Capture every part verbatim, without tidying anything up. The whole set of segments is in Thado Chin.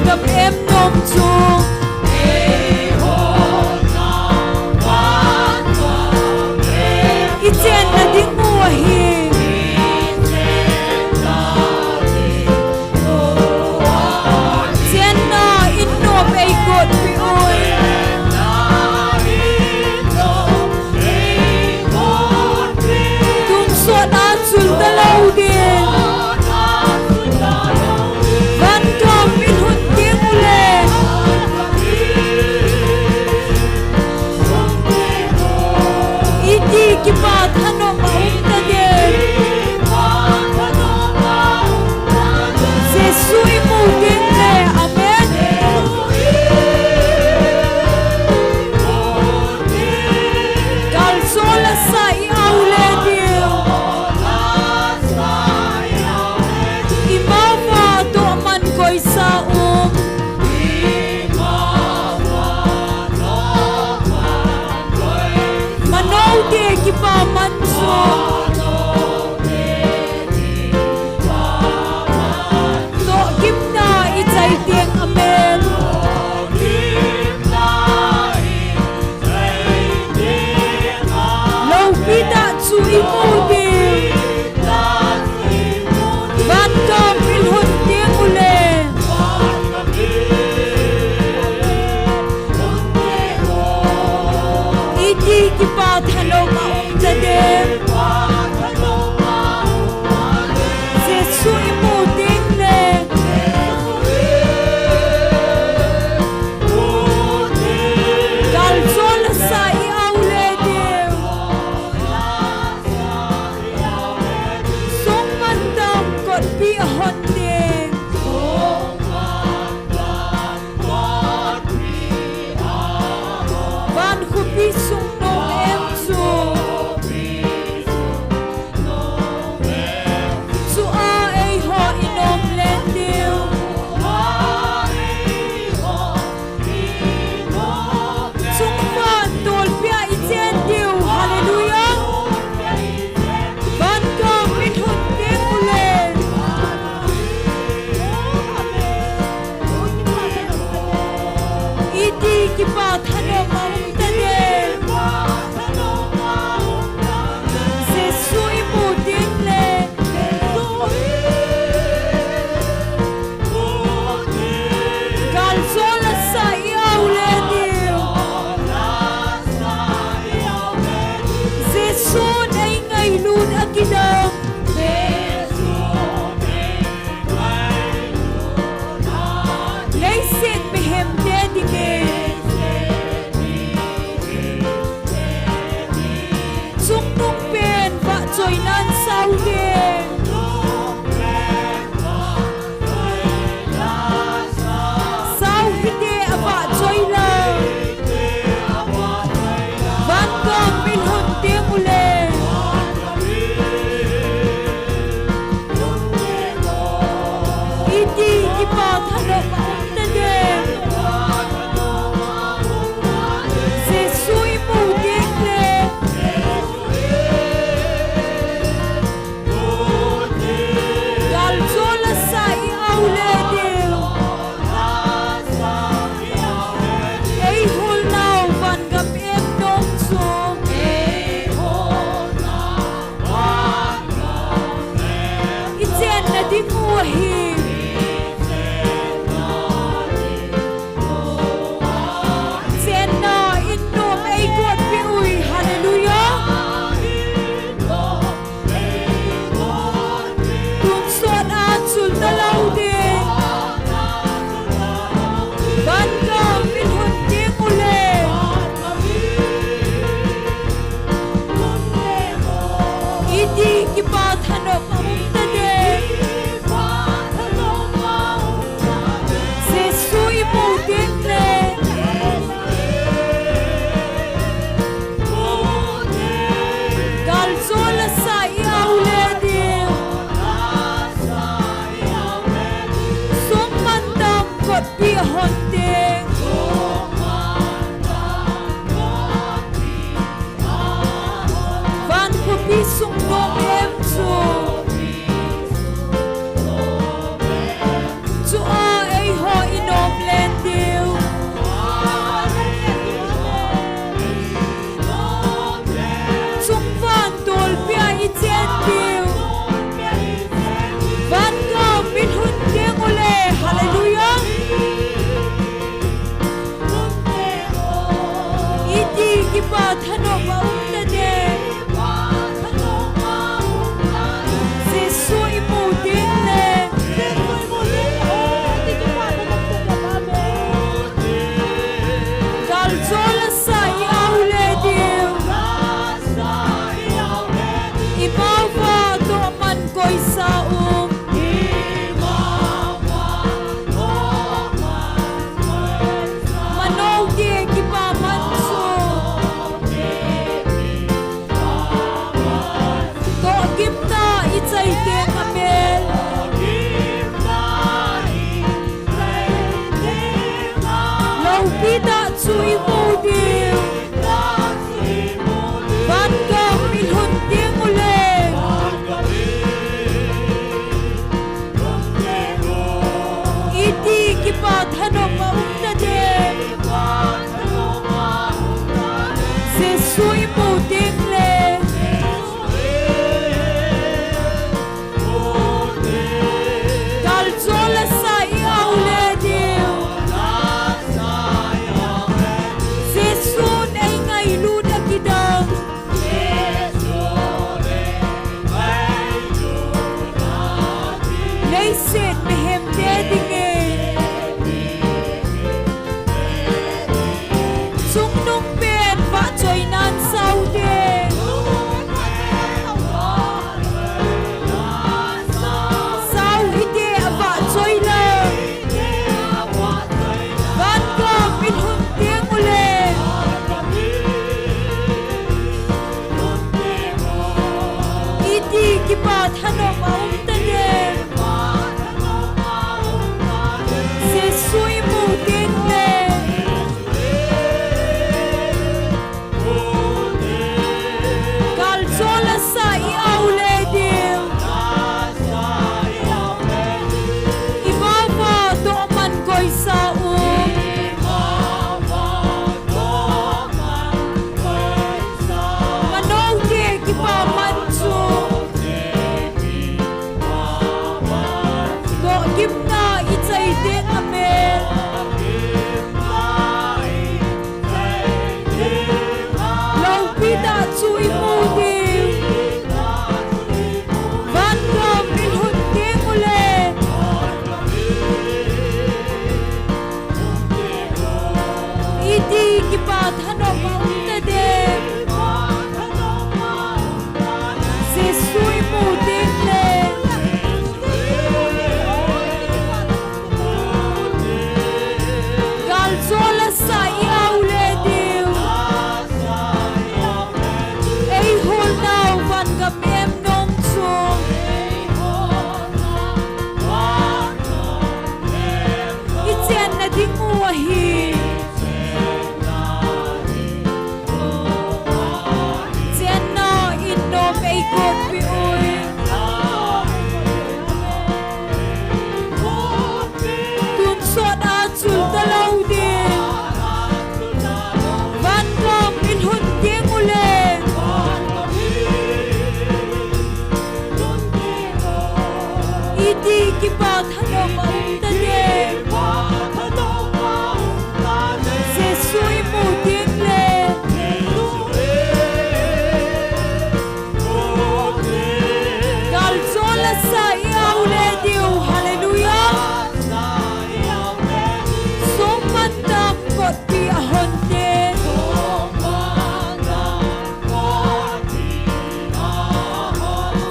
Em nom chu i chenna ding u ahi. Chenna in nom ei kotpi oi. Tungsot a chul talou ding. Van gam in hun ding ule. Jesu imu diu. Vangam ilhun teng uleh, iti kipa thanom a um tadem. Jesu imu teng le, galjol a sa i-au le diu. Jesun eingailut a kidang, leiset mihemte dingin chungnungpen vahchoinan saute, saute avahchoi le, vangam ilhun teng uleh, iti kipa thanom a um tadem. Jesu imu teng le, galjol a sa i-au le diu. Ivava toh man koisa u, manoute kipaman chu tohgimna ichai teng amen. Loupitah chu imu diu. Vangam ilhun teng uleh, iti kipa thanom a um tadem. Jesu imu teng le, galjol a sa i-au le diu. Eiholnau vangam em nong chu ichenna ding u ahi. Chenna in nom eikolpeh uve. Tonsot a chul talou ding. Vangam ilhun teng uleh, iti kipa thanom a um tadem. Jesu imu teng le, galjol a sa i-au le diu. Hallelujah. Songman dam kotpi ahon teng,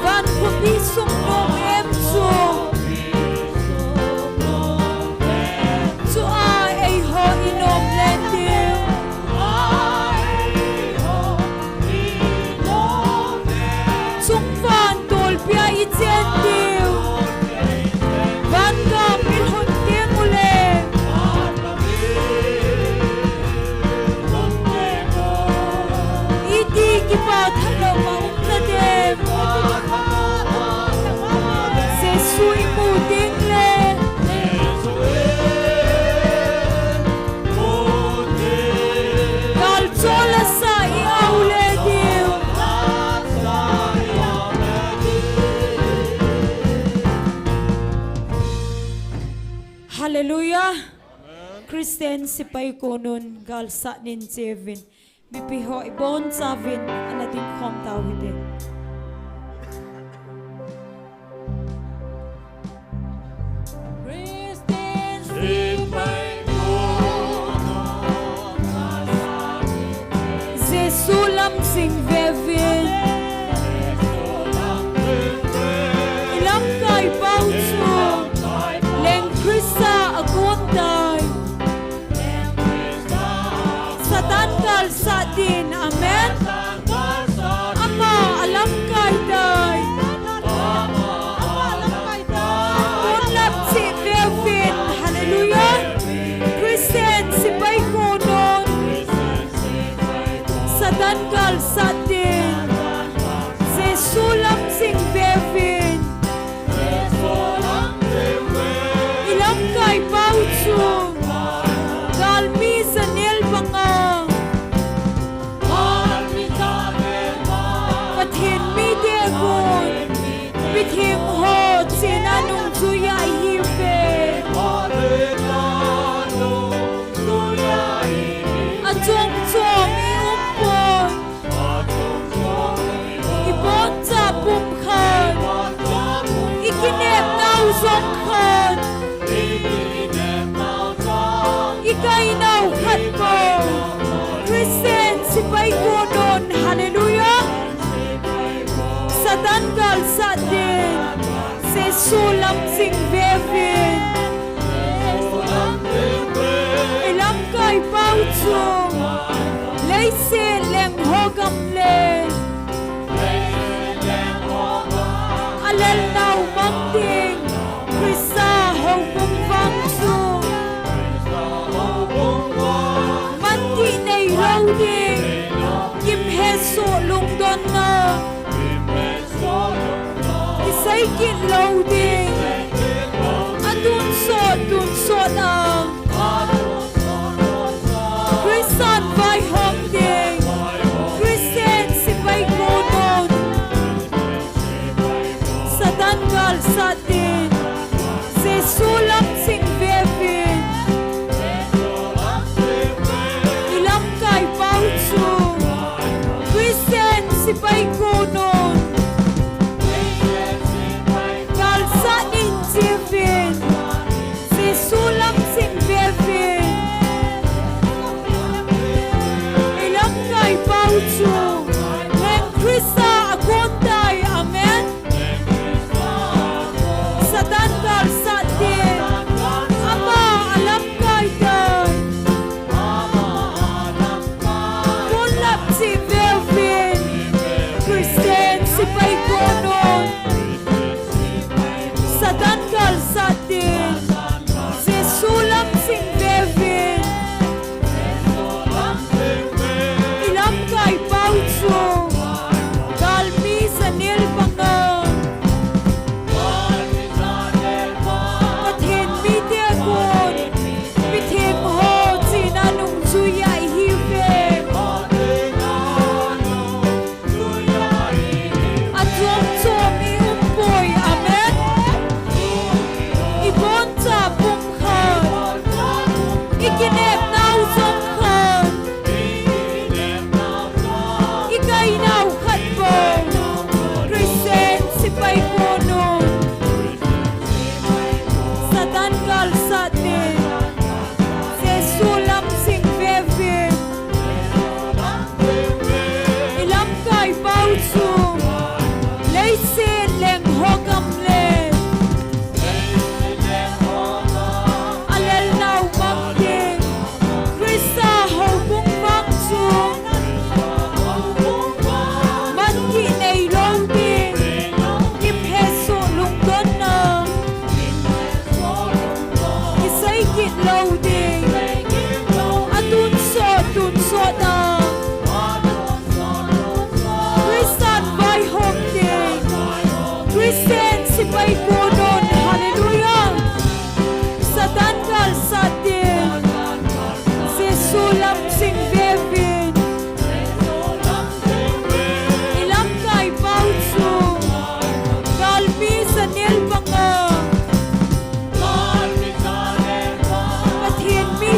van khopi sung nom em chu, chua eiho inom le diu. Chungvan tolpia ichen diu. Vangam ilhun teng uleh, iti kipa thanom a um tadem. Jesu imu teng le, galjol a sa i-au le diu. Hallelujah. Amen. Christian sepai konun gal sat nin cheuvin, mipi ho ibonchauvin ana dingkhom tau hite. Christian sepai konun gal sat nin, Jesu lam jing veuvin. Ilamkai pau chu leng Christa a kon tai. Satan gal sat din, amen. Ama alamkai tai. Kon lam jing veuvin, hallelujah. Christian sepai konun Leiset leng ho gam le alelnau mang ding Krista houbung vang chu man dih nei lou ding, gimhesoh lungdonna kisei kit lou ding, atunsot tunsot a Christian vaihom ding, Christian sepai konon Satan galsat ding, Jesu lam ching veuvin. I lamkai pau chu Christian sepai konon galsat in chiuvin, Jesu lam ching veuvin. I lamkai pau chu leng Christa a kon tai, amen. Satan galsat ding, ama a lamkai tai. Kon lam ching veuvin, Christian sepai konon Satan galsat ding, Jesu lam ching veuvin. I lamkai pau chu galmi janel panga Pathen mite kon mitheng ho china nungjui a ihiuve. Achom chom i um poi, amen. I boncha pumkhat, i kinepnau chomkhat, i kainau khat bou Christian sepai konon Satan galsat ding, Jesu lam ching veuvin. I lamkai pau chu leiset leng ho gam le alelnau mang ding Christa houbung vang chu man dih nei lou ding, gimhesoh lungdonna kisei kit lou ding, atunsot tunsot a Christian vaihom ding, Christian sepai konon, hallelujah. Satan galsat ding, Jesu lam ching veuvin. I lamkai pau chu galmi janel panga Pathen mi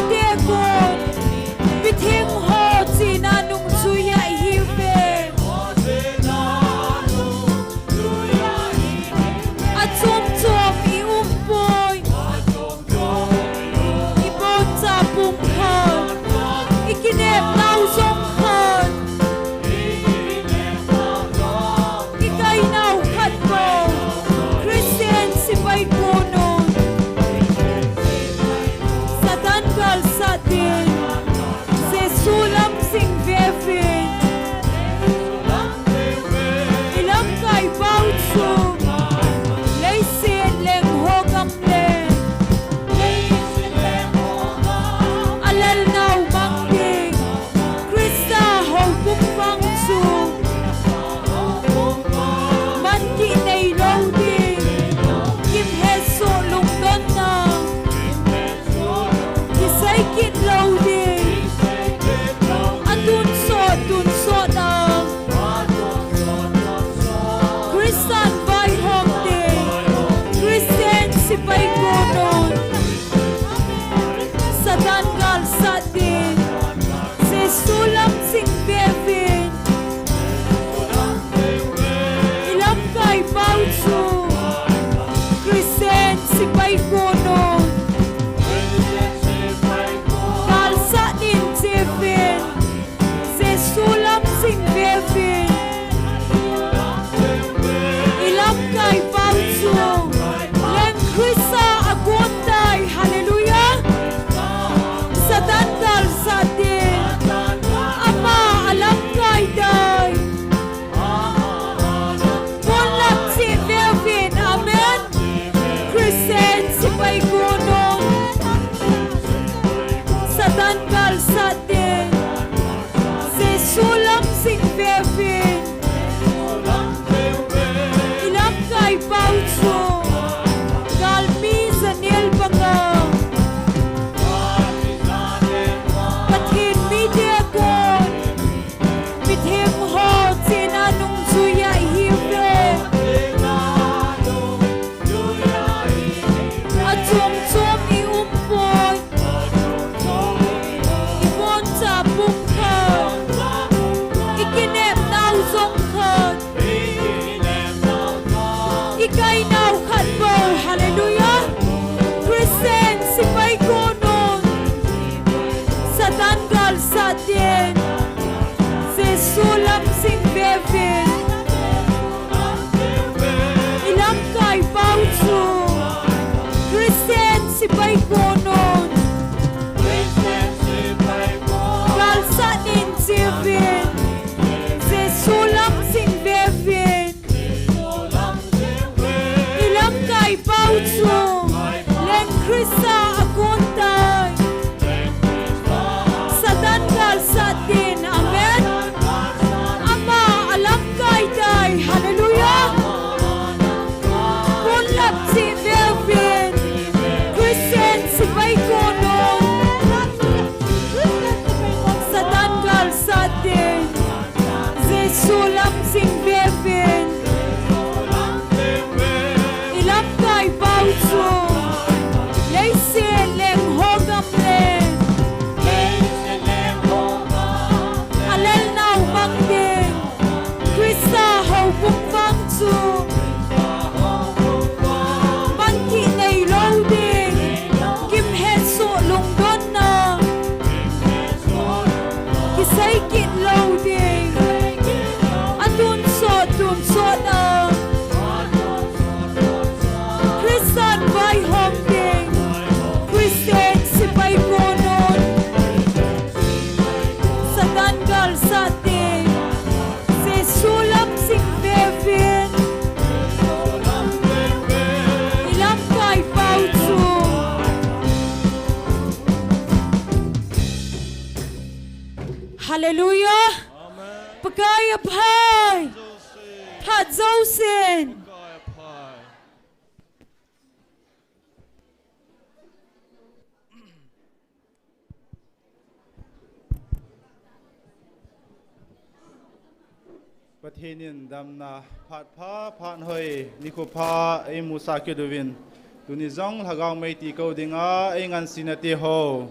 Hallelujah. Amen. Pakai aphai. Joseph. Phat Joseph. Pakai aphai. Pathen in damna phat pha, phat hoi, nikho pha eimusah kit uvin, tuni jong lhagao mei ti kou dinga eingansena teho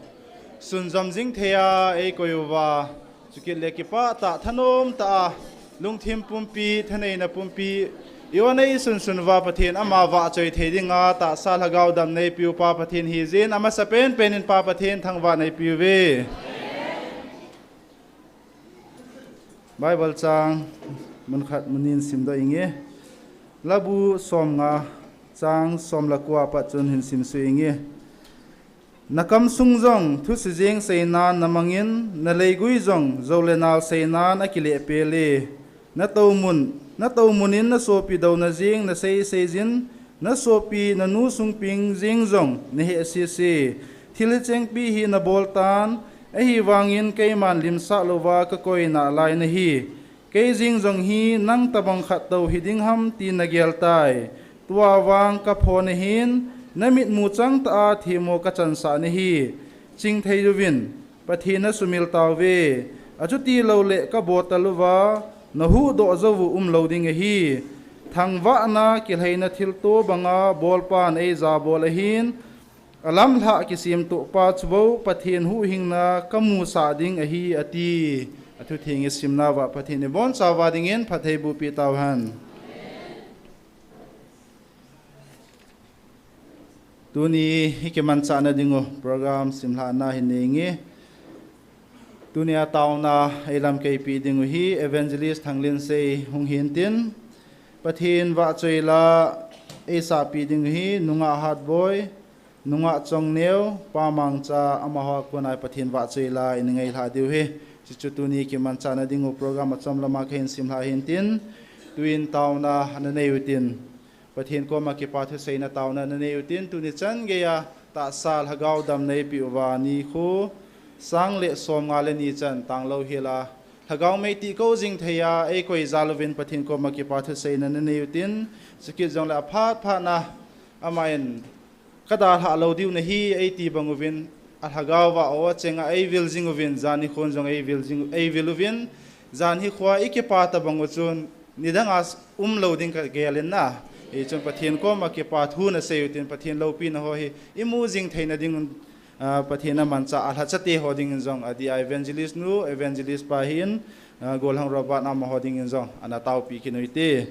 sunjom jing theiya eikoi uva, chukit le kipah tah, thanom tah a, lungthim pumpi, thaneina pumpi, i-on eisunsun uva Pathen ama vahchoi thei dinga tahsa lhagao dam neipeh u Pa Pathen hijin, amasapen pen in Pa Pathen thangvah neipeh uve. Bible chang mun khat mun ni in simdoh inge. Labu somnga, chang som le ko a pat chun hin simsuh inge. Na kamsung jong thusei jeng seinan na mangin, na leigui jong jou le nal seinan akilehpel e. Na toumun, na toumun in na sopi douna jeng na seisei jin, na sopi na nu sungping jeng jong na hehse e. Thil hichengpi hi na bol tan, ahivangin keiman limsah louva ka koi nalai nahi. Kei jeng jong hi nang tobang khat tou hiding ham tin na gel tai. Tua vang ka phone ahin, na mitmu chang tah a themmo ka chansah nahi. Chingthei uvin, Pathen na sumil tauve. Achuti louleh ka bottle uva na huhdoh jou u umlou ding ahi. Thangvahna kilhaina thilto banga bolpan eija bol ahin, alamlhah kisemtoh pa chu bou Pathen huhhingna ka musah ding ahi, ati. Athutheng isimna uva Pathen in ibonchauva dingin phatthei bohpeh tauhen. Tuni hi kimanchahna dingu program simlhahna hi nei inge. Tunia taona eilamkeipi dingu hi Evangelist Thanglinsei hung hintin, Pathen vahchoi la eisahpi dingu hi Nungah Hatboi, Nungah Chongneo, Pa Mangcha, amaho a kona Pathen vahchoi la ingailhah diu hi. Chuchu tuni kimanchahna dingu program achom lama kahin simlhah hintin, tuin taona nanei utin, Pathen koma kipa thuseina taona nanei utin, tuni chan geiya tahsa lhagao dam neipeh uva nikho sang le somnga le ni chan tanglou hela lhagao mei ti kou jing theiya eikoi jal uvin Pathen koma kipa thuseina nanei utin, chukit jongle aphat phatna aman ka dalhah lou diu nahi eiti bang uvin, alhagao va o chenga eivil jing uvin, jan hikhon jong eivil jing, eivil uvin, jan hikhon ikipa tobang u chun nidanga umlou ding kagel in na. Hichun Pathen koma kipa thu nasei utin, Pathen loupina ho hi imu jing theina dingun, ah, Pathen amanchah alhacha teho dingin jong, adia evangelist nu, evangelist pa hin, ah, Golhang Robert amaho dingin jong ana taopi kit u hite.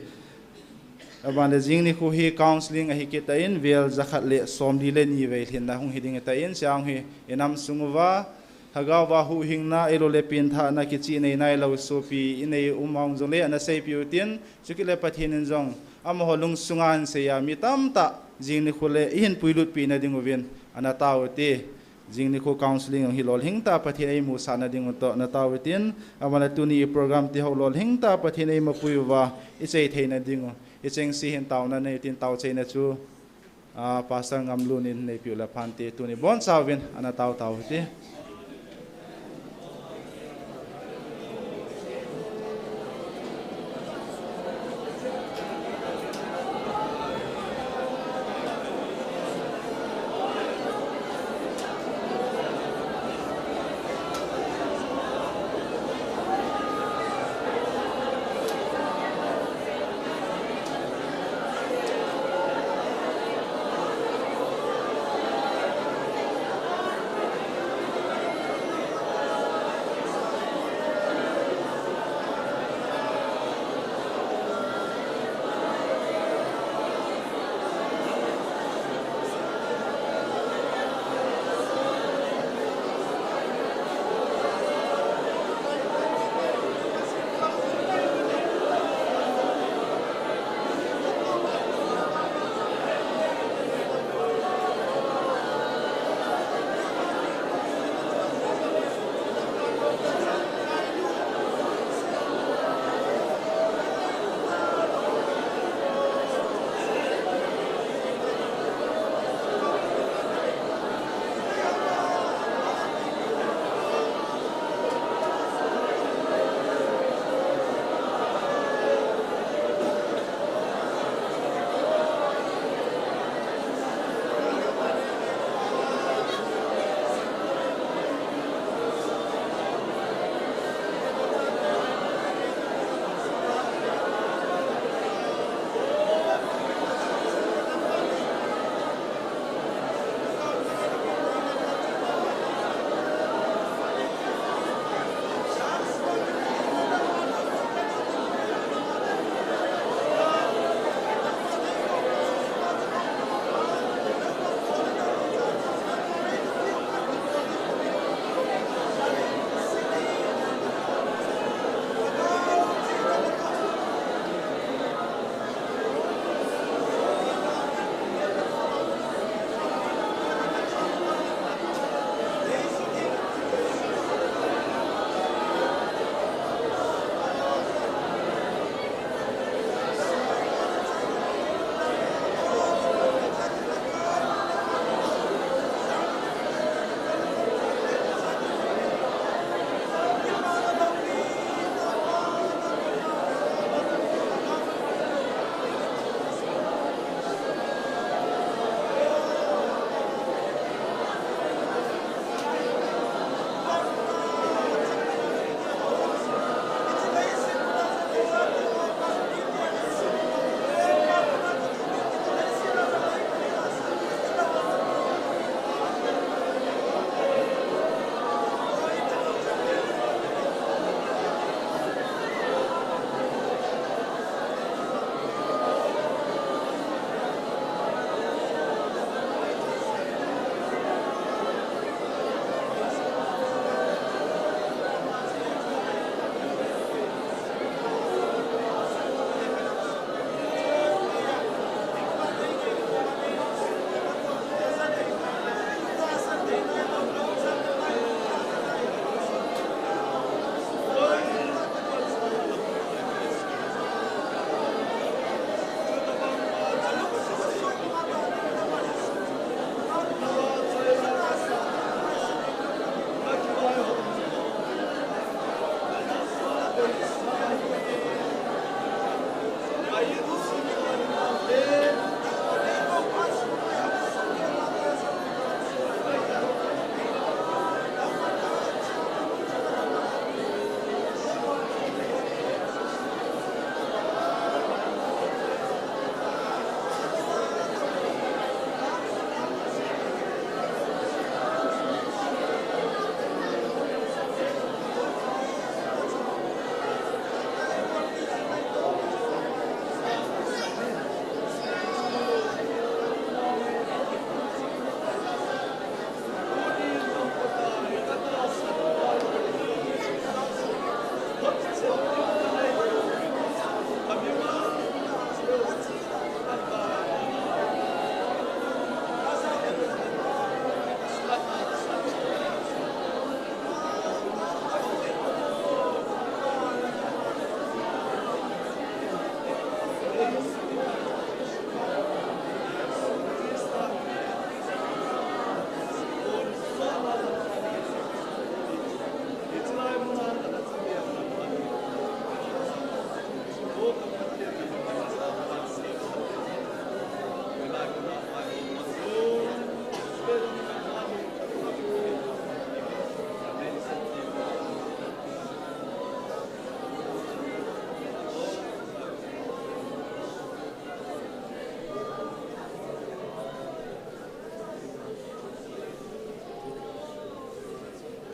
Aban le jing nikho hi counseling ahi kit tan, vel jakhat le somli le ni vei lhinna hung hi ding tan, chang hi inam sung uva lhagao va huhhingna, eilou le pengthahna, kichih nei nailou sopi inei um a jongle ana seipeh utin, chukit le Pathen in jong amaho lungsunga ahin seiya mi tamtah jing nikho le eihin puilutpeh na ding uvin ana tao ute. Jing nikho counseling jong hi lolhing tah Pathen eimusahna dingu toh ana tao utin, aban le tuni program tiho lolhing tah Pathen eimapui uva ichai theina dingu, ichengse hin taona nei utin, taochaina chu, ah, Pastor Ngamlun in neipeh u le phante, tuni bonchauvin ana tao tao ute.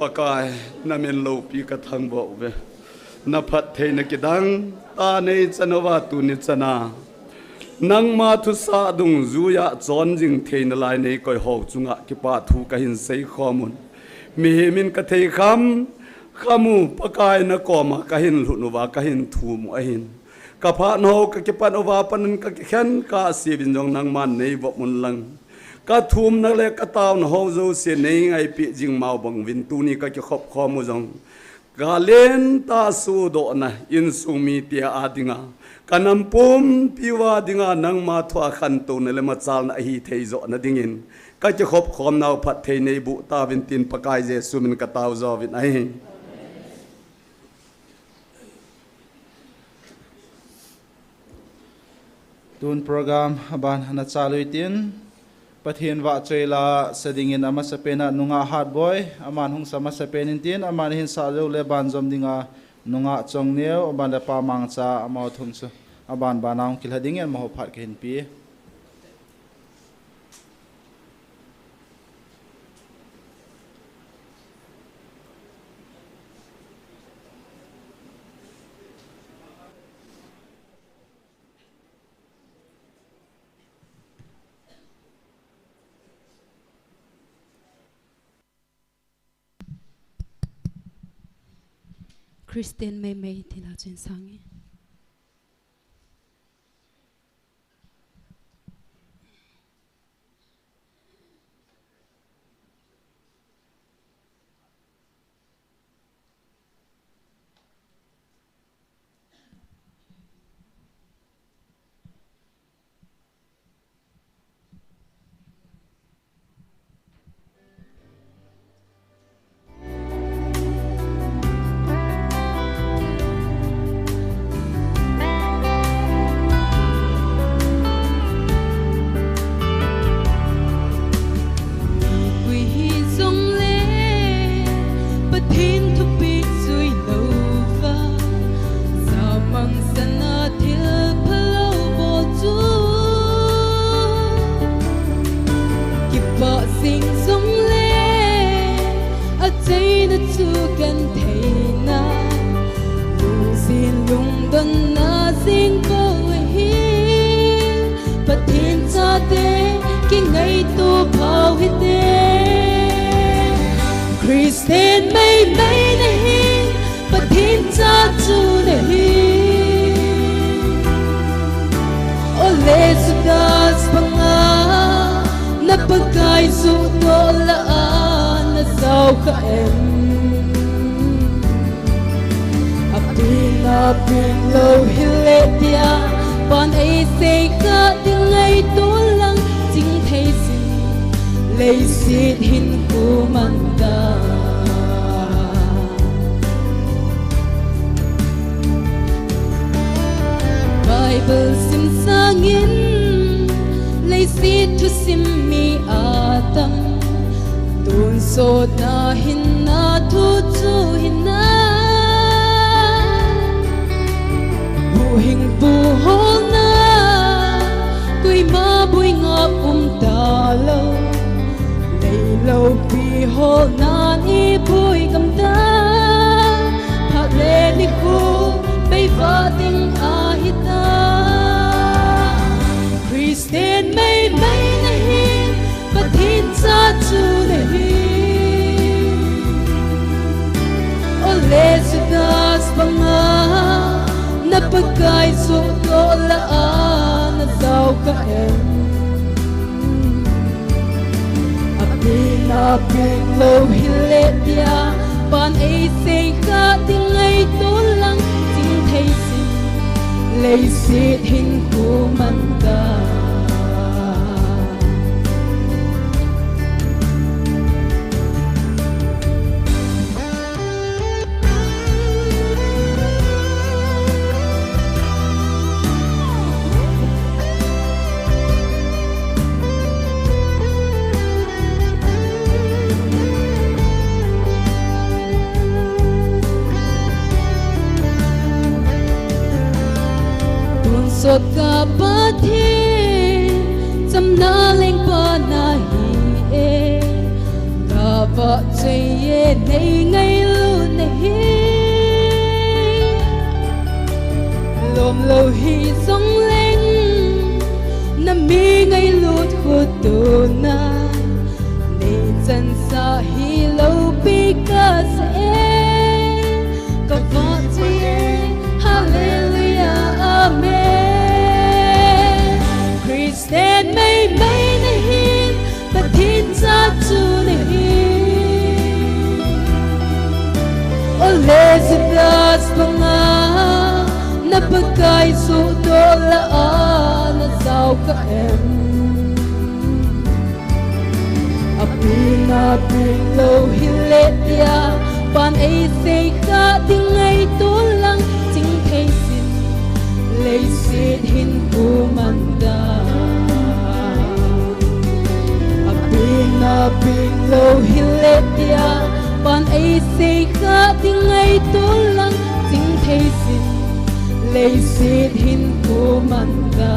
Pakai, namin loupi kathangvah uve. Naphattheina kidang tah neichan uva tuni chana nangma thusah dungjuiya chonjing theina lai neikoi ho chunga kipathu kahin seikhom un. Mihemin kathei kham kham u Pakai nakoma kahin lhun uva kahin thum u ahin. Kaphat nao kakipan uva panin kakikhen kahseuvin jong nangman neivop unlang, kathumna le kataona ho jouse neingaipeh jing mau banguvin tuni kakikhop khom u jong, kalen tah sudohna insung mite a dinga, kanam pumpi uva dinga nangma thua khantouna le machalna ahithei johna dingin, kakikhop khomnau phatthei neiboh tauvin tin Pakai Jesu min katao jouvin ahi. Tun program aban ana chalu hitin, Pathen vahchoi la sa dingin amasapen a nungah Hatboi, aman hung sa masapen in tin, aman ahin sah jou le banjom dinga nungah Chongneo, aban le Pa Mangcha, amaho thum chu aban ban a hung kilha dingin amaho phat kahin pe. Christian meimei ti la chun sang e. Koi hi jong le Pathen thupeh jui louva, jamang sana thil phalou bol chu. Kipah jing jong le achaina chu gentheina, lungset lungdonna jing bou ahi. Pathen chate kingaito phau hite. Christian meimei nahi, Pathen cha chu nahi. Ole Judas banga na Pakai suhdoh lah a na jao kha em? Apen apen lou hile tia pan eisei kha ding ngaito lang, chingthei sin leiset hin khu man ta. Bible sim sangin leiset thusim mi atam, tonsotna hinna thu chu hinna, buhing buholna, koima boi ngap um talou. Leiloupi holnan iboi gamta, phat le nikho beivah ding ahita. Christian meimei nahi, Pathen cha chu nahi. Ole Judas banga na Pakai suhdoh lah a na jao kha em? Apen apen lou hile tia pan eisei kha ding ngaito lang, chingthei sin leiset hin khu man ta. Tonsot ka Pathen, chamna lengpa nahi e. Ka Vahchoi e, nei ngailut nahi. Lomlou hijongleng, na mi ngailut khutona, nei chansah hi loupi kasa e. Ka vahchoi e, Hallelujah, Amen. Christian meimei nahin, Pathen cha chu nahi. Ole Judas banga, na Pakai suhdoh lah a, na jao kha em? Apen a penglou hile tia, pan eisei kha ding ngaito lang, chingthei sin, leiset hin kuman da. Apen a penglou hile tia, pan eisei kha ding ngaito lang, chingthei sin, leiset hin kuman da.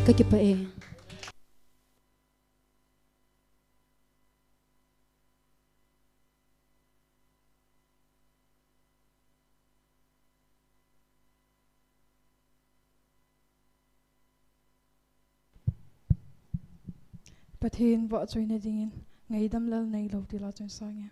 Ka kipah e. Pathen vahchoina dingin ngaidam lel neilou ti la chun sang e.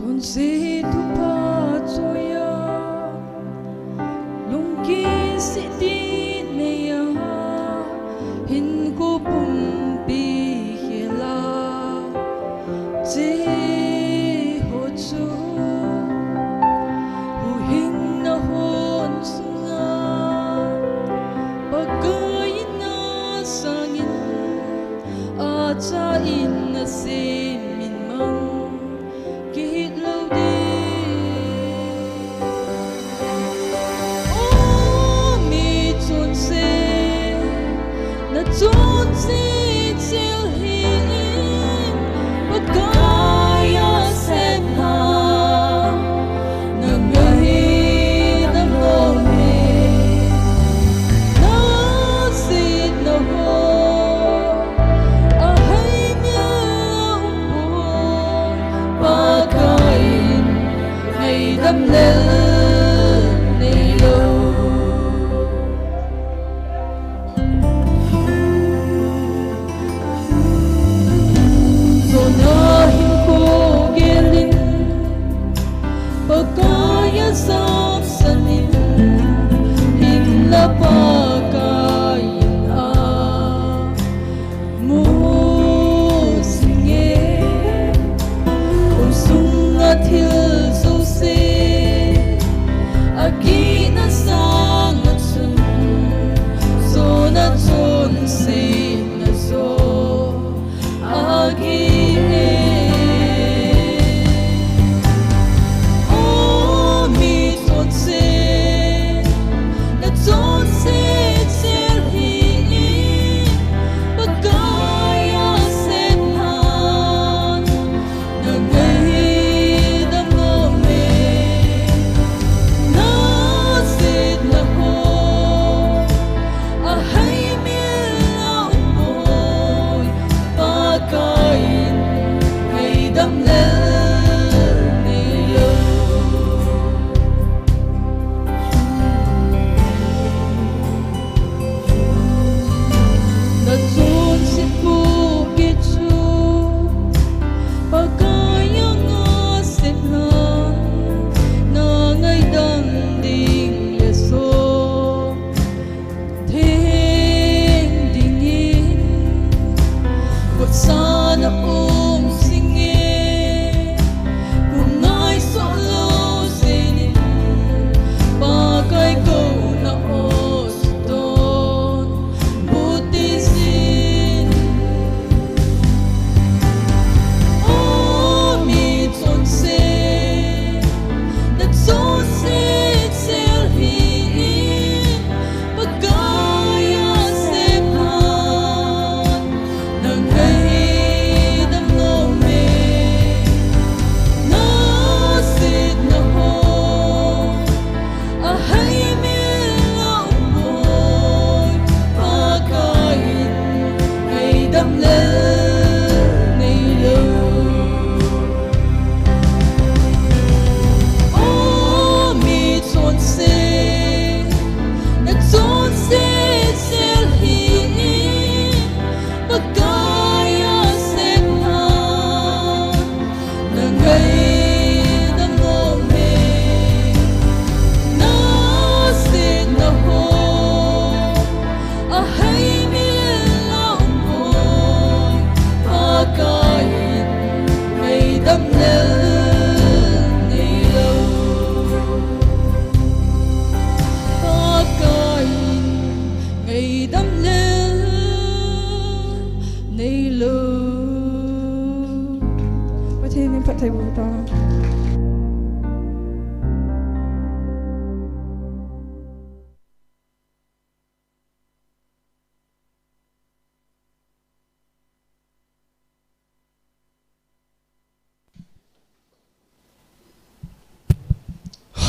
Chonse thupha choiya, lungkit sehdi neiya, hinkho pumpi khela, che ho chu huhhingna hon sunga, Pakai in asangin, achaina semin mang kihit lou ding. O mi chonse, na chonse cheh hih in, Pakai asepna na ngaidam lou ding. Na setna ho ahei mel a um pon, Pakai in ngaidam lel neilou. Jona hinkho gelin, Pakai a sapsan in, hinla Pakai in amu jing e. Khosung a thil jouse agihna sanga chun, Jona chonsetna joh agih e. O mi chonse,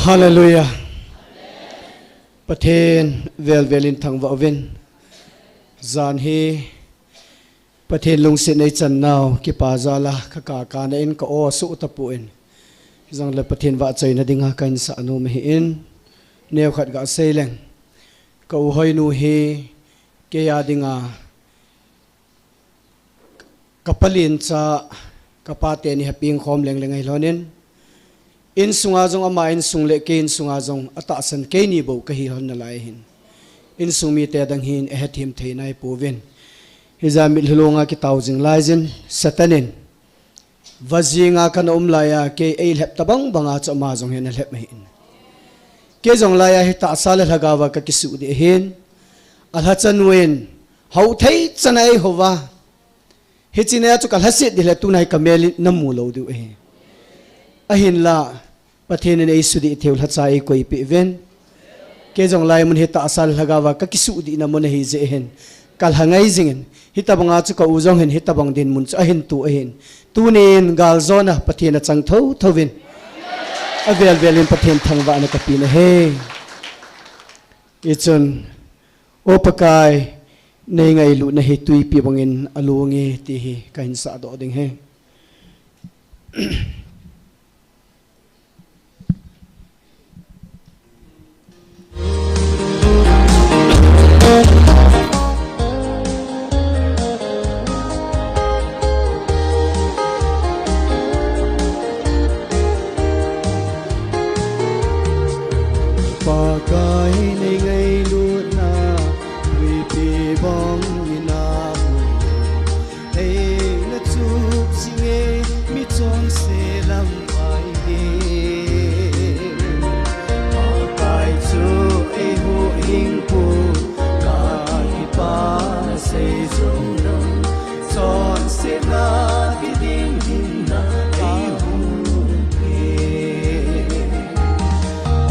Hallelujah. Pathen velvel in thangvah uvin. Jan hi Pathen lungset nei chan nau kipa jal a ka kakana in ka aw suh tapon. Hijongle Pathen vahchoina dinga ka insah nom ahin. Neokhat ga sei leng. Ka u hoinu hi kei a dinga ka palen cha, ka pate ni hapeng khom lengleng ahi lhonin, insunga jong ama insung le kei insunga jong atahsan kei ni bou kahi lhon nalai ahin. Insung mite dang hin ahethem thei nai pouvin. Hijeh a mitlhi longa kitao jing laijin, Satan in vajinga kana um laiya, kei eilhep tabang banga chu ama jong hin alhep ahin. Kei jong laiya hi tahsa le lhagaova kakisuh ding ahin. Alhachanu in hou thei chan a eihouva, hiche nia chu kalhaset ding le tunai kamel in namu lou diu ahi. Ahinla, Pathen in eisuh ding theiu lhacha eikoipeh uvin. Kei jong lai mun hi tahsa le lhagaova kakisuh ding na mun ahi jeh hin, kalha ngai jingin, hitabanga chu ka u jong hin hitabang dinmun chu ahin to ahin. Tunin galjona Pathen achang thothouvin, avelvel in Pathen thangvahna kapeh ahi. Hichun, O Pakai, nei ngailutna hi twipi bangin alunge ti hi kahin sahdoh ding ahi. Pakai, nei ngailutna twipi bangin alunge, eina chup jinge, michonse lamkai hi. Pakai, chu eihuhhing pon kakipana sei jong lou, chonsetna kiding hinna eihung pe.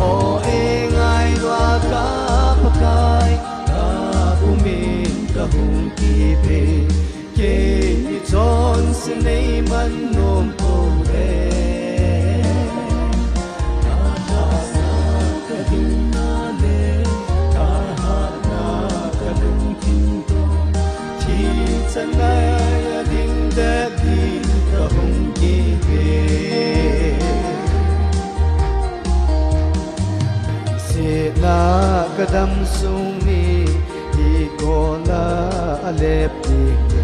O, eingailua ka Pakai, kapumin kahung kipe, keini chonse neiman nom pou ve. Kahatna kadingna le, kahatna kalungthim toh, thi chan geiya ding det ding kahung kipe. Leiset a kadam sung ni, ikol a alep ding le,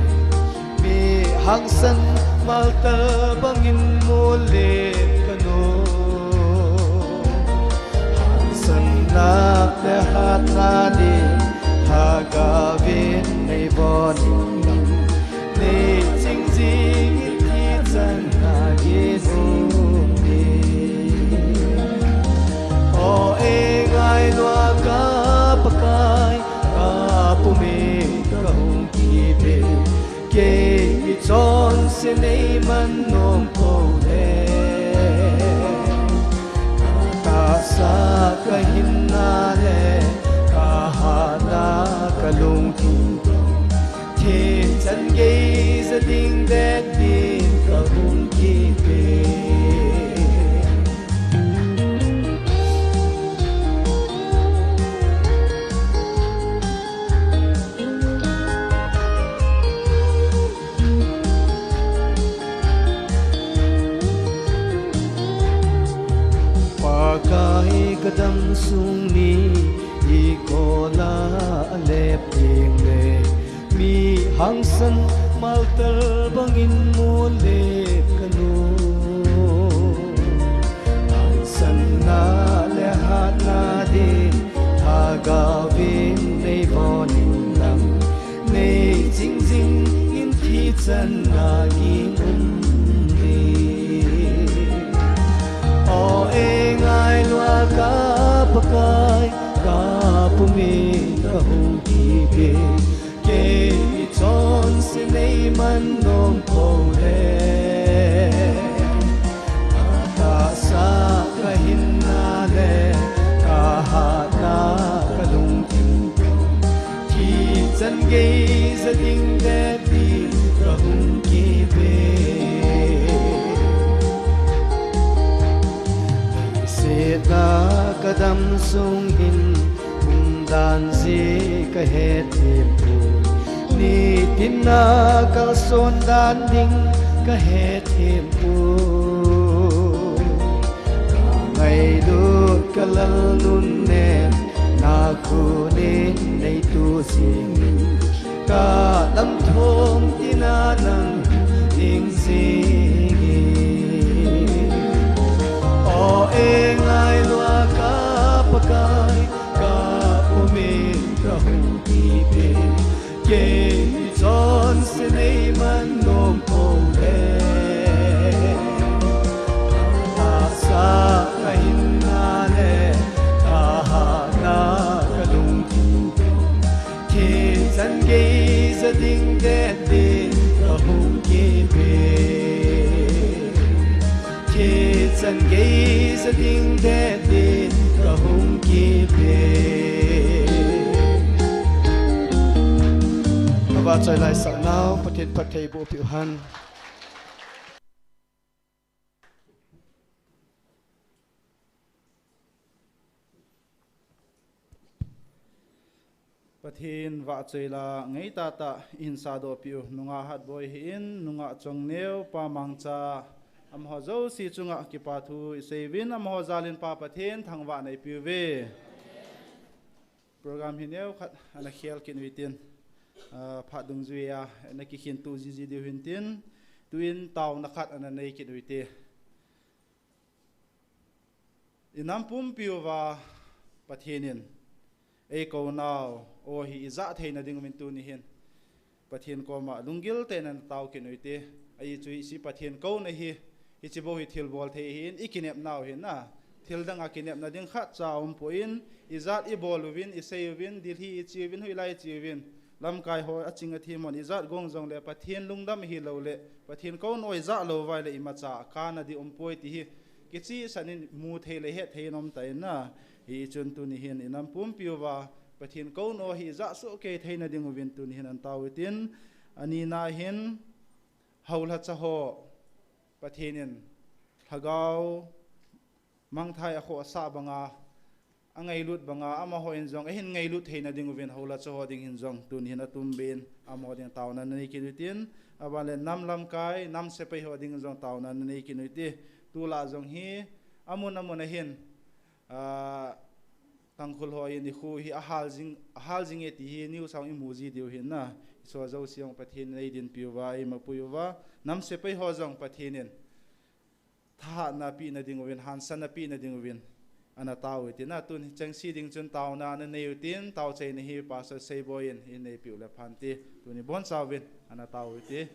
mi hangsan maltal bangin molep kanom. Hangsanna le hatna ding, lhagaovin neivon inlang, neiching jingin thi chan a ginum ding. O, eingailua ka Pakai, kapumin kahung kipe, keini chonse neiman nom pou ve. Katahsa kahinna le, kahatna kalungthim toh, thi chan geija ding det ding kahung kipe. Pakai, kadam sung ni ikol a alep ding le, mi hangsan maltal bangin molep kanom. Hangsanna le hatna ding, lhagaovin neivon inlang, neiching jingin thi chan a ginum ding. O, eingailua ka Pakai, kapumin kahung kipe, keini chonse neiman nom pou ve. Katahsa kahinna le, kahatna kalungthim toh, thi chan geija ding det ding kahung kipe. Hetna kadam sung hin umdan ji kahet thempoi. Nitina kalson dan ding kahet thempoi. Kangailut kalal nun nen, nakhunin neitu jing. Kalam thum tina nang ding jingin. O e ngailua ka Pakai, ka umin kahung kipin. Kei chonse neiman nom pou le. Tahsa kahinna le, tahna kalungthim. Thichan geija ding det din kahung kipin. Thichan geija ding det din kahung kipin. Avahchoi laisah nau, Pathen phatthei boh peh u hen. Pathen vahchoi la ngeitah tah ihin sahdoh peh u, nungah Hatboi hin, nungah Chongneo, Pa Mangcha, amaho jouse chunga kipa thu isei uvin, amaho jalin Pa Pathen thangvahna ipeh uve. Program hi neokhat ana khel kit u hitin, ah, phat dungjuia ana kikhen tuh jiji diu hintin, tuin taona khat ana nei kit u hite. Inam pumpi uva Pathen in eikou nau o hi ijah theina ding uvin tuni hin Pathen koma lunggil tah in ana tao kit u hite. Ahi chu hiche Pathen kouna hi, hiche bou hi thilbol thei ahin, ikinep nau ahin na. Thil dang a kinepna ding khatcha aumpoi, ijat ibol uvin, isei uvin, Delhi iche uvin, hoilai iche uvin, lamkai ho aching athem hon ijat gong jongle Pathen lungdam ahilouleh, Pathen kouna ijah lou uva ahile imacha kana ding umpoi ti hi kichehsah in mu thei le het thei in um tan na. Hichun tuni hin inam pumpi uva Pathen kouna hi ijah sohkei theina ding uvin tuni hin ana tao u hitin, anina hin houlhacha ho Pathen in lhagao mangthai akhohsah banga, angailut banga, amaho in jong ahin ngailut theina ding uvin houlhacha ho ding hin jong tuni hin atumbeh in amaho ding taona ana nei kit u hitin, aban le nam lamkai, nam sepai ho ding jong taona ana nei kit u hite. Tulai jong hi amun amun ahin, ah, Tangkhul ho in ikho hi ahal jing, ahal jing e ti hi news a imu ji diu ahin na. Hicheho jouse jong Pathen in eidinpi uva, eimapui uva, nam sepai ho jong Pathen in thahatna pehna ding uvin, hansana pehna ding uvin ana tao u hitin, tun chengse ding chun taona ana nei u hitin, taochaina hi Pastor Seiboi in eineipeh u le phan ti, tuni boncha uvin ana tao u hite.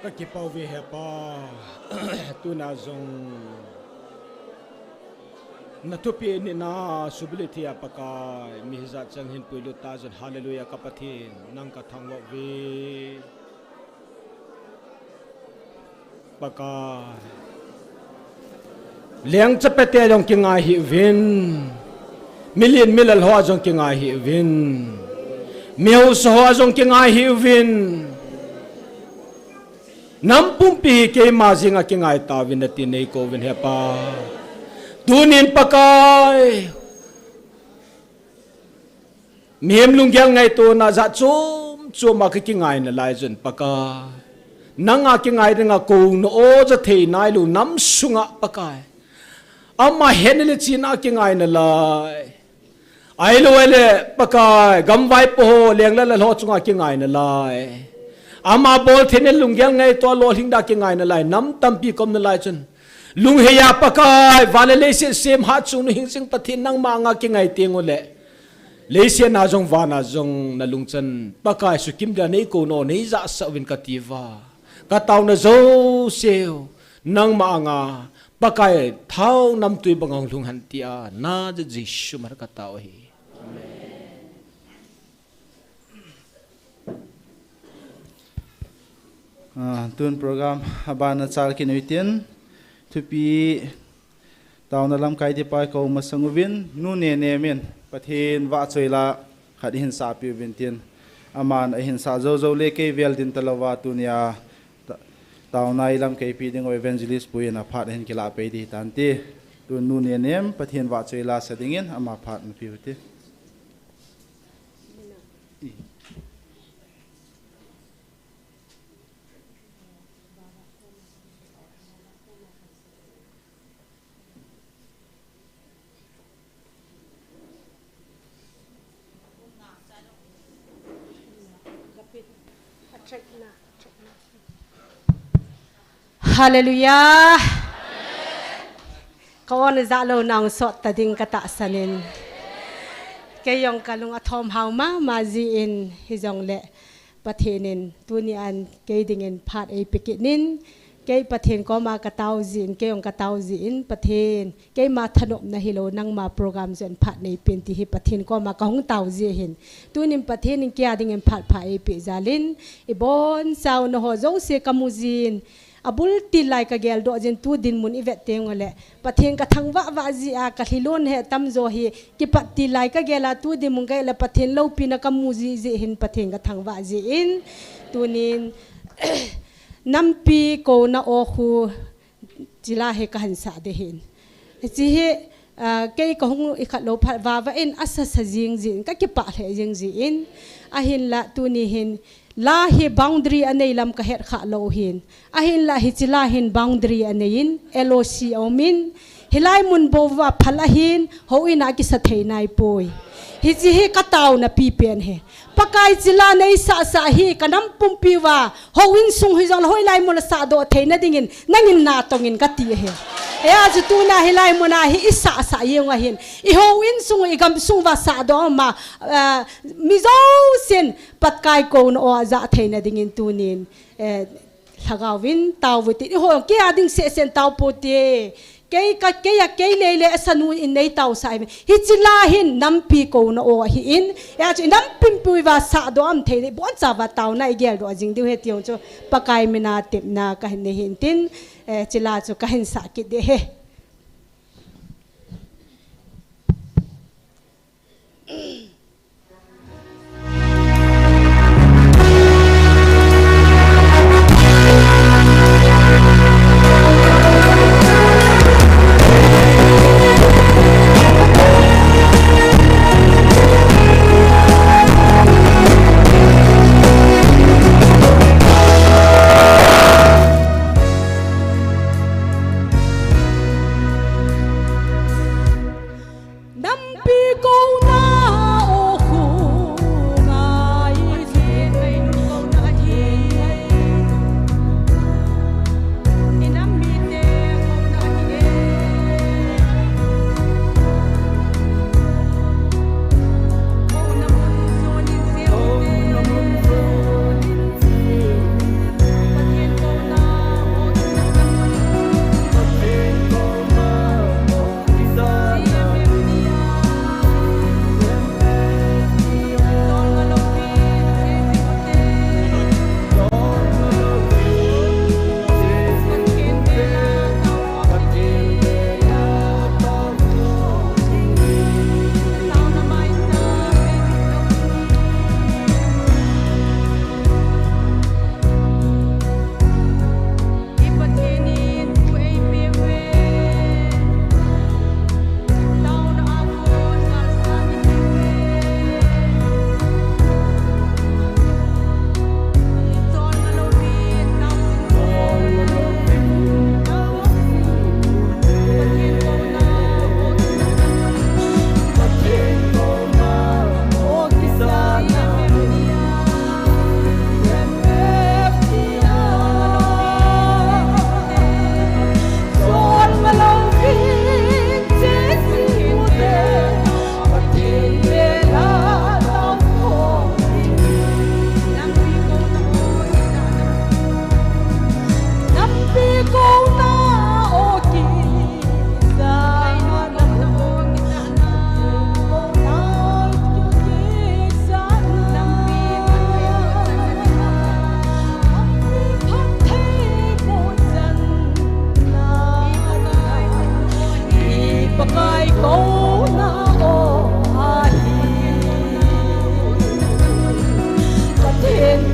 Ka kipah uve he Pa, tuna jong na thupi nina subilithia Pakai, mi hijat chang hin puilut ta jong, hallelujah, ka Pathen, nang ka thangvah uve. Pakai. Leng chapate jong kingai hih uvin. Milin milal ho jong kingai hih uvin. Mihaosa ho jong kingai hih uvin. Nam pumpi hi keima jinga kingai tauvin nati nei kouvin he Pa. Tunin Pakai. Mihem lunggel ngaitona jat chom choma ka kingaina lai jun Pakai. Nanga kingai dinga kouna o ja thei nailou nam sunga Pakai. Ama hetna le chihna kingaina lai. Ahilou le Pakai, gamvaipo ho, leng le lal ho chunga kingaina lai. Ama bol theina lunggel ngaito lolhing da kingaina lai. Nam tampi komna lai chun. Lungheiya Pakai, van le leiset sem hatchungnung hingjing Pathen nangma anga kingai teng uleh. Leiset na jong van a jong na lungchan Pakai sukim dia nei kouna o nei jahsah uvin kati uva. Ka tauna jouse u nangma anga Pakai thao namtui banga hung lhung hen tia na ja Jesu min a ka tao ahi. Ah, tun program abana chal kit uhitin, thupi taona lamkai ti pa kou masang uvin, Nu Nenem in Pathen vahchoi la khat ihin sahpeh uvin tin, aman ahin sah jou jou le kei vel ding talouva tunia ta-, taona ilamkaipi ding u evangelist pu in aphat ahin kilah pei ding ahitan ti. Tun Nu Nenem Pathen vahchoi la sa dingin ama phat napeh uvin ti. Hallelujah. Ka on ja lou nang sot ta ding ka tahsan in. Kei jong ka lung athom hao mama jin hijongle Pathen in tuni an kei dingin phat eipe kit in, kei Pathen koma ka tao jin, kei jong ka tao jin, Pathen, keima thanopna hilou, nangma program jong phat neipen ti hi Pathen koma ka hung tao ji ahin. Tunin Pathen in kei a dingin phat pha eipe jal in, ibonchauna ho jouse ka mu jin, abul til lai ka geldoh jin, tu dinmun ivet teng uleh Pathen ka thangvah vah ji a, ka lhilon he tamjo hi kipat til lai ka gel a, tu dinmun ka et le Pathen loupina ka mu ji ji hin Pathen ka thangvah ji in, tunin nampi kouna o khu chila hi ka hin sah ding ahin. Hiche hi, ah, kei ka hung ikhat lou phat vava in asa sa jing jin, ka kipah lheh jing jin, ahinla tuni hin la hi boundary anei lam ka het kha lou hin. Ahinla hiche la hin boundary anei in, L O C aum in, hilai mun bou va phal ahin, houin a kisa thei nai poi. Hiche hi ka taona pipen hi. Pakai, hiche la nei sah sah hi, ka nam pumpi uva, houin sung hijongle hoilai mun a sah doh theina dingin, nangin natong in ka ti ahi. Hijeh chun tuna hilai mun a hi i sah sah jeng u ahin. I houin sung, i gamsung uva sah doh ma, ah, mi jousen Pakai kouna o a ja theina dingin tunin, eh, lhagao in tao uvin ti, i ho kei a ding seh seh in tao pou te. Kei ka, kei a, kei lei le asa nu in nei tao sah ahi. Hiche la hin nampi kouna o ahin. Hijeh chun i nam pumpi uva sah doh aum thei ding, ibonchauva taona i geldoh jing diu ahi ti jong chu Pakai min a tepna ka hin nei ahin tin, eh, hiche la chu ka hin sah kit ding ahi.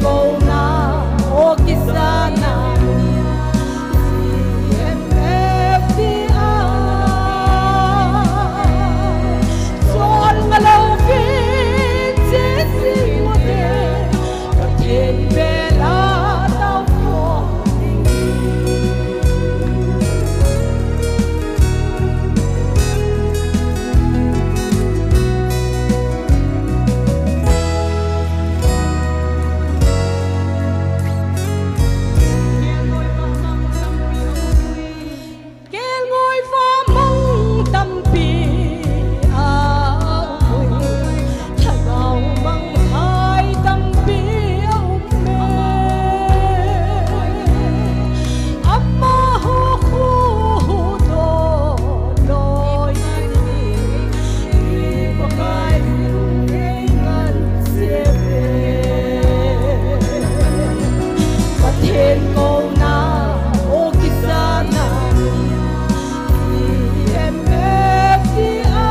Kona, o kisana, C M F D I. Sol ngalo kin, che sing ute, Pathen vela tao ko. Kelngoi vamang tampi a um e, lhagao mangthai tampi a um e. Amaho khu doh loi ni, i Pakai in ei ngan seh e. Pathen kona, o kisana, C M F D I.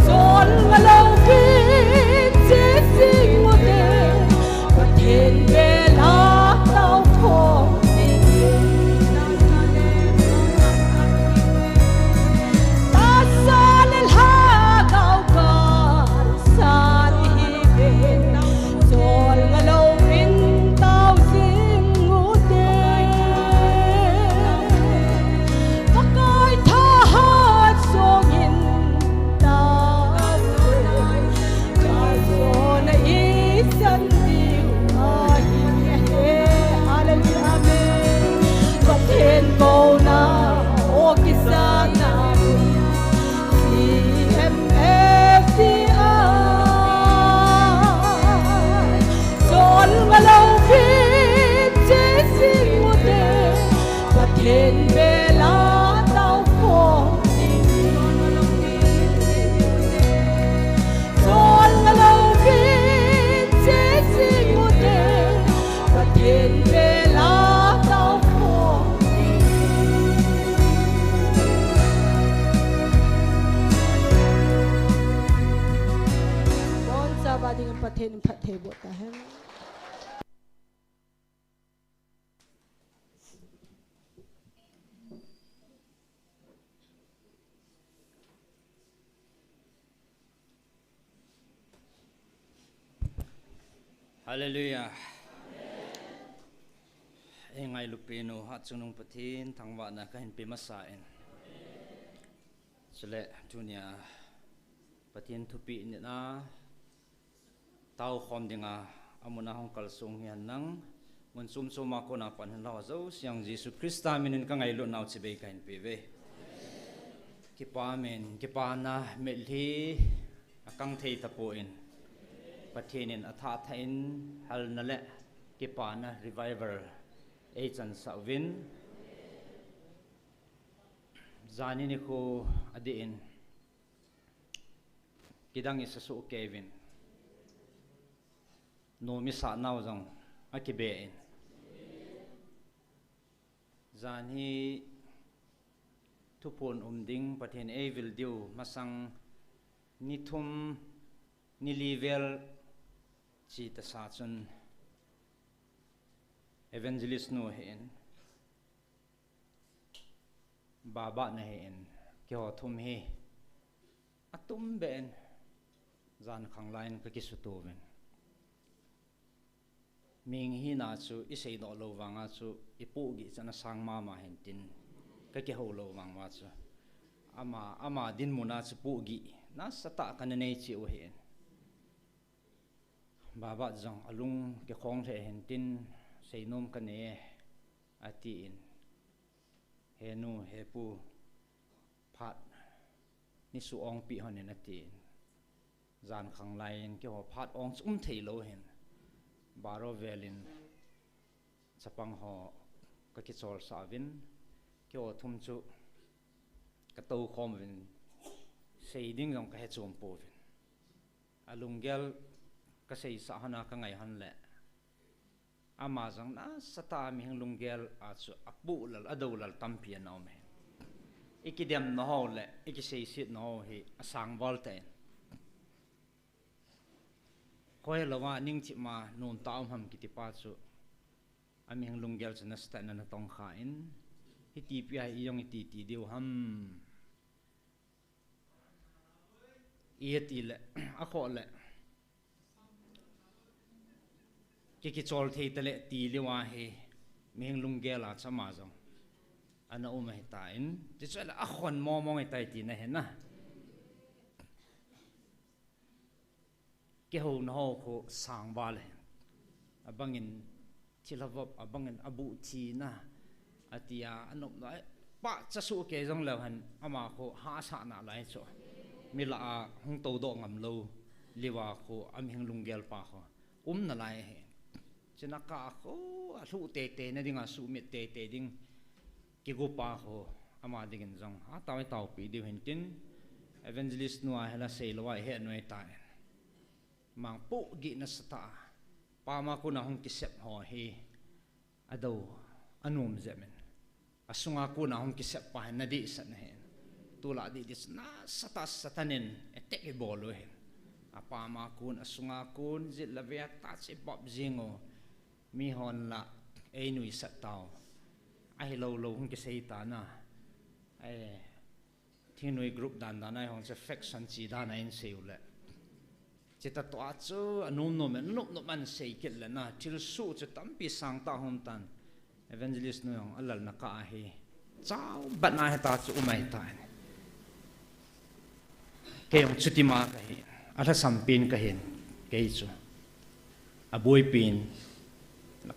Sol ngalo kin, che sing ute, Pathen vela tao ko. Tahsa le lhagao kal sa ihiuve, sol ngalo in tao jing ute. Pakai thahat songin tao uve, kalsonna isan diu ahi e. Hallelujah, amen. Pathen kona, o kisana, C M F D I. Sol ngalo kin, che sing ute, Pathen vela tao ko. Sol ngalo kin, che sing ute, Pathen vela tao ko. Bonchauva dingin Pathen in phatthei boh tahen. Hallelujah. Eingailupen u Hatchungnung Pathen thangvahna kahin pe masa in. Chule tunia Pathen thupeh nina taokhom dinga amun a hung kalsong hihen lang, mun chom chom a kona pan hinla ho jouse jong Jesu Christa minin kangailutnau chibai kahin peuve. Kipah men, kipana mitlhi akang thei tapon, Pathen in athah thah in halna le kipana revival eichansah uvin. Janhi nikho adeh in kidang isa soh keiyuvin, nom isah nau jong akibe in, janhi thuphon um ding Pathen eivil diu masang ni thum ni li vel che tasa chun evangelist nu hin, Baba nahin, keiho thum hi atumbeh in jankhang laiyin kakisuto uvin. Mihing hina chu iseidoh lou vanga chu ipohgih chan asang mama hintin, kakihou lou vang uva chu ama, ama dinmuna chu pohgih nasatah kana nei cheh u ahin. Baba jong alung kikhong lheh hintin, seinom kanei e, atin. He nu, he pu, phat nisuh ongpeh lhonin atin. Jankhang laiyin keiho phat ong chu um theilou hin, baro velin chapang ho kakicholsah uvin, keiho thum chu katoukhom uvin, sei ding jong kahe chom pouvin. Alunggel kaseisah lhona kangai lhon leh, ama jong nasatah a mihing lunggel a chu apoh lal, adou lal tampi ana um ahi. Ikidemna ho leh ikiseisetna ho hi asang val tah in. Hoilouva ningthip ma nomtah um ham kiti pa chu, amihing lunggel chu nasatah in ana tongkha in, hiti pi a hi ijong iti ti diu ham. Iti le, akhoh le, ki kichol thei tale ti leuva hi, mihing lunggel a chama jong ana um ahitan, tichu le akhon momong ahitai tina ahi na. Kihouna ho khu sangval ahi. Abangin thilha vop, abangin abuh thina, atia, anop na, pahcha soh kei jongleu hen, ama khu hahsatna lai chu, mi lah a hung toudoh ngam lou, liva khu, amihing lunggel pa khu, um nalai ahi. Chuna kah a khu, alhuh teitei na dinga, suhmit teitei ding, kigo pa khu, ama dingin jong, atao, ataopi diu hintin, evangelist nu a hila seilou a ihet nu ahitan. Mang pohgih nasatah a, pam a kona hung kisep ho hi, adou, anom jep in. Asunga kona hung kisep pa hi nadehset na ahin. Tulai dih dih nasatah Satan in attack ibol u ahin. Apam a kon, asunga kon, jet le vei a tah chu ibap jing u. Mihon la einuisat tau. Ahilou lou hung kisei tan a. Ai, thingnoi group dan dan a eihon chu faction chi dan a insei u le. Chutah toh a chu anom nom in, nop nop in sei kit le na, thilsoh chu tampi sangtah um tan. Evangelist nu jong alalna kah a hi, chaubatna hita chu um ahitan. Kei jong chutima kahi, alhasampen kahin, kei chu. Aboipen,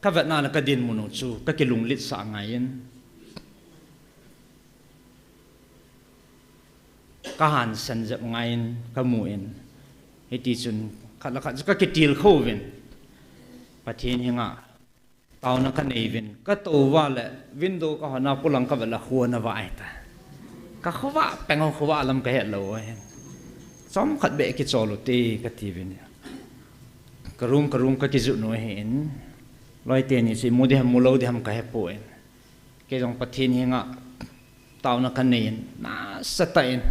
kavetna le kadinmun u chu, kakilungletsah angaiyin. Kahansan jep angaiyin, kamun. Hitichun, khat le khat chu kakitilkhou uvin. Pathen henga, taona kanei uvin. Katou uva le, window kahon a polang kavet le kho ana vah ahitai. Kakhovah peng u, khovah lam kahet lou u ahin. Chomkhat beh kichol u hite kati uvin. Ka room, ka room kakijot u ahin. Loi teni chu imu ding ham, mulou ding ham kahepoi. Kei jong Pathen henga taona kanei in, nasatah in,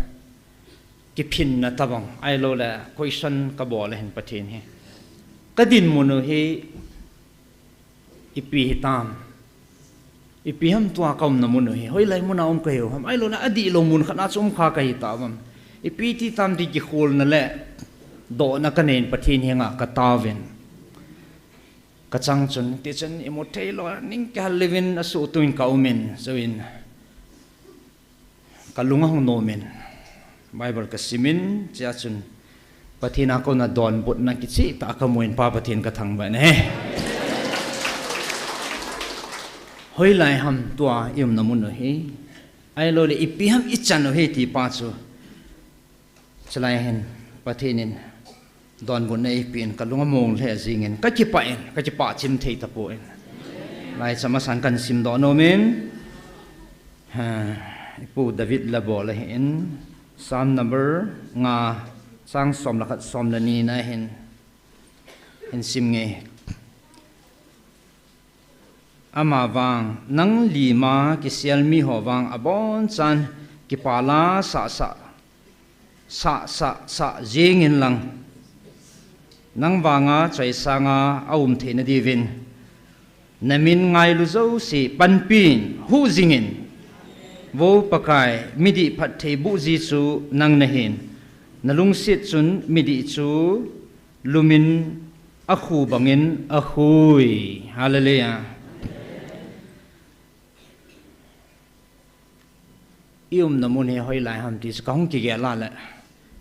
kiphinna tabang, ahilou le, question kabol ahin Pathen he. Kadinmun u hi, ipi hitam. Ipi ham tua kaumna mun u hi, hoilai mun a um kahiu ham. Ahilou le, adihlou mun khat a chu um kha kahi tauvem. Ipi ti tam ti kikholna le, dohna kanei in Pathen henga kataovin. Kachang chun, tichun imu theilou, ning kihal uvin asuhtuh in kaumin, chuin kalung ahung nom in, Bible kasimin, chea chun Pathen a kona donbutna kichehtah kamun, Pa Pathen kathangvah e. Hoilai ham tua iumna mun u hi, ahilou le ipi ham ichan u hi ti pa chu. Chulai hin Pathen in donbutna eipen, kalung among lheh jingin, kakipah in, kakipah chim thei tapon. Laicham asan kahin simdoh nomin, ha, ipu David in abol ahin, Psalm number nga, chang som le khat, som le ni na hin, hin sim nge. Amavang, nang lima kisel miho vang abonchan kipah la sahsah, sahsah, sah jingin lang. Nang vanga choisanga aum theina diuvin. Namin ngailu jouse panpin, huh jingin. Vo Pakai, midih phattheiboh ji chu nang nahin. Nalungset chun midih chu lumin akhu bangin akhui. Hallelujah. Iumna mun hi hoilai ham ti chu kahung kigel a le,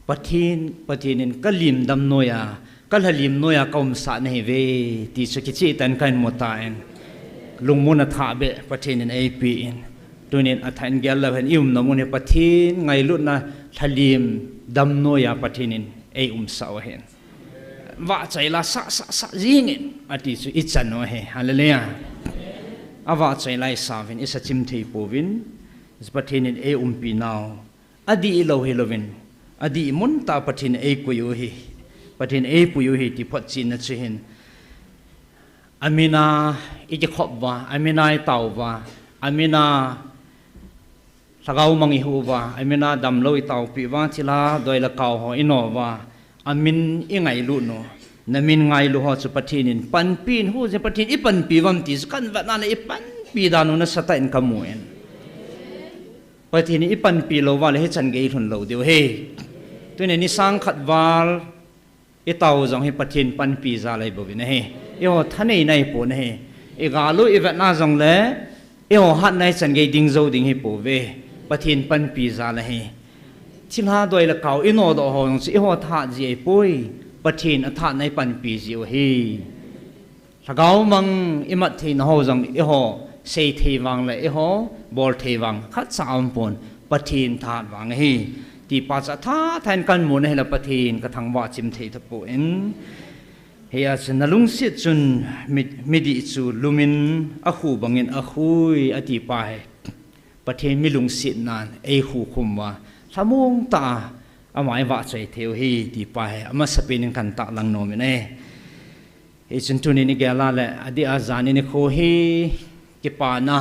Pathen, Pathen in kalim dam noiya, kalhalim noiya kaumsah nahiuve ti chu kichehtah in kahin mu tan. Lungmon athah beh Pathen in eipen. Tunin athah in gel leu hen, iumna mun hi Pathen ngailutna lhalim dam noiya Pathen in eiumsah u ahin. Vahchoi la sah, sah, sah jingin, ati chu ichan u ahi. Hallelujah. Avahchoi la isauvin, isachim thei pouvin, Pathen in eiumpi nau. Adihlou hilouvin, adihmun tah Pathen in eikoi u ahi. Pathen in eipui u ahi ti photchenna chu hin. Amin a ikikhop uva, amin a itao uva, amin a lhagao mang ihuh uva, amin a damlou itaopi uva, thilha doi le kao ho ino uva, amin ingailut u. Na min ngailu ho chu Pathen in panpi in, hu je Pathen i panpi uvam ti chu kan vetna le i panpi dan u nasatah in ka mu in. Pathen in i panpi lou uva le hichan gei lhun lou diu ahi. Tuni ni sang khat val i tao jong hi Pathen panpi jal ahi bouvin ahi. Eiho thanei nai pon ahi. I gal u i vetna jong le eiho hatna hichan gei ding jou ding hi pouve. Pathen panpi jal ahi. Thilha doi le kau i nodoh ho jong chu eiho thahat ji ahi poi. Pathen a thahatna i panpi ji u ahi. Lhagao mang i mat theina ho jong eiho sei thei vang le eiho bol thei vang khat cha um pon, Pathen thahat vang ahi. Ti pa chu atha tha in kan mu na hi le Pathen ka thangvah chim thei tapon. Hia chu na lungset chun mi, midih chu lum in a khu bang in a khui a ti pa hi. Pathen mi lungsetnan ei khu khum uva lhamong tah a ama i vahchoi thei u ahi ti pa hi. Amasapen in kan tahlang nom in ahi. Hichun tuni ni gel a le adeh a jani nikho hi kipana,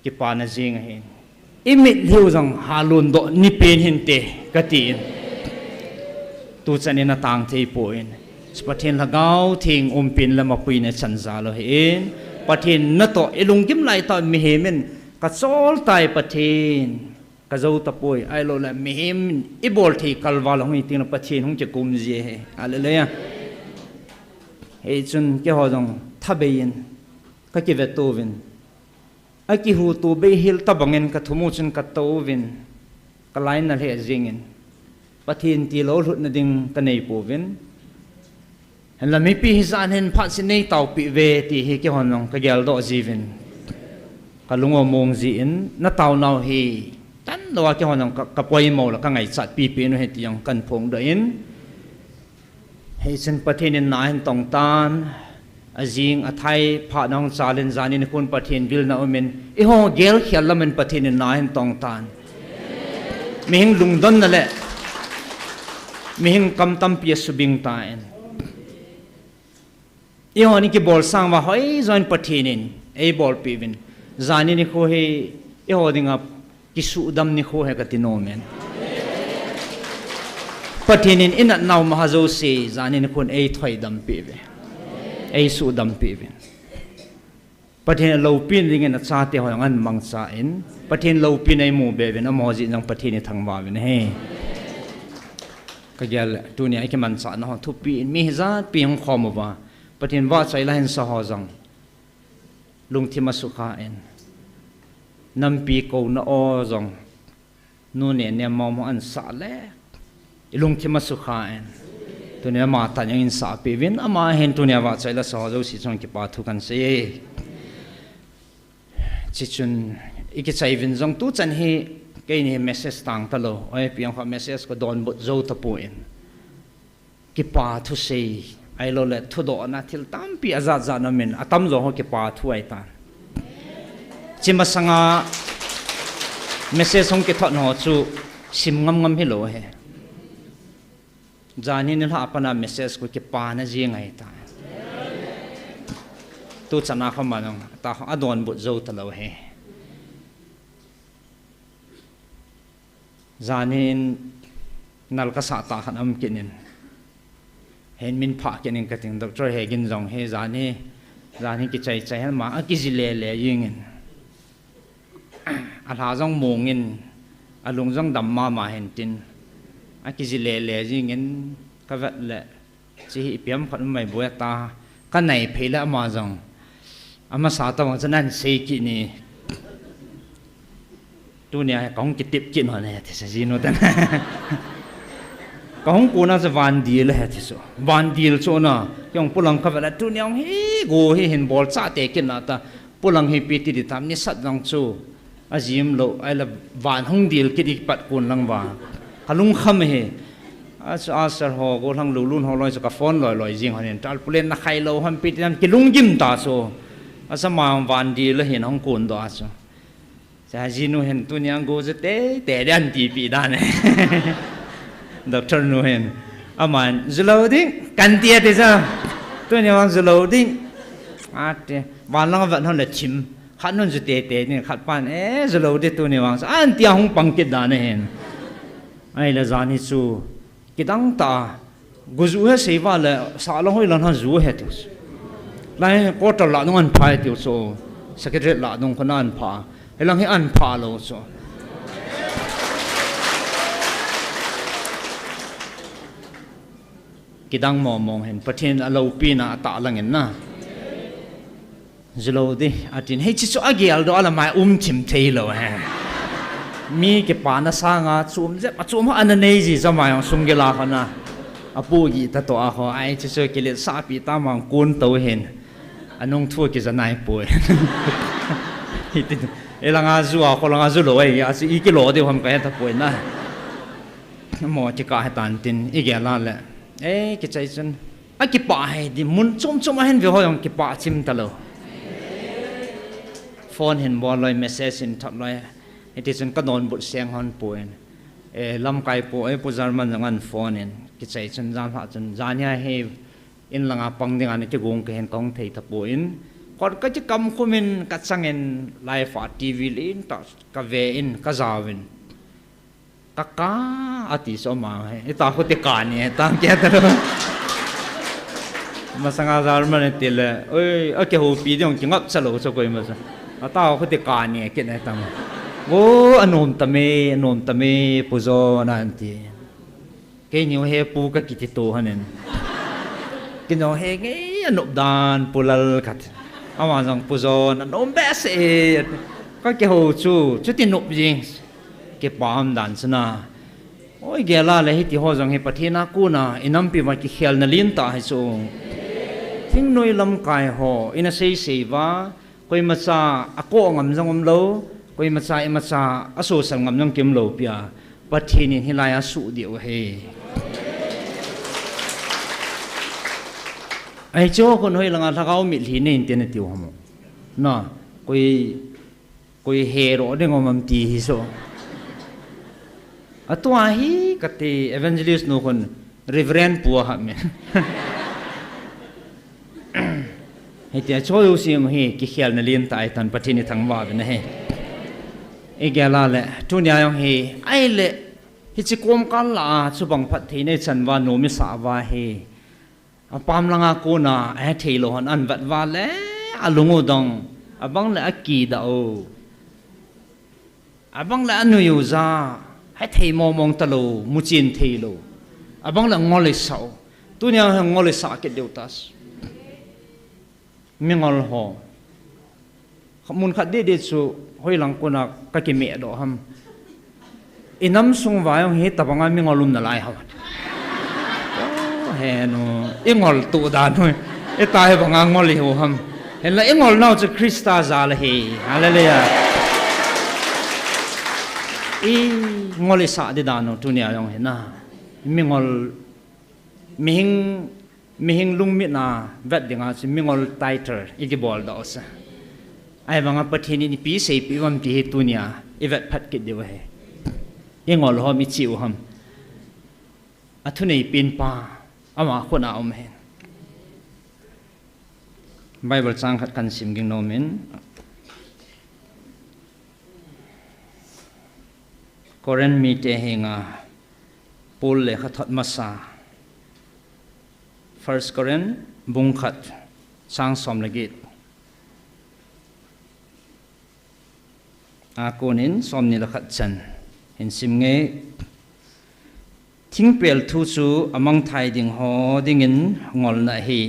kipana jing ahi. I mitlhi u jong halon doh ni pen hinte ka ti in. Tu chan in a tang thei pon. Pathen Lhagao Theng umpi in le mapui in a chan jal u ahi in. Pathen natoh i lunggim lai tah mihem in ka chol tai Pathen. Ka jou tapoi, ahilou le mihem in i bol thei kalval hung hi teng le Pathen hung kikum ji ahi. Hallelujah. Hichun keiho jong thabei in ka kive to uvin. A kihu to bei hel tabang in ka thum u chun ka to uvin. Ka line na lheh jing in. Pathen tilou lhutna ding ka nei pouvin. Hinla mipi hi jan hin phat sin nei taopeh uve ti hi keihon jong ka geldoh jiuvin. Ka lung u mong jin, na taonau hi tanlou a keihon jong ka, ka poimo le ka ngaichat pipi nu hi ti jong kan phongdoh in. Hichun Pathen in na ahin tong tan, ajing athai phat na hung chal in jan in khun Pathen vilna um in, eiho gelkhel lam in Pathen in na ahin tong tan. Mihing lungdonna le mihing kam tampi asubing tan. Eiho ni kibol sang uva hoi join Pathen in eibolpeh uvin. Jan in nikho hi eiho dinga kisuhdam nikho hi kati nom in. Pathen in i natnau maha jouse jan in nikhon eithoidam peh uve. Eisuhdam peh uvin. Pathen aloupina dingin achate ho jong ahin mangcha in, Pathen loupina imu be uvin, amaho jeh in jong Pathen ithangvah uvin ahi. Ka gel le, tunia ikimanchah nau thupi in, mi hijat pi hung khom uva, Pathen vahchoi la hin sa ho jong lungthim asukha in, nampi kouna o jong, Nu Nene mama ahin sah le, i lungthim asukha in. Tunia ama tan jong in sahpeh uvin, ama hin tunia vahchoi la sa ho jouse chunga kipa thu kan sei e. Chuchun, ikichai uvin jong tuchan hi, keini message tang talou, oi, piang kha message ka donbut jou tapon. Kipa thusei, ahilou le thudohna thil tampi ajat jat na um in, atamjo ho kipa thu ahitan. Chi masanga message hung kithot ho chu sim ngam ngam hilou ahi. Jan hi nilhah a pat a message khu kipana jing ahitan. Tuchan a kho ma jong, ta kho adonbut jou talou ahi. Jan hin nal kasah tah khat aum kit in. Hin min phah kit in kating, Doctor Hegin jong hi jan hi, jan hi kichai chai hen ama, akiji le le jing in. Alha jong mong in, alung jong dam mama hin tin. Akiji le le jing in, kavet le. Chi hi ipi ham khat um mai boi ata, kanai phei le ama jong. Amasa tobang chu nahin sei kit ni. Tunia hi kahung kitep kit lhon e, ti chu jinu ten. Kahung kona chu vandil ahi ti chu. Vandil chu na, kei jong polang kavet le tunia hung hi go hi hin bol chate kit na ta. Polang hi ipi ti ding tam, nisat jong chu. Ajim lou, ahile van hung dil kit i pat kon lang uva. Kalungkham e. Achu, a sir ho, gollhang lulun ho loi chu ka phone loi loi jing hon in. Tarpaulin na khai lou ham ipi ti ham kilunggim ta chu. Achu ama van dil ahin hung kondoh a chu. Cha jinu hin tunia go chu tei tei ding ahin tipeh dan e. Doctor nu hin. Aman, ju lou ding, kan ti ati chu. Tunia vang ju lou ding. Ati, van lang vet hon le thim. Khat nun ju tei tei ding, khat pan, eh, ju lou ding tunia vang. Ahin tia hung pang kit dan ahin. Ahile jan hi chu, kidang tah a, Guju he seiva le, sahlang hoilang ha ju he tiu chu. Lai quarter lah nung an pha he tiu chu. Secretariat lah nung khun an pha. Hilang hi an pha lou chu. Kidang mong mong hin, Pathen aloupina atah langin na. Ju lou di, atin, hiche chu agel doh a lamai um thim thei lou he. Mi kipana sanga chom jep, achom ho ana nei ji jama jong sung gila khana. Apu gi ta to a ho, ai chu chu kilet sa pi ta mang kun to hin. Anung thu kija nai poi. Hitin, ilanga ju a, kholanga ju lou ai, achu i kilo diu ham ka he ta poi na. Mo kikah he tan tin, igel a le. Eh, kichai chun. Akipah he di mun chom chom a hin ve ho jong kipah chim ta lou. Phone hin bol loi, message hin thot loi. Hiti chun ka donbut seng hon poi. Eh, lamkai pu, eh, Pu German jong an phone in. Kichai chun jan ha chun, jan hi a hi in langa pang ding a na kigong ka hin kong thei ta poi. Kot ka kikam khum in ka chang in live a T V lin ta ka ve in ka jao in. Ka ka, ati so ma he. Ita khu ti ka ni, ta kia ta lo. Masanga German ti le, oi, a kihoupi ding kingap cha lou chu koima chu. Ata khu ti ka ni, kit na tam. O, anom ta me, anom ta me, Pu Jo, na an ti. Kei niu he pu ka kiti to hanin. Kei niu he ngei anop dan Pu Lal khat. Ama jong Pu Jo, anom behseh e. Ka kihou chu, chuti nop jing. Kipah um dan chu na. Oi, gel a le hiti ho jong hi Pathen a kona, i nampi uva kikhelna lentah hi chu. Thingnoi lamkai ho, ina sei sei uva, koimacha akoh ngam jong um lou, koimacha imacha asosal ngam jong kium lou pia. Pathen in hilai a suh diu ahi. Ahi chu khun hoilanga lhagao mitlhi nei inte na tiu ham. Na, koi Koi he ro ding om am ti hi so. Atua hi kati evangelist nu khun Reverend Pu a hap me. Hitia choi u sim hi kikhelna lentah ahi tan Pathen i thangvah uvin ahi. I gel a le, tunia jong hi, ahile, hiche kom kal lah a, chubang phatthei nei chan uva, nom i sah uva hi. Apam langa kona, ahethei lou hon an vet uva le, alung u dong, abang le akidah u. Abang le anui u ja, hethei mong mong ta lou, muchen thei lou. Abang le ngol i sah u. Tunia hi ngol i sah kit diu ta. Mingol ho. Mun khat didi chu hoilang kona ka kimeh doh ham. I nam sung uva jong hitabanga mingol um nalai ham. O, he nu, i ngol tu dan u. Ita hibanga ngol i u ham. Hinla i ngol nau chu Christa jal ahi. Hallelujah. I ngol i sah di dan u tunia jong hi na. Mingol, mihing Mihing lungmitna vet dinga chu mingol title i kibol doh u chu. Ahivanga Pathen in ipi seipeh uvam ti hi tunia i vet phat kit diu ahi. I ngol u ham, i chih u ham. Athunei pen pa ama khut a um ahi. Bible chang khat kan sim ging nom in. Corinth mite henga Paul lekhathot masa. First Corinth bung khat chang som le get. A konin som ni le khat chan hin sim nge. Thingpel thu chu amangthai ding ho dingin ngolna ahi.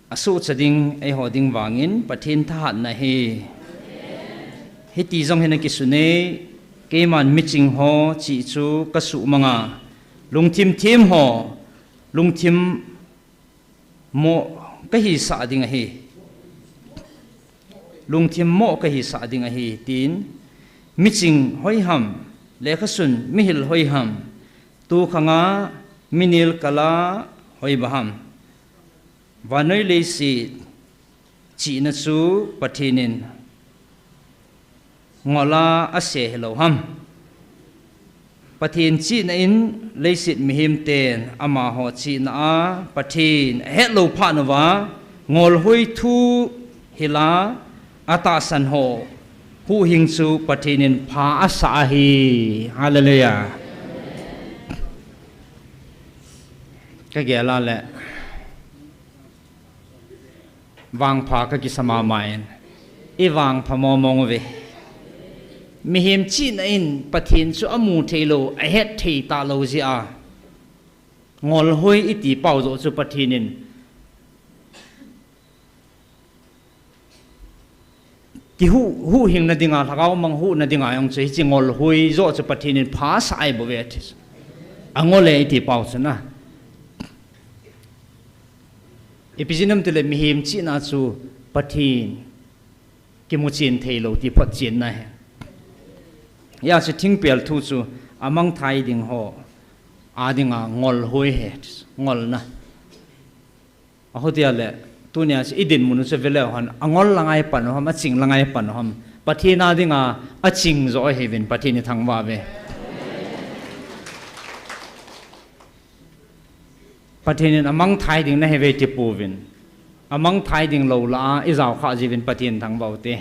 Asuhcha ding eiho ding vangin Pathen thahatna ahi. Hiti jong hin akisun e, keiman miching ho chih chu kasuhmang a, lungthim them ho, lungthim moh kahisah ding ahi. Lungthim moh kahisah ding ahi, tin. Miching hoiham, lekhasun mihil hoiham, tukhanga minel kala hoiba ham. Vannoi leiset chihna chu Pathen in ngol a ase hilou ham. Pathen chihna in leiset mihem ten amaho chihna a Pathen ahet lou phat uva ngolhoi thu hila atahsan ho huhhing chu Pathen in pha asah ahi. Hallelujah. Ka gel a le vangpha ka kisa mama in, i vangpha momong uve. Mihem chihna in Pathen chu amu thei lou, ahet thei talou jeh a, ngolhoi i ti pau joh chu Pathen in kihuh, huhhingna dinga, lhagao mang huhna dinga jong chu hiche ngolhoi joh chu Pathen in phasah ahi bouve ati chu. Angol e i ti pau chu na. Ipi jeh ham itile mihem chihna chu Pathen kimu chen thei lou ti photchenna ahi. Hijeh chun thingpel thu chu amangthai ding ho a dinga ngolhoi ahi, ngolna. Ahutia le, tunia chu i dinmun u chu veleu hen, angol lang a i pan u ham, aching lang a i pan u ham. Pathen a dinga aching joh ahiuvin, Pathen i thangvah uve. Pathen in amangthai ding nahiuve ti pouvin, amangthai ding lou lah a i jaokhah jeh uvin Pathen thangvah u hite.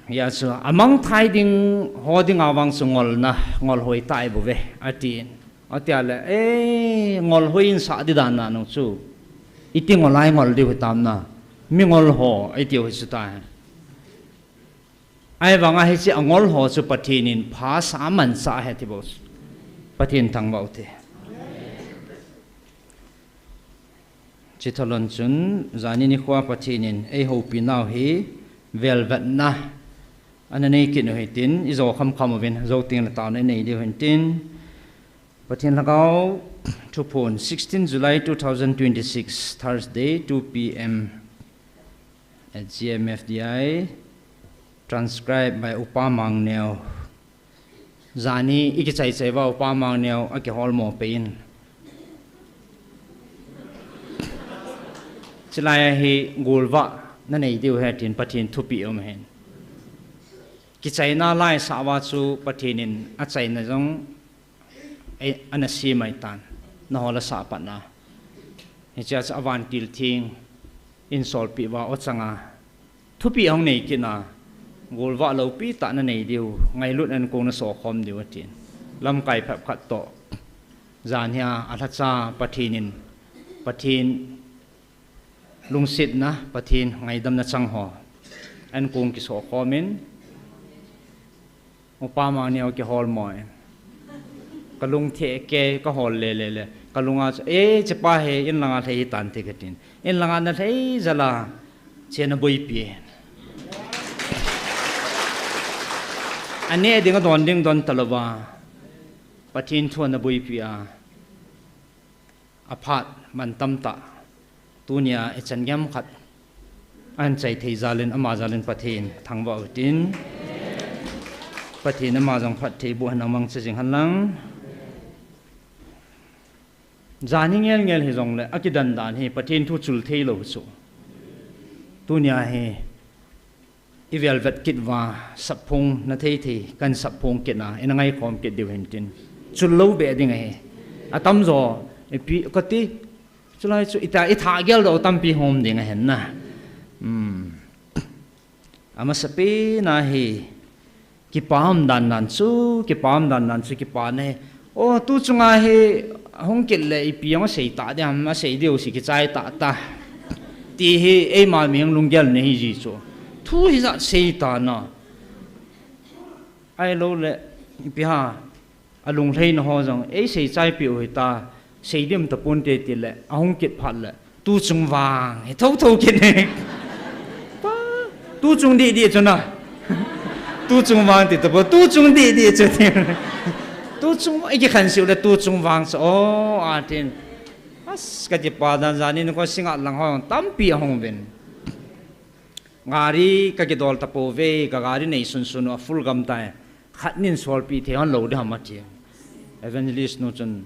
Hijeh chun amangthai ding ho dinga vang chu ngolna, ngolhoi tah ahi bouve atin. Atia le, e, ngolhoi in sah ding dan na nung chu, iti ngol a i ngol diu hitam na, mingol ho i tiu hi chu tai. Ahivanga hiche angol ho chu Pathen in phasah a amansah ahi ti bou chu Pathen thangvah u hite. Chutah lon chun, jani nikho a Pathen in eihoupi nau hi velvetna ana nei kit u hitin, i jo khamkham uvin, jou teng le taona i nei diu hitin. Pathen Lhagao Thuphon, sixteen July two thousand twenty-six, Thursday, two P M at G M F D I, transcribed by Upa Mangneo. Jani i kichai chai uva Upa Mangneo akiholmo peh in, chulai a hi golvah na nei diu ahi tin Pathen thupeh um ahin. Kichaina laisah uva chu Pathen in achaina jong ana sem ahitan, nangho la sah patna. Hichea chu avantil theng in solpeh uva o changa thupeh ahung nei kit na, golvah loupi tah na nei diu, ngailutna in kong na sokhom diu atin. Lamkai phep khat toh janhia alhacha Pathen in, Pathen lungsetna, Pathen ngaidamna chang ho an kong kisokhom in, Upa Mangneo kiholmo in, kalung theh kei kahol le le le, kalunga chu, e, chepa hi inlanga lhai hitante katin. Inlanga na lhai jal a, chena boipi. Aneh ding adon ding don talouva, Pathen thu ana boipi a, aphat mantam tah, tunia ichan gei khat ahin chai thei jal in, ama jal in Pathen thangvah u hitin, Pathen ama jong phattheiboh in amangcha jing hen lang. Jani ngel ngel hijongle akidan dan hi Pathen thu chul thei lou chu, tunia hi i velvet kit uva, sapphong na thei thei kahin sapphong kit na, ina ngaikhom kit diu hitin, chul lou beh ding ahi. Atamjo ipi kati, chulai chu ita, i thah geldoh tampi hung um ding ahin na. Amasapen a hi kipa um dan dan chu, kipa um dan dan chu kipana hi. O, tu chunga hi hung kit le ipi jong asei tah ding ham, asei diu si kichai tah ta, ti hi eima mi hung lunggel na hi ji chu. Thu hijat sei ta na, ahiloule ipi ham, alunglhaina ho jong eisei chaipeh u hita, sei dim taponte tile ahung kit phat le, tu chung vang hi thouthou kit ne. Tu chung didi chu na, tu chung vang ti tapou, tu chung didi chu ti. Tu chung, ikikhen seh u le tu chung vang chu, o, atin. As, katipa dan, jani nikho singa lang ho jong tampi ahung uvin. Gari kakidol tapouve, ka gari neisun sun u a full gam tai. Khat nin solpeh thei hon lou ding ham ati. Evangelist nu chun,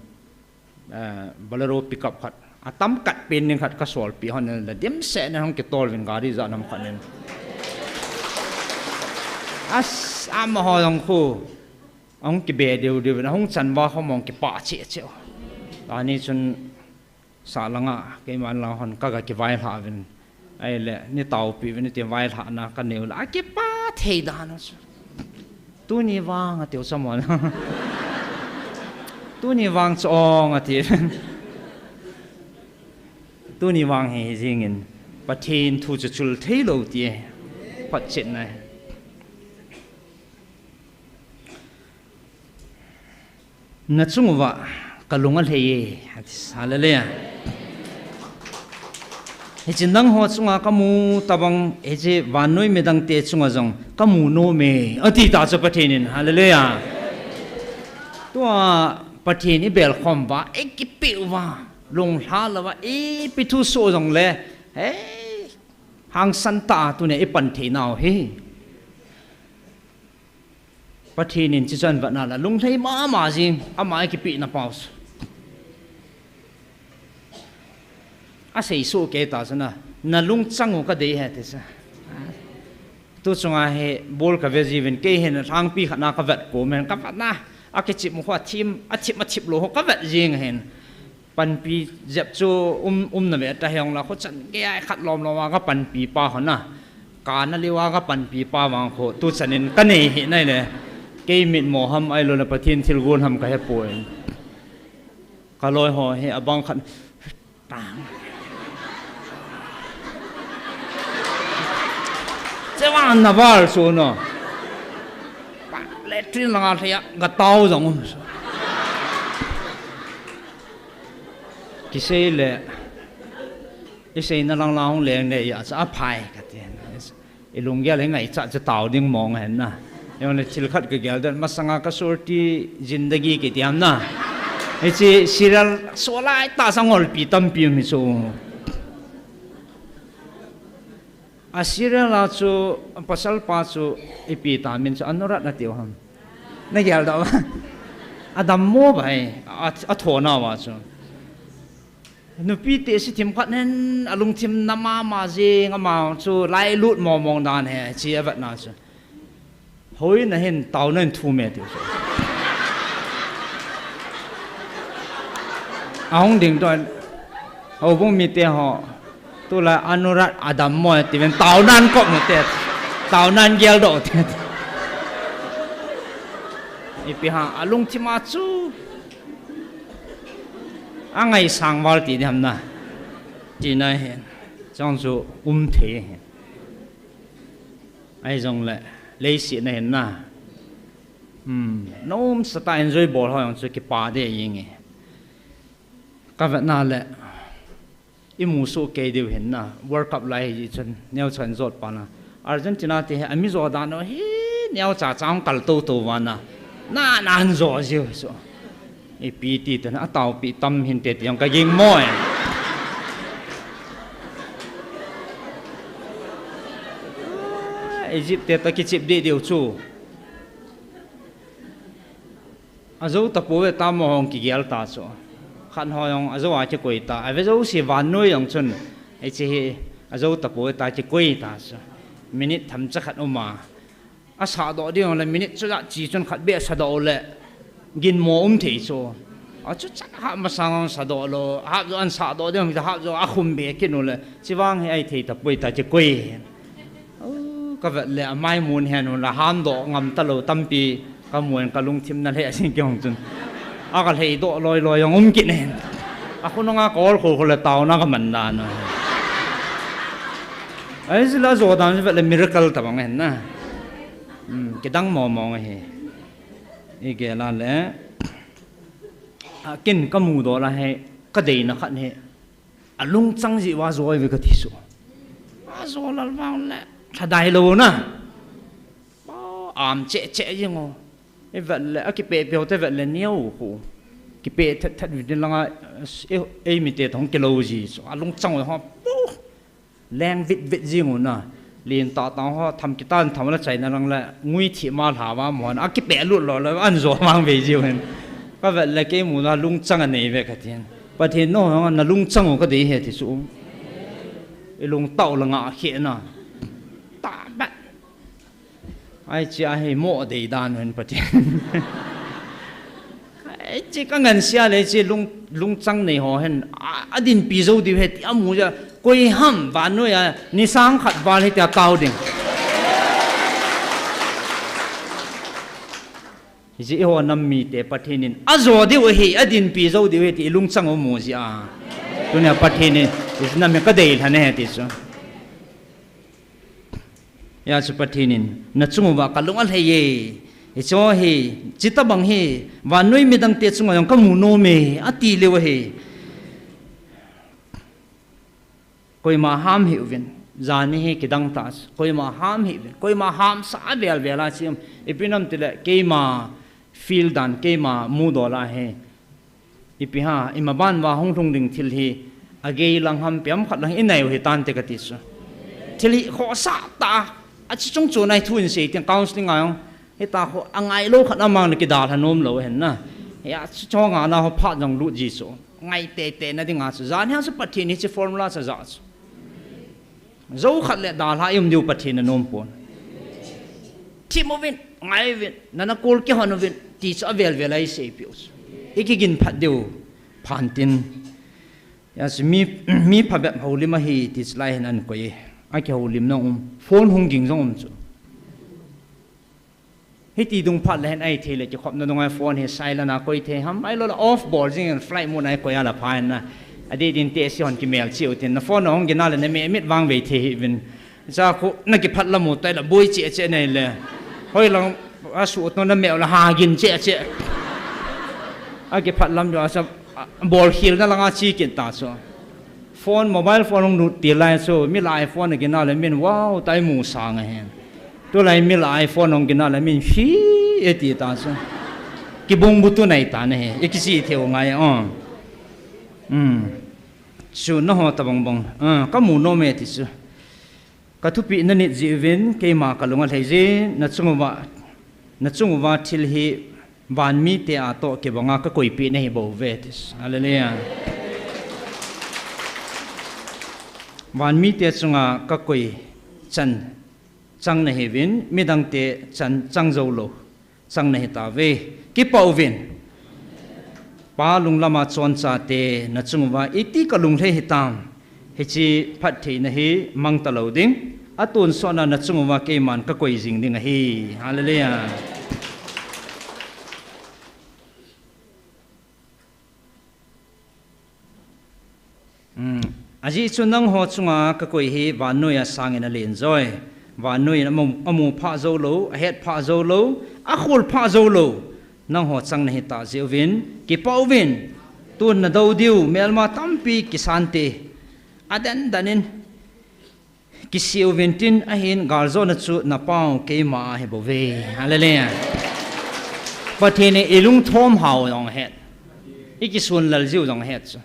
Bolero pickup khat, atam kat pen ding khat kasolpeh hon in, dimset nin hung kitol uvin gari jat ham khat nin. As, amaho jong khu ahung kibe deu deu uvin, ahung chan uva khom ahung kipah cheh cheh u. Ani chun sah langa keiman lang hon kaga kivailhah uvin, ahile nitaopeh uvin ati, vailhahna kanei u le akipah thei dan u chu. Tuni vang atiu chamon. Tuni vang chu ong ati. Tuni vang hi jingin Pathen thu chu chul thei lou ti. Phatchetna. Na chung uva ka lung alhei e. Hallelujah. Hiche nangho chunga ka mu tabang, hiche vannoi midang te chunga jong ka mu nom e, ati ta chu Pathen in. Hallelujah. Tua Pathen i belkhom uva, i kipe uva, lunglha louva, ipi thu soh jongle, hei, hangsan tah a tunia i pan thei nau hi. Pathen in chuche chu ahin vetna le lunglhai mama jing, ama a kipehna pau chu. Asei soh kei ta chu na, na lungchang u ka dei e ti chu. Tu chunga hi ball ka ve jiuvin kei hin lhangpi khat na ka vet kom in ka vet na, akichim u khu athim, athim, athim lou khu ka vet jing hin. Panpi jep chu um, um na ve ta hiong la khu chan gei a khat lom lom a ka panpi pa khu na. Ka na liu a ka panpi pa vang khu tu chan in ka nei hi nai le. Kei mitmo ham ahilou le Pathen thilgon ham ka he poi. Ka loi ho hi abang khat. Tang. Che vang na val su no. Pa le trin langa thia ga tau jong um. Kisei le, i seina lang lang hung leng le ya cha phai ka ti. I lunggel hi ngaichat chu tao ding mong hen na. Jong le thil khat ka gel den masanga ka surti zindagi kiti ham na. Hiche serial so lai tah sang ngolpi tampi um hi chu. A serial a chu pasal pa chu ipi ta min chu Anurat na tiu ham. Na gel doh. Adam mo bai a, a thona uva chu. Nupi te si thim khat hen alungthim na mama jing ama chu lai lut mong mong dan hi chi a vetna chu. Hoi na hin tao na hin thu me ti chu. Ahung ding to. Houbung mite ho. Tulai Anurat Adam mo ti ven tao nan kop mo te. Tao nan gel doh te. Ipi ha alungthim a chu. Angaisang val ti diham na. Ti na hin. Chong chu um thei hin. Ahi jong le, leiset na hin na. Hmm. Nom sata enjoy bol ho jong chu kipa de jing e. Ka vetna le. I mu soh kei diu hin na, World Cup lai hi chun, neocha in jot pa na. Argentina te hi, ami jo dan u hi, neocha cha hung kal tou tou va na. Na, na an jo jiu so. Ipi ti te na, a tao pi tam hin te ti jong ka ging mo e. Egypt te ta kichip di diu chu. Ajo tapou ve ta mo hung kigel ta chu. Khat ho jong ajo a kikoi ta. Ave jouse vannoi jong chun. Hiche hi ajo tapou ve ta kikoi ta chu. Minute themcha khat um a. Asah doh ding le minute chu ja chi chun khat beh sa doh le. Ginmo um thei chu. A chu chan hah masang sa doh lou. Hah jo an sa doh ding, hah jo a khum be kin u le. Chi vang hi ahi thei tapoi ta kikoi. O, ka vet le, amai mun hen u la, ham doh ngam ta lou tampi, ka mun ka lungthim na lheh sing kei hong chun. A ka lhei doh loi loi jong um kit nen. A khonung a ka ol kho kho le taona ka man dan u. Ahi jeh a jo dan vet le miracle tabang hen na. Um, kidang mo mo nge hi. I gel a le. A kin ka mu doh la he, ka deina khat he. A lungchang jeh uva jo ve ka ti chu. A jo lal vang le, lhadai lou na. Am che che jing u. I vet le, a kipe pe te vet le neo khu. Kipe that that vi din langa, e, e mi te tong kilou ji chu. A lungchang ho. Leng vit vit jing u na. Lin ta ta ho, tham kitan tham la chaina lang le, ngui thi ma lha va mo na. A kipe lut lou lou, an jo mang ve ji u hen. Ka vet le kei mu na lungchang a nei ve ka tin. Pathen no, na lungchang u ka dei he ti chu. I lungtao la nga khe na. Ta ba. Ai chi a hi mo dei dan hen Pathen. Ai chi ka ngansia le chi lung, lungchang nei ho hen. A, a dinpi jo diu he ti a mu ja. Koi ham vannoi a ni sang khat val hi ti a tao ding. Hiche eiho nam mite Pathen in ajo diu ahi, adinpi jou diu ahi ti ilungchang u mu jia. Tunia Pathen in hiche nam hi kadei lhon ahi ti chu. Hijeh chun Pathen in nachung uva kalung alhai e. Hiche hi, hitobang hi, vannoi midangte chunga jong kamu nom e, ati leu ahi. Koima ham hih uvin, jani hi kidang tah, koima ham hih uvin, koima hamsah a vel vel a chi um, ipi ham itile, keima feel dan, keima mudol a hi, ipi ham, imaban uva hung lhung ding thil hi, agei lang ham, ipi ham khat lang hi inei u hitante kati chu. Thil hi khohsah tah a, achu chung chu nai thu in sei tin counseling a jong, hitia khu angai lou khat amang le kidalha nom lou hen na. Hia chu chonga na ho phat jong lut ji chu. Ngai teitei na dinga chu. Jan hia chu Pathen hiche formula chu ajah chu. Jou khat le dalha i um diu Pathen in anom pon. Thim uvin, ngai uvin, nana kol kihon uvin, ti chu avel vel a iseipeh u chu. I kigin phat diu, phat tin. Hijeh chun mi, mi phabep houlim ahi ti chu lai hin ahin koi e. Akihoulim na um, phone hung ging jong um chu. Hiti dung phat le hin ahithei le kikhopna dunga phone hi silent a koi thei ham, ahilou le off bol jing in flight mode a koi a la pha hen na. Adeh din te si hon kimel cheh u tin, na phone hung ging a le na me mit vang vei thei hih uvin. Cha khu na kiphat lam u tai la boi cheh cheh nei le. Hoilang a su to na me u la ha gin cheh cheh. Akiphat lam jo asa, a, bol khel na langa chi kin ta chu. Phone, mobile phone hung lut til lai chu, mi la iPhone agin a le min, wow, tai mu sang ahi. Tulai mi la iPhone hung gin a le min, hi, eti ta chu. Kibung bu tu nai ta na hi, i kisi thei u ngai, oh. Um. Chu na ho tabang bang, ah, kamu nom e ti chu. Ka thupeh na nit jeh uvin, keima kalung alhai jin, nachung uva, nachung uva thil hi, Van mite a toh kibanga kakoi peh nahi bou ve ti. Hallelujah. Van mite chunga kakoi chan chang nahiuvin, midangte chan chang jou lou, chang nahi tauve. Kipah uvin. Pa lunglam a chonchate, nachung uva iti kalung lhai hitam. Hiche phattheina hi mang talou ding. Atonsot na nachung uva keiman kakoi jing ding ahi. Hallelujah. Hmm. Ajeh chu nangho chunga kakoi hi vannoi a sangin alen joi. Vannoi in amu, amu phah jou lou, ahet phah jou lou, akhol phah jou lou. Nangho chang nahi tah jeh uvin, kipah uvin, tun nadou diu, melma tampi kisante. Aden den in, kise uvin tin ahin galjona chu napau keima ahi bouve. Hallelujah. Pathen in ilungthom hau jong ahet. Ikisonlel jiu jong ahet chu.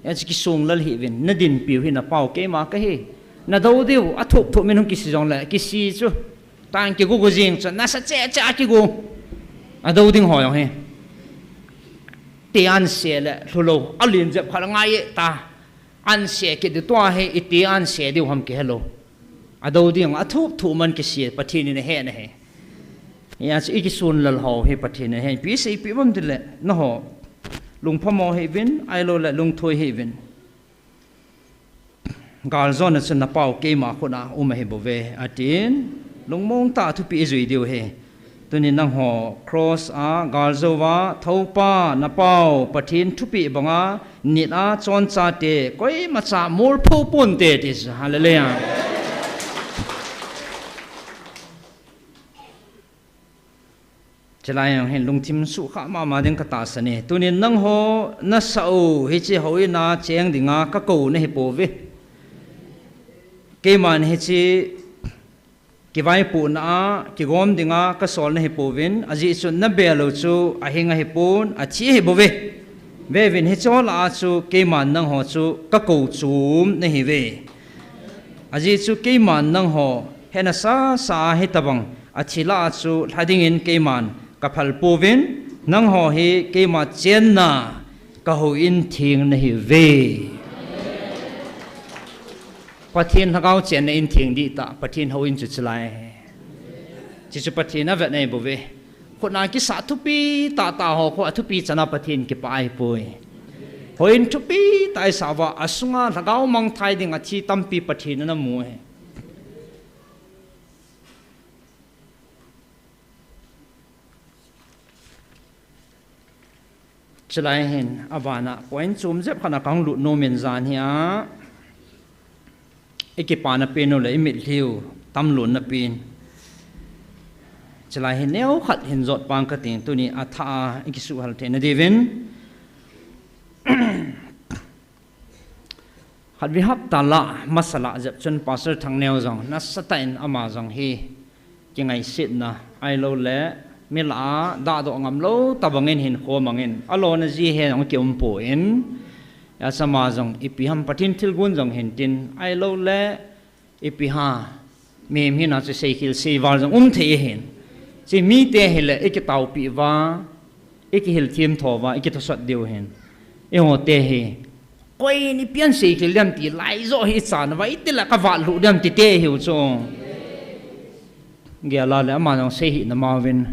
Hichu kisonglel hih uvin, nadinpiu hi napau keima kahi. Nadou diu, athup thup min hung kise jongle, kise chu. Tang kigu gu jing chu, nasa cheh cheh a kigu. Adou ding ho jong hi. Te anse le, lhulou, alen jep khat ngai e ta. Anse kit diu tua hi, iti anse diu ham kihelou. Adou ding, athup thup man kise, Pathen in ahet nahi. Hichu ikisonlel hou hi Pathen in ahet. Ipi seipeh bam tile, nangho. Lungphamo hih uvin, ahilou le lungthoi hih uvin. Galjona chu napau keima khut a um ahi bouve, atin, lungmong tah a thupeh ijui diu ahi. Tuni nangho cross a galjou a, thoupa, napau, Pathen thupeh banga, nit a, chonchate, koimacha, molpho ponte, ti chu, hallelujah. Chulai jong hin lungthim sukha mama ding katahsan e. Tunin nangho nasah u hiche houin a cheng dinga kakou nahi pouve. Keiman hiche kivaipohna a kigom dinga kasol nahi pouvin, ajeh chu nabel u chu ahing ahipon, athi ahi bouve. Veuvin hiche ho lah a chu keiman nangho chu kakou chom nahiuve. Ajeh chu keiman nangho hetna sasa a hitobang athi lah a chu lha dingin keiman kaphal pouvin, nangho hi keima chenna kahouin theng nahiuve. Pathen lhagao chenna in theng dihtah, Pathen houin chu chulai. Hichu Pathen avet nahi bouve. Khut a kisah thupi tahtah ho khu athupi chana Pathen kipah ahipoi. Houin thupi tah isah uva, asunga lhagao mangthai ding athi tampi Pathen in anamu ahi. Chulai hin, abana, point chom jep khat a kahung lut nom in jan hi a, i kipana pen u le i mitlhi u tam lon na pen. Chulai hin neo khat hin jot pang ka ting tuni a tha a i kisuhal theina diuvin. Khatvei hapta lah, masa lah jep chun Pastor Thangneo jong, nasatah in ama jong hi, kingaisetna, ahilou le, mi lah a, dahdoh ngam lou, tabang in hin khom angin, alona ji he jong kium poi, asama jong, ipi ham Pathen thilgon jong hin tin, ahilou le, ipi ha, Mihem hina chu seikhel seival jong um thei ahin. Hiche mite hi le i kitaopi uva, i kihilthem tho uva, i kithosot diu ahin. Eiho te hi, koi in ipi a seikhel diam ti lai jo hi i chan uva, iti le ka vat lhu diam ti te hiu chu. Gel a le ama jong sei hih na ma uvin.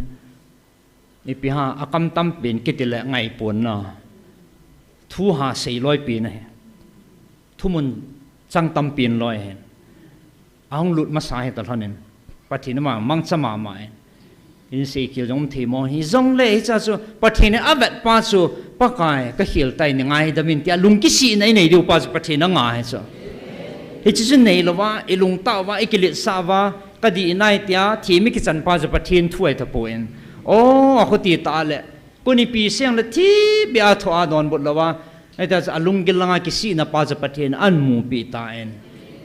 Ipi ha, akam tampi in kiti le ngaipon na. Thu ha sei loi pi na hi. Thumun chang tampi in loi hin. Ahung lut masa hi ta lhon in. Pathen ama mangcha mama in. In seikhel jong um thei mo hi jong le hi cha chu. Pathen in avet pa chu. Pakai ka khel tai ni ngaidam in tia lung kisihna i nei diu pa chu Pathen anga hi chu. Hiche chu nei lou va, i lungtah uva, i kiletsah uva. Ka dih nai tia, thim i kichan pa chu Pathen thu ahi tapon. O, akhuti ta le. Koi in ipi sei jongle thim beh a tho a donbut lou va. Ahita chu alunggil langa kisihna pa chu Pathen in ahin mupi tan.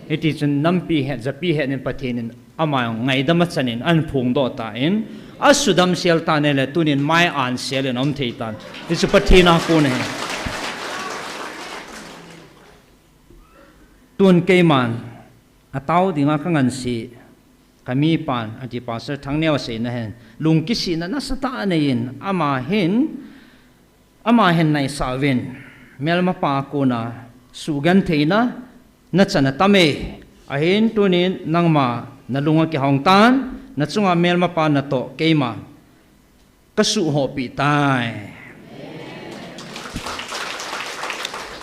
Hiti chun nampi het, japi het in Pathen in ama ngaidam a chan in ahin phongdoh tan. Asudam sel tan ahile tunin mai an sel in aum thei tan. Hichu Pathen a kon ahi. Tun keiman, atao dinga ka ngansi, ka mipan, ati Pastor Thangneo aseina hin, lung kisihna nasatah anei in, ama hin, ama hin naisah uvin, melmapa a kona, sugentheina, nachan atam e, ahin tunin nangma, na lung akihong tan, na chunga melmapa natoh keima, ka suhhopi tai.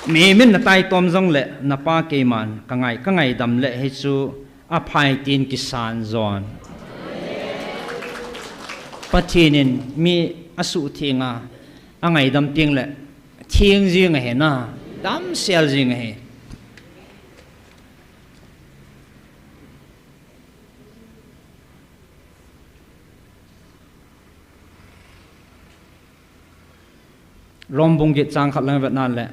Mihem in na taitom jongle, na pa keiman, ka ngai, ka ngaidam le hichu aphai tin kisan jon. Pathen in mi asuhtheng a, angaidam teng le, theng jing ahi na, damsel jing ahi. Rom bung get chang khat lang vet na le.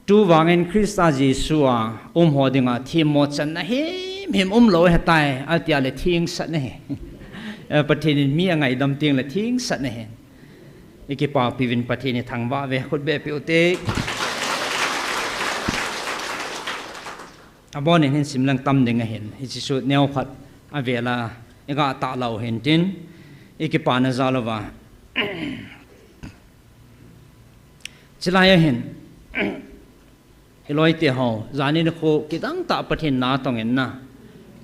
Tu vangin Christa Jesu a um ho dinga themmo channa himhim um lou ahitai, atia le thengsat na ahi. Eh, Pathen in mi angaidam teng le thengsat na ahi. I kipapi uvin Pathen i thangvah uve, khut beh peh u te. Abon in hin sim leng tam ding ahin, hiche chu neo khat avel a, i ga tah lou hin tin, i kipana jal uva. Chulai a hin, i loi te ho, jan in khu kidang tah Pathen na tong in na,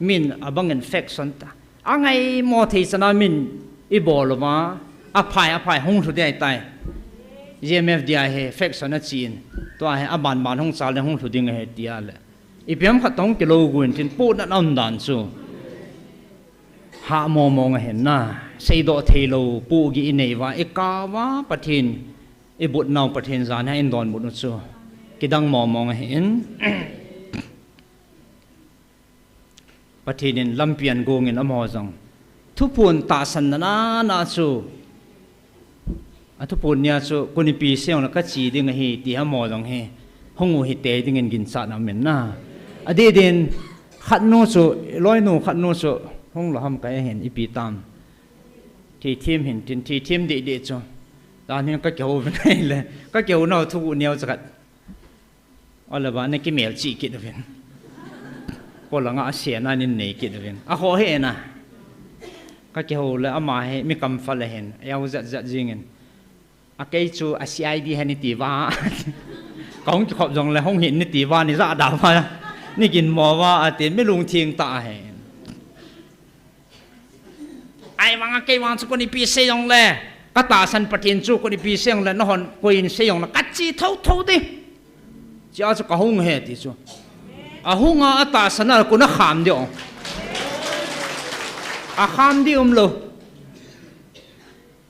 min abang in faction ta, angaimo thei chan a min i bol uva, aphai, aphai hung lhu ding ahitai. G M F D I hi faction a chi in, tua hi aban ban hung chal le hung lhu ding ahi tia le. Ipi ham khat tong kilou gun tin poh na nam dan chu. Ha mo mo nga hin na. Seidoh thei lou poh gih i nei uva, i kah uva Pathen, i but nau Pathen jan hi in donbut u chu. Kidang mo mo nga hin. Pathen in lampi ahin gong in amaho jong. Thuphon tahsan na na na chu. A thuphon nia chu, koi in ipi sei jongle ka che ding ahi, ti amaho jong hi. Hung u hi tei ding in ginchat na um in na. Adeh din, khat nu chu, loi nu khat nu chu, hung lou ham ka he hin ipi tam. Thithem hin tin, thithem deh deh chu. Tan hin ka kihou vin ahile, ka kihou nau thuguh neo cha khat. Ole ba, na kimel chih kit uvin. Polanga a sena nin nei kit uvin. A ho he na. Ka kihou le ama hi mi kam fa le hin. A yau zat zat jing in. A kei chu a C I D he ni ti uva. Ka hung kikhop jongle hung hin ni ti uva ni ja da uva. Ni ginmo uva a ti mi lungthim tah a he. Ahivanga kei vang chu koi in ipi sei jongle, ka tahsan Pathen chu koi in ipi sei jongle, nahon koi in sei jongle, ka che thotho ding. Chia chu ka hung e ti chu. Ahung a, atahsan a, koi in akham ding. Akham ding umlou.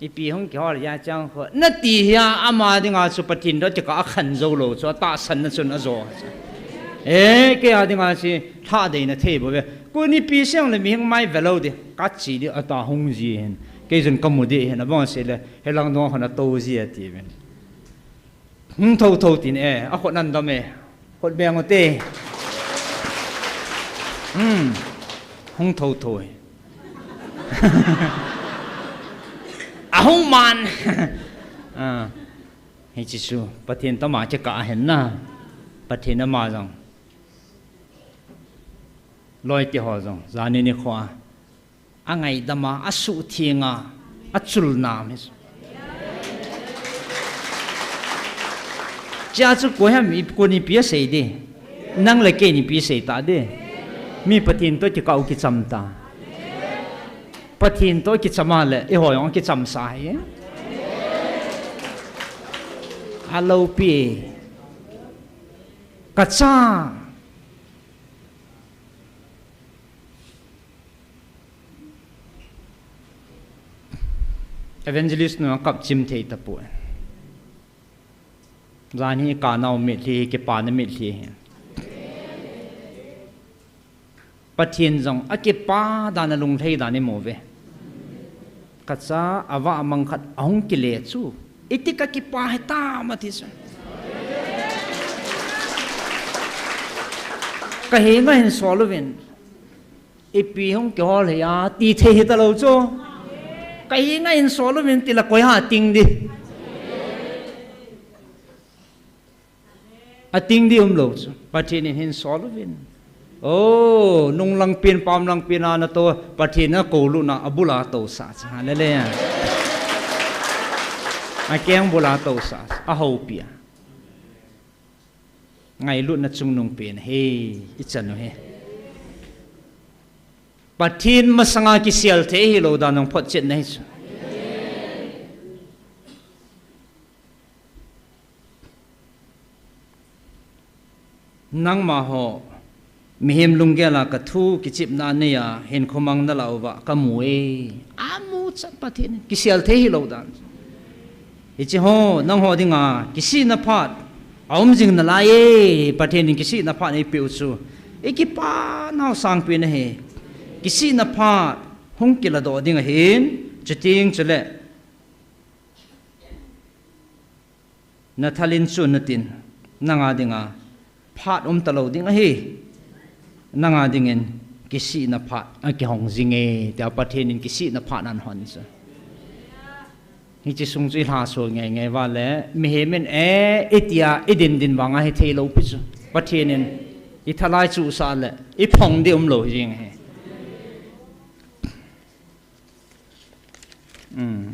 Ipi hung kihol hia chang kho. Nati hia ama dinga chu Pathen toh kikah a khan jou lou chu, atahsan na chun ajo. Eh, kei a dinga chu lhadei na thei bou ve. Koi nipi seng le mihem mai ve lou di. Ka chi di ata hung ji hin. Kei jong ka mu di hin, abang se le, helang dong hon ato ji ati ve. Hung tho tho tin e, akhut nan dam e. Khut beng u te. Hmm. Hung tho tho e. Ahung man. Ah. Hiche chu, Pathen toh ama kikah ahin na. Pathen ama jong. Loi te ho jong, jani nikho a. Angaidam a, asuhtheng a, achulna mi. Chea chu koi ham, i koi nipi asei di. Nang le kei nipi sei ta di. Mi Pathen toh kikah u kicham ta. Pathen toh kicham a le, eiho jong kicham sa hi. Alopi. Ka cha. Evangelist nu akap chim thei tapoi. Jan hi ka nau mitlhi, kipana mitlhi hi. Pathen jong akipa dan a lunglhai dan imu ve. Ka cha ava amang khat ahung kile chu. Iti ka kipa hitam ati chu. Ka henga hin sol uvin. Ipi hung kihol hia, ti thei hita lou chu. Ka henga hin sol uvin ti la koi ha ting di. Ating di um lou chu. Pathen in hin sol uvin. Oh, nung lang pen, pam lang pen a na to, Pathen in akou lut na, abul a tou sa chu. Hallelujah. Akeng bul a tou sa chu. Ahoupi a. Ngailutna chungnung pen hi, i chan u hi. Pathen masanga kisel thei hilou dan hung photchetna hi chu. Nangma ho, mihem lunggel a ka thu kichepna nei a, hinkho mang na la uva ka mu e. Amu chan Pathen, kisel thei hilou dan. Hiche ho, nangho dinga, kisihna phat, aum jing nalai e, Pathen in kisihna phat eipeh u chu. I kipa nau sangpen ahi. Kisihna phat, hung kiladoh ding ahin, chuteng chule. Na thal in chu natin, nanga dinga, phat um talou ding ahi. Nanga dingin kisihna phat akihong jing e, tia Pathen in kisihna phat ahin hon chu. Hiche sung chu i lhasol ngeingei uva le, mihem in e, itia, i din din vang a hithei lou pi chu. Pathen in, i thalai chu sa le, i phong di um lou jing ahi. Hmm.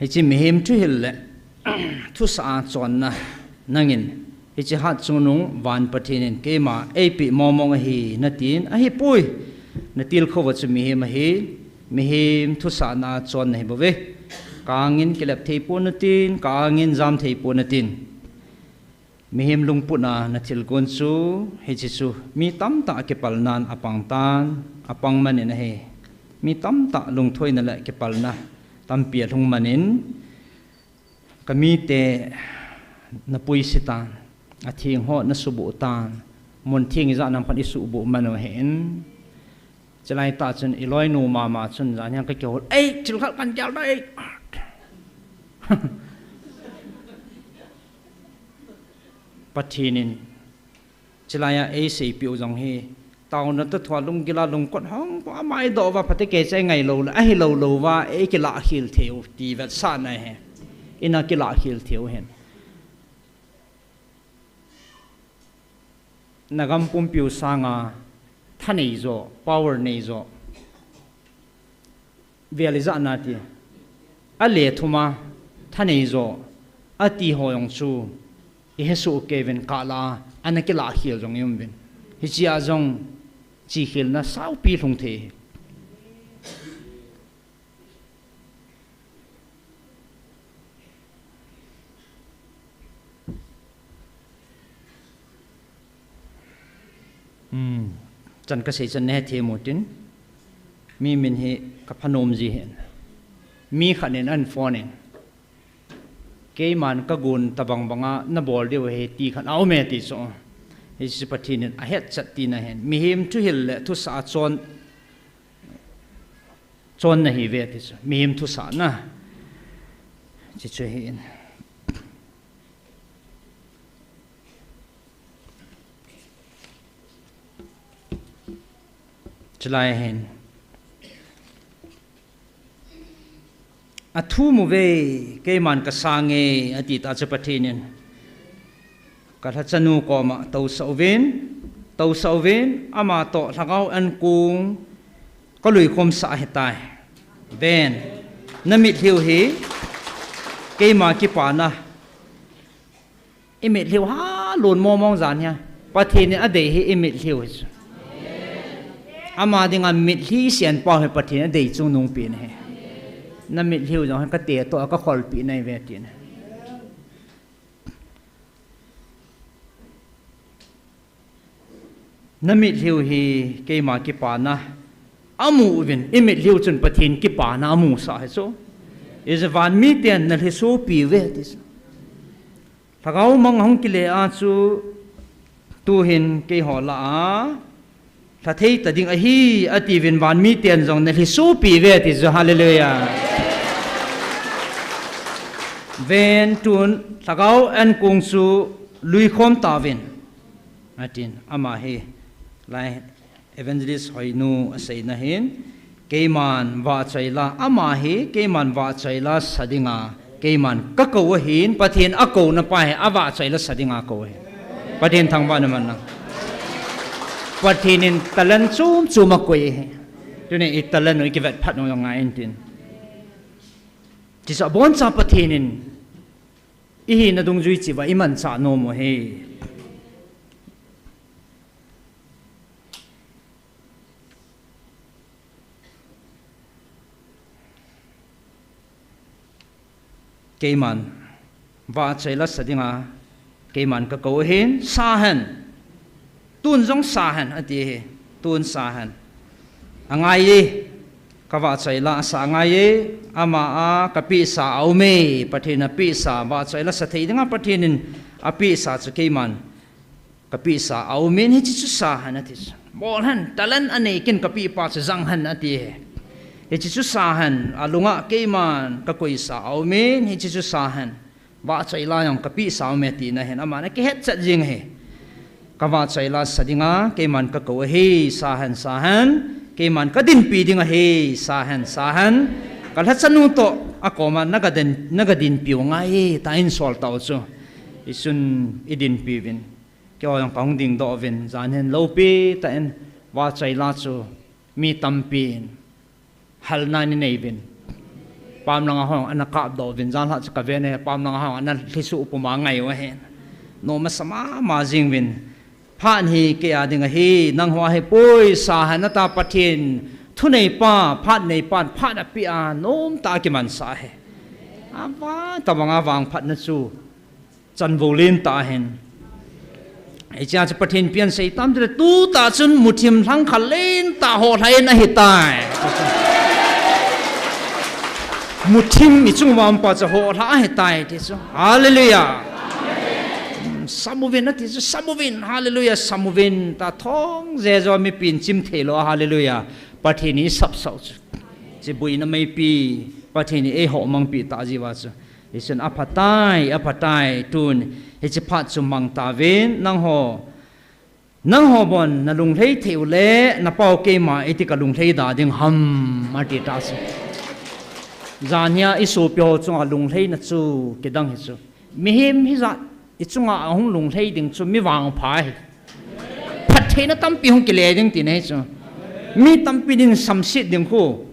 Hiche mihem thuhil le thusah a chonna nangin, hiche hatchungnung van Pathen in keima eipeh mongmong ahi natin, ahipoi, na tilkhou va chu mihem ahi, mihem thusahna a chonna ahi bouve. Ka angin kilep thei pon natin, ka angin jam thei pon natin. Mihem lungput a na thilgon chu, hiche chu, mi tamtah a kipalnan apang tan, apang manin ahi. Mi tamtah lungthoina le kipalna tampi alhung manin, ka mite na puise tan, atheng ho na suboh tan, mun theng ijat nam khat i suboh man u ahin. Chulai tah chun i loinu mama chun jan hian ka kihol, ei, thil khat kan gel dai. Pathen in, chulai a eiseipeh u jong hi, taona toh thua lunggil a lungkot hong, ama i doh uva phatecha i ngai lou le, ahi lou lou uva, ei kilah khel thei u, ti vetsahna ahi. Ina kilah khel thei u ahin. Na gam pumpi u sanga, thanei jo, power nei jo. Vel ijat nati. A le thum a, thanei jo. ati ho jong chu ihesoh kei uvin, kala ana kilah khel jong ium uvin. Hichea jong chihkhelna saupi lhung thei. Hmm. Chan kasei chan nahethem utin. Mi min hi kaphanom ji hin. Mi khat in ahin phone in, keiman kagon tabang banga nabol diu ahi ti khat aume ti chu. Hichu Pathen in ahetchet tina hin. Mihem thuhil le thusah a chon, chon nahiuve ti chu. Mihem thusah na. Hichu hin. Chulai hin. Athum uve, keiman kasange, ati ta chu Pathen in. Kalhachanu koma tousah uvin, tousah uvin, ama toh lhagao ankong kaluikhomsah ahitai. Ven, namitlhiu hi, keima kipana. Imitlhiu ha lon momong jan hia. Pathen in adei hi imitlhiu hi chu. Ama dinga mitlhi sienpau hi Pathen in adei chungnungpen ahi. Namitlhiu jong hi kate toh a kakholpeh nahiuve tina. Namitlhiu hi keima kipana amu uvin, imitlhiu chun Pathen kipana amusah hi chu. Hiche vanmiten nalhisopi uve ti chu. Lhagao mang ahung kile a chu tuhin keiho lah a lhathei ta ding ahi atiuvin, vanmiten jong nalhisopi uve ti chu, hallelujah. Ven tun lhagao ankong chu luikhom tauvin, atin, ama hi lai Evangelist Hoinu aseina hin, keiman vahchoila, ama hi keiman vahchoila sa dinga keiman kakou ahin, Pathen akouna pa hi avahchoila sa dinga akou ahi. Pathen thangvahna man lang. Pathen in talent chom chom akoi ahi. Tuni i talent u ikivet phat u angai intin. Hiche aboncha Pathen in ihina dungjui cheh uva imanchah nom u ahi. Keiman vahchoila sa dinga keiman kakou ahin, sa hen. Tun jong sa hen ati ahi. Tun sa hen. Angai e. Kavahchoila sa angai e. Ama a kapehsa aume. Pathen in apehsa, vahchoila sa thei dinga Pathen in apehsa chu keiman kapehsa aumin, hiche chu sa hen ati chu. Bol hen, talent anei kin kapeh pa chu jang hen ati ahi. Hiche chu sa hen, alunga keiman kakoisa aumin, hiche chu sa hen. Vahchoila jong kapehsa aume tina hin, aman akihetchet jing ahi. Kavahchoila sa dinga keiman kakou ahi, sa hen, sa hen. Keiman kadinpi ding ahi, sa hen, sa hen. Kalhachanu toh akoma nagadin, nagadinpiu ngai e, tin asol tau chu. Hichun idinpi uvin. Keiho jong kahung dingdoh uvin, jan hin lopi tah in vahchoila chu mi tampin halna in anei uvin. Pamlanga ho ana kapdoh uvin, janlhah chu kave ne, pamlanga ho ana lhisoh puma angai u ahi. Nom asa mama jing uvin. Phat hi kei a ding ahi, nangho a hipoi, sa hen ata, Pathen thuneipa, phat neipan phat apeh a, nomtah a kimansah ahi. Avang, tobang a vangphatna chu chanvou lentah ahin. Hichea chu Pathen pen sei tam tile, tutah chun muthim lhangkhat lentah hohlhah in ahitai. Muthim ichung uva umpa chu hohlhah ahitai ti chu. Hallelujah. Hmm, sam uvin ati chu, sam uvin. Hallelujah, sam uvin. Tah thong jejo mipin chim theilou a, hallelujah. Pathen in isapsah u chu. Hiche boina meipi Pathen in eihomangpeh tah jeh uva chu. Hichun aphatai, aphatai, tun hiche phat chu mang tauvin, nangho, nangho bon nalunglhai thei u le, napau keima iti kalunglhai da ding ham, ati tah chu. Jan hia isopi ho chunga lunglhaina chu kidang hi chu. Mihem hijat ichunga ahung lunglhai ding chu mi vangpha ahi. Phattheina tampi hung kile ding tina ahi chu. Mi tampi din samset ding khu.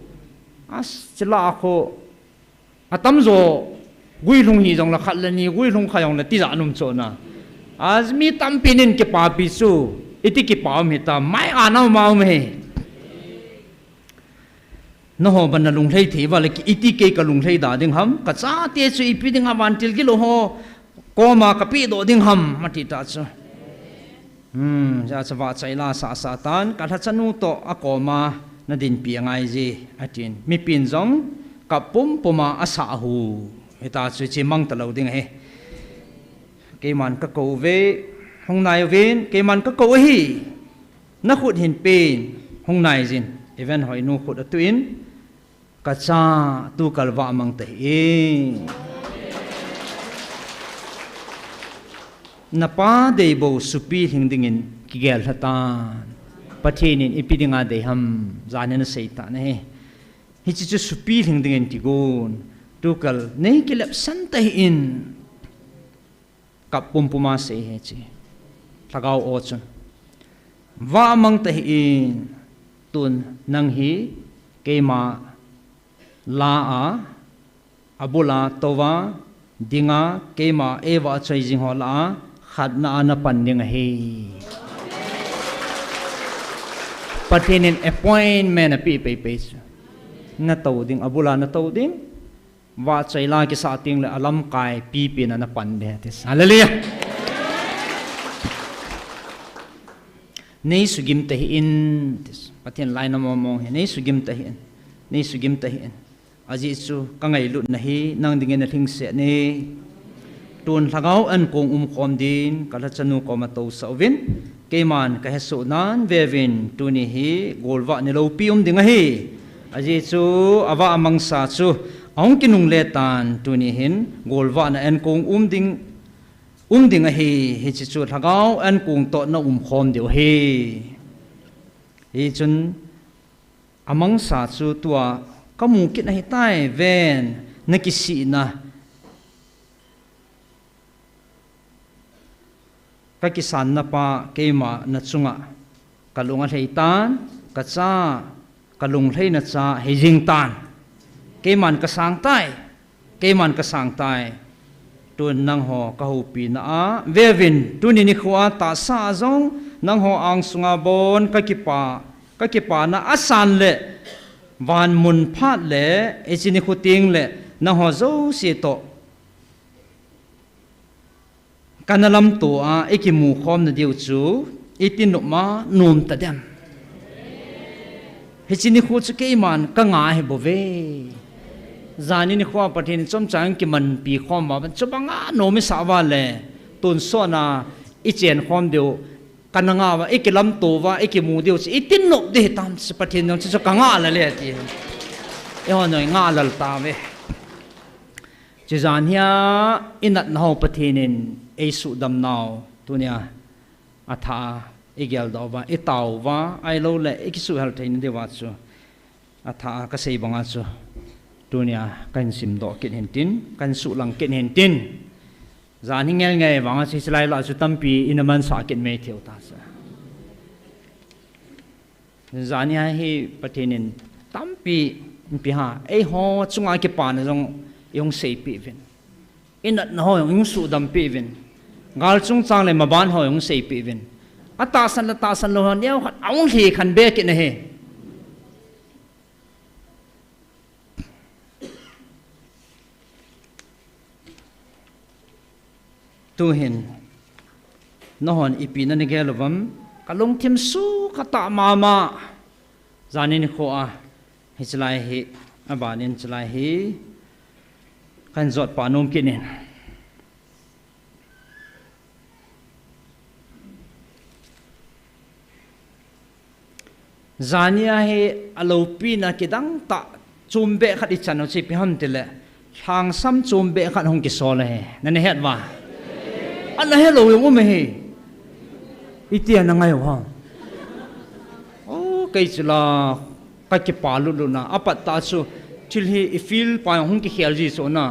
Achu lah a khu atamjo Guilhung hi jong la khat le ni, guilhung kha jong la tija num chona. Aji mi tampi nin kipapi chu, iti kipa um hita, mai a nau ma um he. Naho ban na lunglhei thei va le ki iti kei ka lunglhei da ding ham, ka chate chu ipi ding a vantil gilo ho, koma ka pi do ding ham, mati ta chu. Hmm, ja cha va chai la sa sa tan, ka lha chanu to a koma na din pi ngai ji, atin. Mi pin jong ka pum puma a sa hu. Hita chu chi mang ta lo ding he. Keiman ka ko ve, hung nai vin, keiman ka ko hi. Na khut hin pen, hung nai jin. Even hoi nu khut a tuin, ka cha tu kal va mang ta hi. Na pa dei bo supi hling dingin kigel hatan. Pathen in ipi dinga dei ham, janin a sei ta na he. Hichi chu supi hling dingin kigon. Tu kal nei kilep san ta hi in. Kap pum puma sei he chi. Lhagao o chun. Va mang ta hi in. Tun nang hi keima la a, abula tova, dinga, keima eva choi jing ho la a, khatna a na pan ding ahi. Pathen in appointment a pi pei pei chu. Na to ding, abula na to ding. Va choi la kisa ting le alam kai pi pi na na pan de tis. Hallelujah. Nei sugim ta hi in tis. Pathen lai na mo mo he. Nei sugim ta hi in. Nei sugim ta hi in. Aji chu ka ngailut na hi, nang dingin a hling se ne. Tun lhagao an kong um khom din, ka lha chanu koma to sa uvin. Keiman ka he su nan vevin, tuni hi golva ni lo pi um ding ahi. Aji chu ava amangsa chu, ahung kinung le tan, tuni hin golva na an kong um ding, um ding ahi, hichi chu lhagao an kong to na um khom diu ahi. Hi chun, amangsa chu tua ka mu kit ahi tai ven na kisihna. Ka kisan na pa keima na chunga ka lung a lhei tan, ka cha, ka lung lhei na cha hei jing tan. Keiman ka sang tai. Keiman ka sang tai. Tun nangho ka houpi na a vevin, tuni nikho a tahsa a jong nangho ang sunga bon ka kipa, ka kipa na a san le van mun phat le, hichi nikho ting le nangho jouse to. Kana lamto a, i kimu khom na diu chu, i ti nop ma, nom ta dem. Hichi nikho chu keiman ka nga hi bou ve. Jani nikho a Pathen in chomcha kimanpi khom ma, chubang a nom i sa va le, tun sona i chen khom diu, kana nga va, i kilamto va, i kimu diu chu, i ti nop di hi tam chu Pathen jong chu, chu ka nga la le ti. I ho noi nga lal ta ve. Chujan hia i natna ho Pathen in ei sudam nau tunia a tha i geldoh uva, i tao uva, ahilou le i kisuhel theina diuva chu a tha a ka sei banga chu tunia kan simdoh kit hin tin, kan suhlang kit hin tin. Jan hi ngel ngei vanga chu hiche lai lah chu tampi i na mansah kit mai thei u ta chu. Jani a hi Pathen in tampi, ipi ham, eiho chunga kipana jong i hung seipeh uvin. I natna ho jong i hung sudam peh uvin. Gal chungchang le maban ho jong seipeh uvin. A tahsan le tahsan lou ho neokhat a hung lhikhen be kit na hi. Tuhin, nahon ipi nana gel uvam, ka lungthim sukha tah mama, jani nikho a, hiche lai hi, abanin hiche lai hi, kan jot pa nom kit in. Jani a hi a loupina kidang tah chom beh khat i chan u chu ipi ham tile, lhangsam chom beh khat hung kisol ahi. Nana het uva? Ana helou jong um ahi. Iti ana ngai u ham? O, kei chu la ka kipa lut lut na. Apat ta chu thil hi i feel pa jong hung kikhel ji chu na.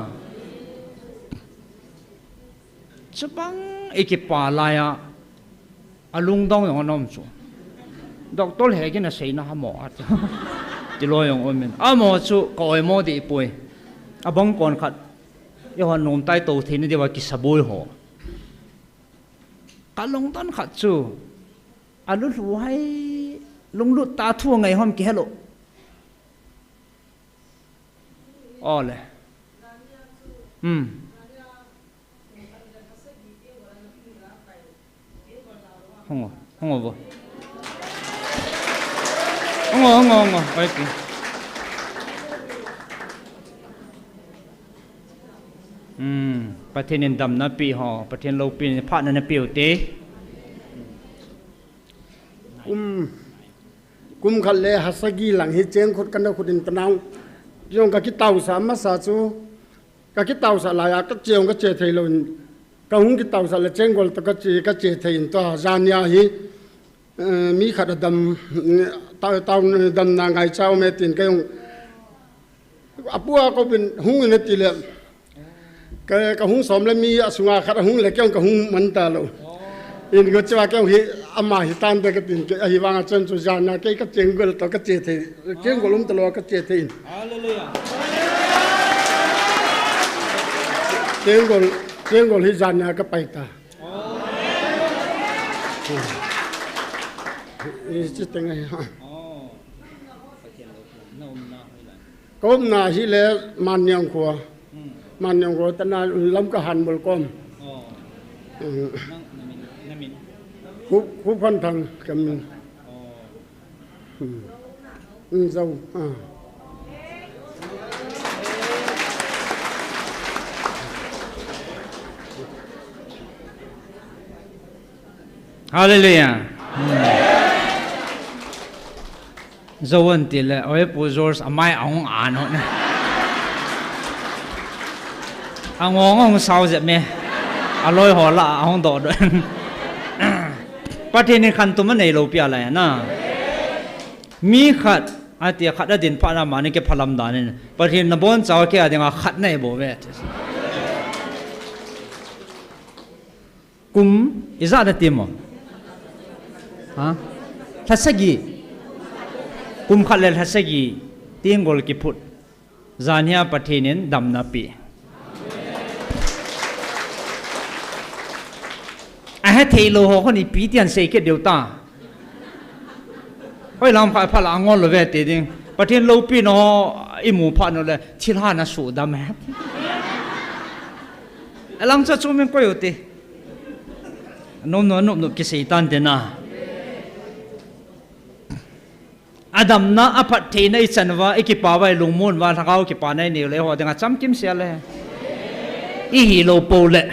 Chubang i kipa lai a, a lungdong jong ana um chu. Doctor he kin a seina ha mo a ti. Ti lou jong um in. Amaho chu ka oimo deh poi. Abang kon khat. Eiho nom tai tou theina diuva kisaboi ho. Ka lungdon khat chu, alulhu hai, lunglut ta thu ngai hom kihelo. Ole. Hmm. Hung o, hung o vo. Hung o, hung o, hung o. Oi, pi. Hmm, Pathen in damna pe ho, Pathen loupina phatna napeu te. Kum, kum khat le ha sagi lang hi cheng khut kana khut in tanang. Jong ka kitausah masa chu, ka kitausah laiya ka che jong ka che thei lou in, ka hung kitausah le cheng gol toh ka che, ka che thei in tua, jania hi, eh, mi khat a dam, tau, tau damna ngaicha um e tin ka jong, apu a kouvin hung in ati le, ka, ka hung som le mi a sunga khat a hung le kei jong ka hung man talou. In go chua kei jong hi ama hi tante ka tin, kei ahivanga chun chu jana kei ka cheng gol toh ka che thei, cheng gol um talou ka che thei in. Hallelujah. Cheng gol, cheng gol hi jana ka pai ta. Hiche teng ahi. Ka umna hi le Manniang khua. Manniang khua tana Lamka Hanbol kom. Khu, khu Phanthang ka min. Zo. Hallelujah. Zo an ti le, oi, Pu George, amai ahung an hon. Angong ahung sao jep me. Aloi ho lah a ahung doh doh. Pathen in khantouna neilou pi a lai na. Mi khat, ati khat a din phat na mani kei phalam dan in. Pathen nabonchauva kei a dinga khat nei bou ve. Kum ijat nati mo? Ha? Lha sagi. Kum khat le lha sagi. Tenggol kiphut. Janhia Pathen in damna pe. Ahe theilou ho khun ipi tin sei kit diu ta. Hoilam khat phat la angol lou ve ti ding. Pathen loupina ho imu phat u le thilha na sudam e. Alang cha chu min koi u ti. Nom nom nom nom kisei tan te na. Adamna aphattheina ichan uva, ikipah uva, ilungmon uva, lhagao kipana inei u le, eiho dinga chamkim sel e. Ihi lou pou le.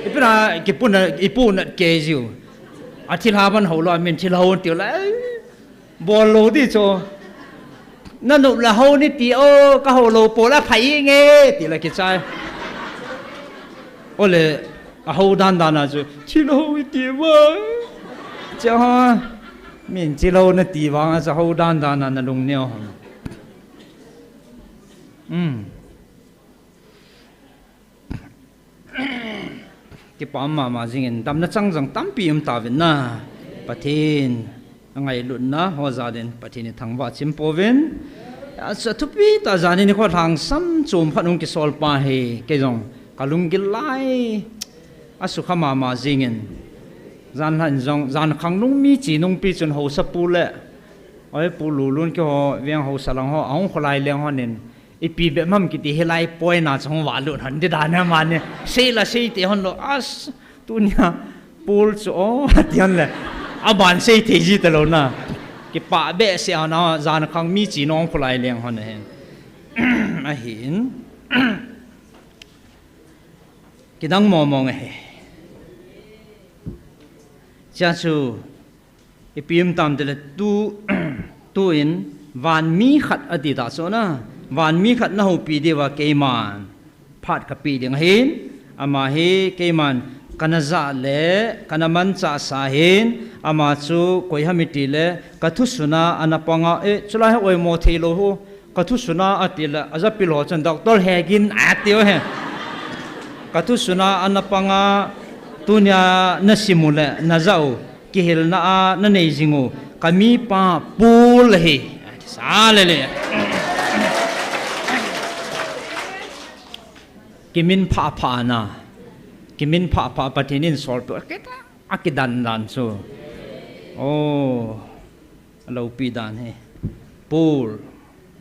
Ipi na, kipuna, ipu nat kei jiu. Athilha ban hou lou, amin thilha hou tiu le. Bol lou di chu. Nanop le hou ni ti o, kahou lou pou le phai nge, ti le kichai. Ole, ahou dan dan a chu, thilha hou iti uva. Cha, min thilha hou nati vang a chu hou dan dan a nalung neo ham. Um. Kipa mama jingin damna chang jang tampi um tauvin na. Pathen. Angailutna ho jal in Pathen in thangvah chim pouvin. Asa thupi tah jan in nikho lhangsam chom phat hung kisol pa hi, kei jong kalunggil lai. Asukha mama jingin. Jan lhan jong, jan khang nung mi chi nung pi chun haosa pu le. Oi pu Lulun keiho, veng haosa lang ho, ahung kholai leng hon in. Ipi bep ham kiti hilai poi na chang valut hon di dan a mani. Sei la sei te hon lou, as, tunia, pul chu o, ti hon le. Aban sei thei ji talou na. Kipa behseh hon a, jan khang mi chi nung kholai leng hon ahin. Ahin. Kidang momong ahi. Chia chu, Ipi um tam tile tu, tuin, van mi khat ati ta chu na, van mi khat nahoupi diuva keiman, phat kapeh ding ahin, ama hi keiman, kana ja le, kana manchah sa ahin, ama chu koi ham itile, kathusuna ana panga, eh, chulai hi oimo thei lou ho, kathusuna atile, ajapil ho chun, Doctor Hegin, atiu ahi. Kathusuna ana panga, tunia nasim u le, naja u. Kihilna a nanei jing u, kamipa Paul ahi. Sa le le. Kimin phah phah na. Kimin phah phah Pathen in sol pe. Kita, akidan dan chu. Oh, alopi dan hi. Paul.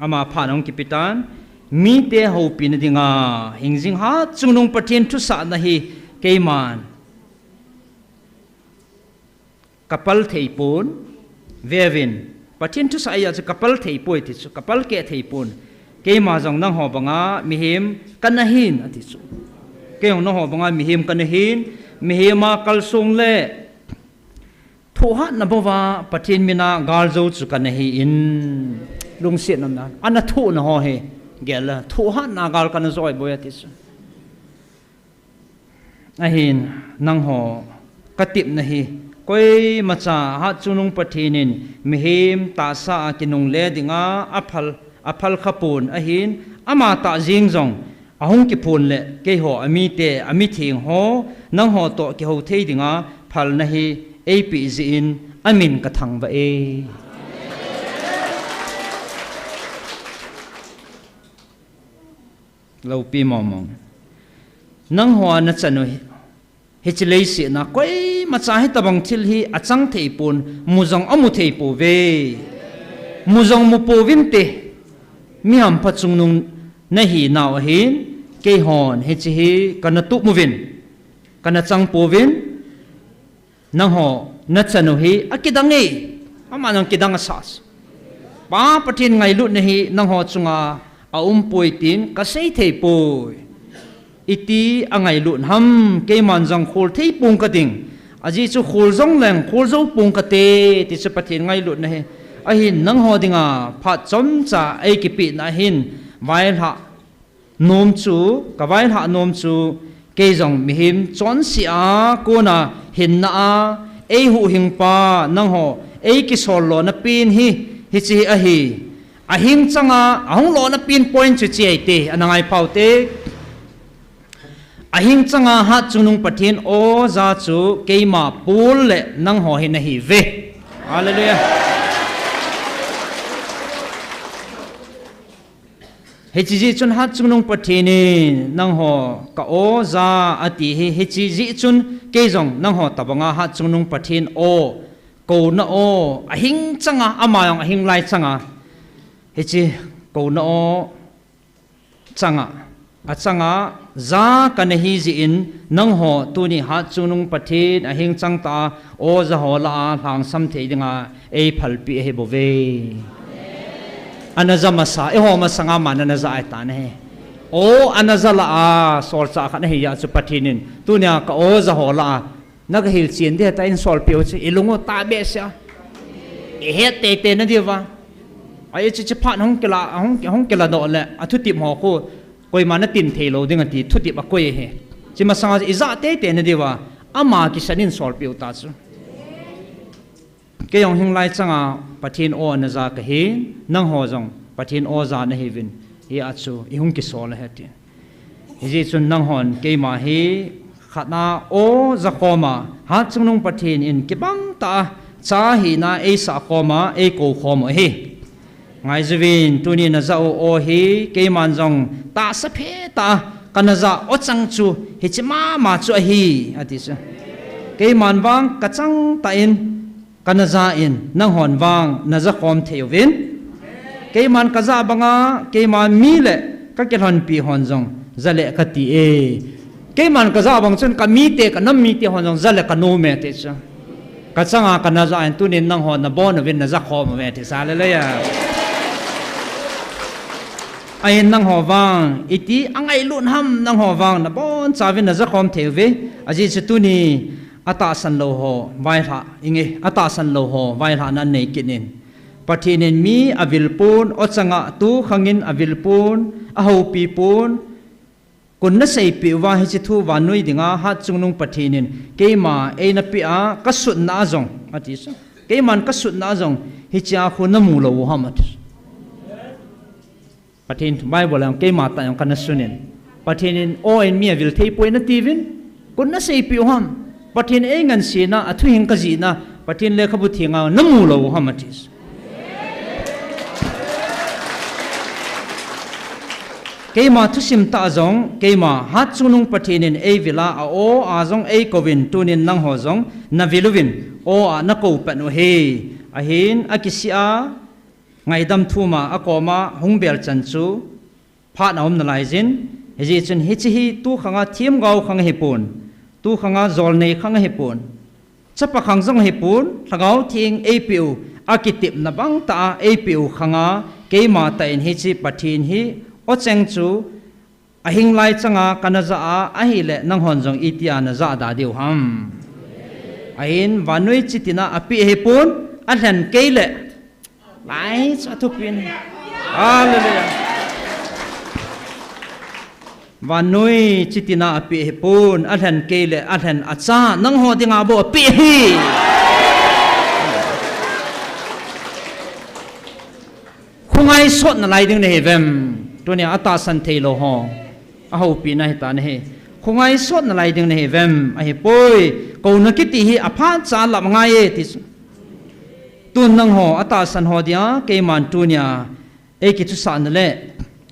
Ama phat hung kipe tan. Mite houpi na dinga. Hingjing hat chungnung Pathen thusah na hi. Keiman. Kapal thei pon, vevin. Pathen thusah a chu kapal thei poi ti chu, kapal keh thei pon. Keima jong nangho banga mihem kana hin, ati chu. Kei jong nangho banga mihem kana hin, mihem a kalsong le thohhatna bouva Pathen mina gal jou chu kana hi in. Lungset nomna. Ana thohna ho hi. Gel a, thohhatna gal kana joi boi ati chu. Ahin, nangho, katepna hi, koimacha hat chungnung Pathen in, mihem tahsa a kinungle dinga, aphal, aphal khapon, ahin, ama tah jeng jong, ahung kiphon le, keiho, amite, amitheng ho, nangho toh kihou thei dinga, phalna hi, eipeh jeh in, amin kathangvah e. Lopi mong mong. Nangho a nachanu hi, hiche leiset a koimacha hitobang thil hi achang thei pon, mu jong amu thei pouve. Mu jong mu pouvinte, mi hampha chungnung nahi nau ahin, keihon hiche hi kana tup uvin, kana chang pouvin, Nangho, nachanu hi, akidang e. Ama nang kidang asah. Pa Pathen ngailutna hi, nangho chunga, aumpoi tin, kasei thei poi. Iti angailut ham, keiman jong khol thei pong kading. Ajeh chu khol jong leng, khol jou pong kate, ti chu Pathen ngailutna hi. Ahin nangho dinga, phat chomcha, eikipehna ahin, vailhah, Nom chu, kavailhah nom chu, kei jong mihem chonse a, kona hinna a, eihuhhingpa, nangho, eikisol lona pen hi, hiche hi ahi. Ahing changa, ahung lona pen point chu hiche ahite, ana ngai phaute. Ahing changa hat chungnung Pathen oja chu, keima Paul le nangho hi nahiuve. Hallelujah. Hiche jeh chun hat chungnung Pathen in nangho ka oja ati hi, hiche jeh chun kei jong nangho tabanga hat chungnung Pathen o, kouna o, ahing changa, ama jong ahing lai changa. Hiche kouna o changa, achanga, ja kana hi jeh in nangho tuni hat chungnung Pathen ahing chang tah a, oja ho lah a lhangsam thei dinga eiphalpeh ahi bouve. Ana ja masa, eiho masanga man ana ja ahitan ahi. O ana ja lah a, solchah khat nahi jeh chu Pathen in. Tunia ka oja ho lah a, naga hilchen ding ahitan solpeh u chu, ilung u tah behseh a. Ihet teitei nadiuva. Ahi chu hiche phat hung kila, hung, hung kiladoh le, athutep ho khu, koima natin thei lou ding ati, thutep akoi ahi. Hiche masanga ija teitei nadiuva, ama kisan in solpeh u ta chu. Kei jong hing lai changa Pathen o ana ja kahin, nangho jong Pathen oja nahiuvin, hia chu ihung kisol ahi ati. Hijeh chun nanghon keima hi khatna o jakhom a, hat chungnung Pathen in kibang tah a, cha hina eisah khom a, eikou khom u ahi. Ngaijuvin, tuni naja u o hi, keiman jong tahsa phe tah a, kana ja o chang chu, hiche mama chu ahi, ati chu. Keiman vang kachang tah in, Kana ja in, nanghon vang, naja khom thei uvin. Keiman kaja banga, keima mi le kakilhonpi hon jong, ja le kati e. Keiman kaja bang chun kamite, kanam mite hon jong, ja le kanom e ti chu. Kachanga kana ja in, tunin nanghon nabon uvin, naja khom uve ti chu, hallelujah. Ahin nangho vang, iti angailut ham nangho vang, nabonchauvin naja khom thei uve. Ajeh chu tuni, Atahsan lou ho, vailhah, inge, atahsan lou ho, vailhahna nei kit in. Pathen in mi avil pon, o changa tu khangin avil pon, ahoupi pon, kon naseipeh uva hiche thu vannoi dinga hat chungnung Pathen in, keima eina peh a, kasutna a jong, ati chu. Keiman kasutna a jong, hichea khu namu lou u ham ati. Pathen thu Bible a jong keima tah jong kana sunin. Pathen in o in mi avil thei poi natiuvin. Kon naseipeh u ham. Pathen in eingansena a thuhing kajihna. Pathen lekhabu thenga namu lou u ham ati. Keima thusim tah jong, keima hatchungnung Pathen in eivil a, a aw a jong eikouvin, tunin nangho jong navil uvin, aw a nakou pan u ahi. Ahin, akisih a, ngaidam thum a, akoma hung bel chan chu, phat aum nalai jin, hijeh chun hiche hi tukhang a themgao khang ahipon, tukhang a jolnei khang ahipon, chapa khang jong ahipon, Lhagao Theng eipeh u, akitepna bang tah a eipeh u khang a, keima tah in hiche Pathen hi, ocheng chu, ahing lai chang a kana ja a, ahile nanghon jong itia naja da diu ham. Ahin, vannoi chitin a apeh ahipon, alhen kei le, lai chu athupin. Hallelujah. Vannoi chitin a apeh ahipon, alhen kei le, alhen acha, nangho dinga bou apeh ahi. Khongai sot nalai ding nahi vem? Tunia atahsan theilou ho, ahoupina hita nahi. Khongai sot nalai ding nahi vem? Ahipoi, kouna kiti hi aphat cha lap ngai e ti chu. Tun nangho atahsan ho dia, keiman tunia eikithusahna le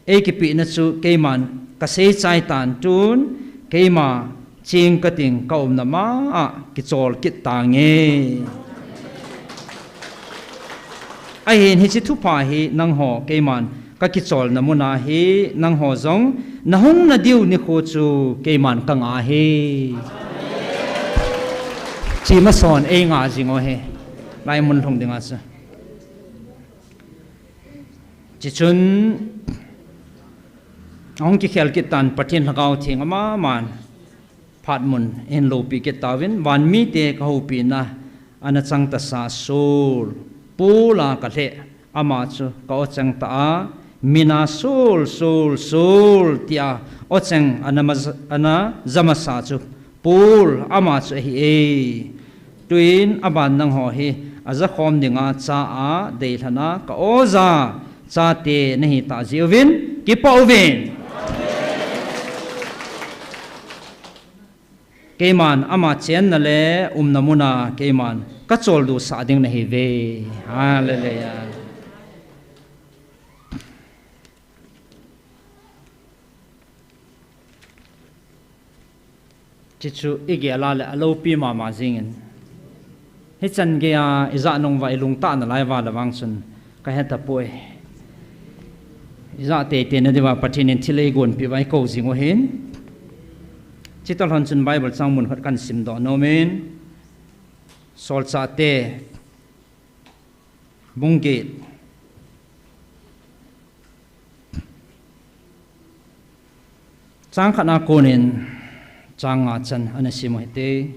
eikipehna chu keiman kasei chai tan, tun keima ching kating, kaumna ma a kichol kit tange. Ahin hiche thupha hi nangho keiman kakicholna muna hi nangho jong nahung nadiu nikho chu keiman kanga ahi. Chima son einga jing u ahi. Laimun lhung dinga chu. Chuchun, ahung kikhel kit tan Pathen Lhagao Theng amaman phat mun ahin loupi kit tauvin, van mite kahoupina ana chang tasa Saul, Paul a kalheh, ama chu ka-ocheng tah a, mina Saul, Saul, Saul, tia ocheng ana masa, ana ja masa chu Paul, ama chu ahi e. Tuin aban nangho hi ajakhom dinga cha a deilhana ka-oja chate nahi tah jeh uvin, kipah uvin. Keiman ama chenna le umna muna keiman kacholdo sah ding nahiuve. Hallelujah. Chuchu igel a le aloupi mama jingin. Hichan geiya ijat nung uva ilungtah nalai uva le vang chun kahetapoi. Ijat teitei nadiuva Pathen in thil eigonpeh uva ikou jing u ahin. Chuti lhon chun Bible chang mun khat kahin simdoh nomin. Solchahte bung get, chang khatna konin chang nga chan ana sim u hite.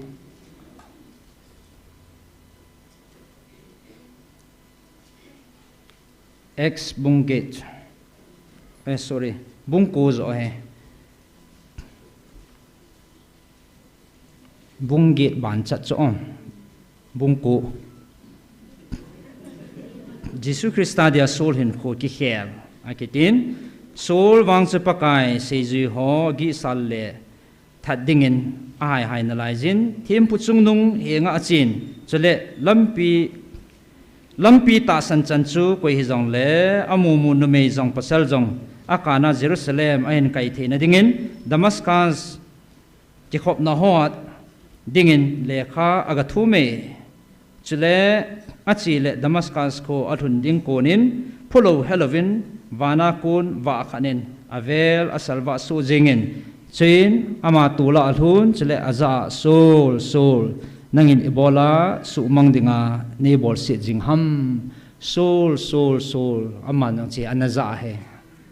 Acts bung get, eh, sorry, bung ko joh ahi. Bung get ban chat chu, bung ko. Jesu Christa dia Saul hinkho kikhel akitin, Saul vang chu Pakai seijui ho gihsal le that dingin ahai hai nalaijin, thempu chungnung henga achen, chule lampi, lampi tahsan chan chu koi hijongle amumu numei jong pasal jong akana Jerusalem ahin kai theina dingin Damascus kikhopna hoa dingin lekha agathum e. Chule ache le Damascus kho alhun ding konin phulou helouvin vana kon vah khat in avel asalvah soh jingin, chuin ama tola alhun, chule ajah a, Saul, Saul, nangin ibola suhmang dinga neibolset jing ham? Saul, Saul, Saul, aman jong hiche ana jah ahi.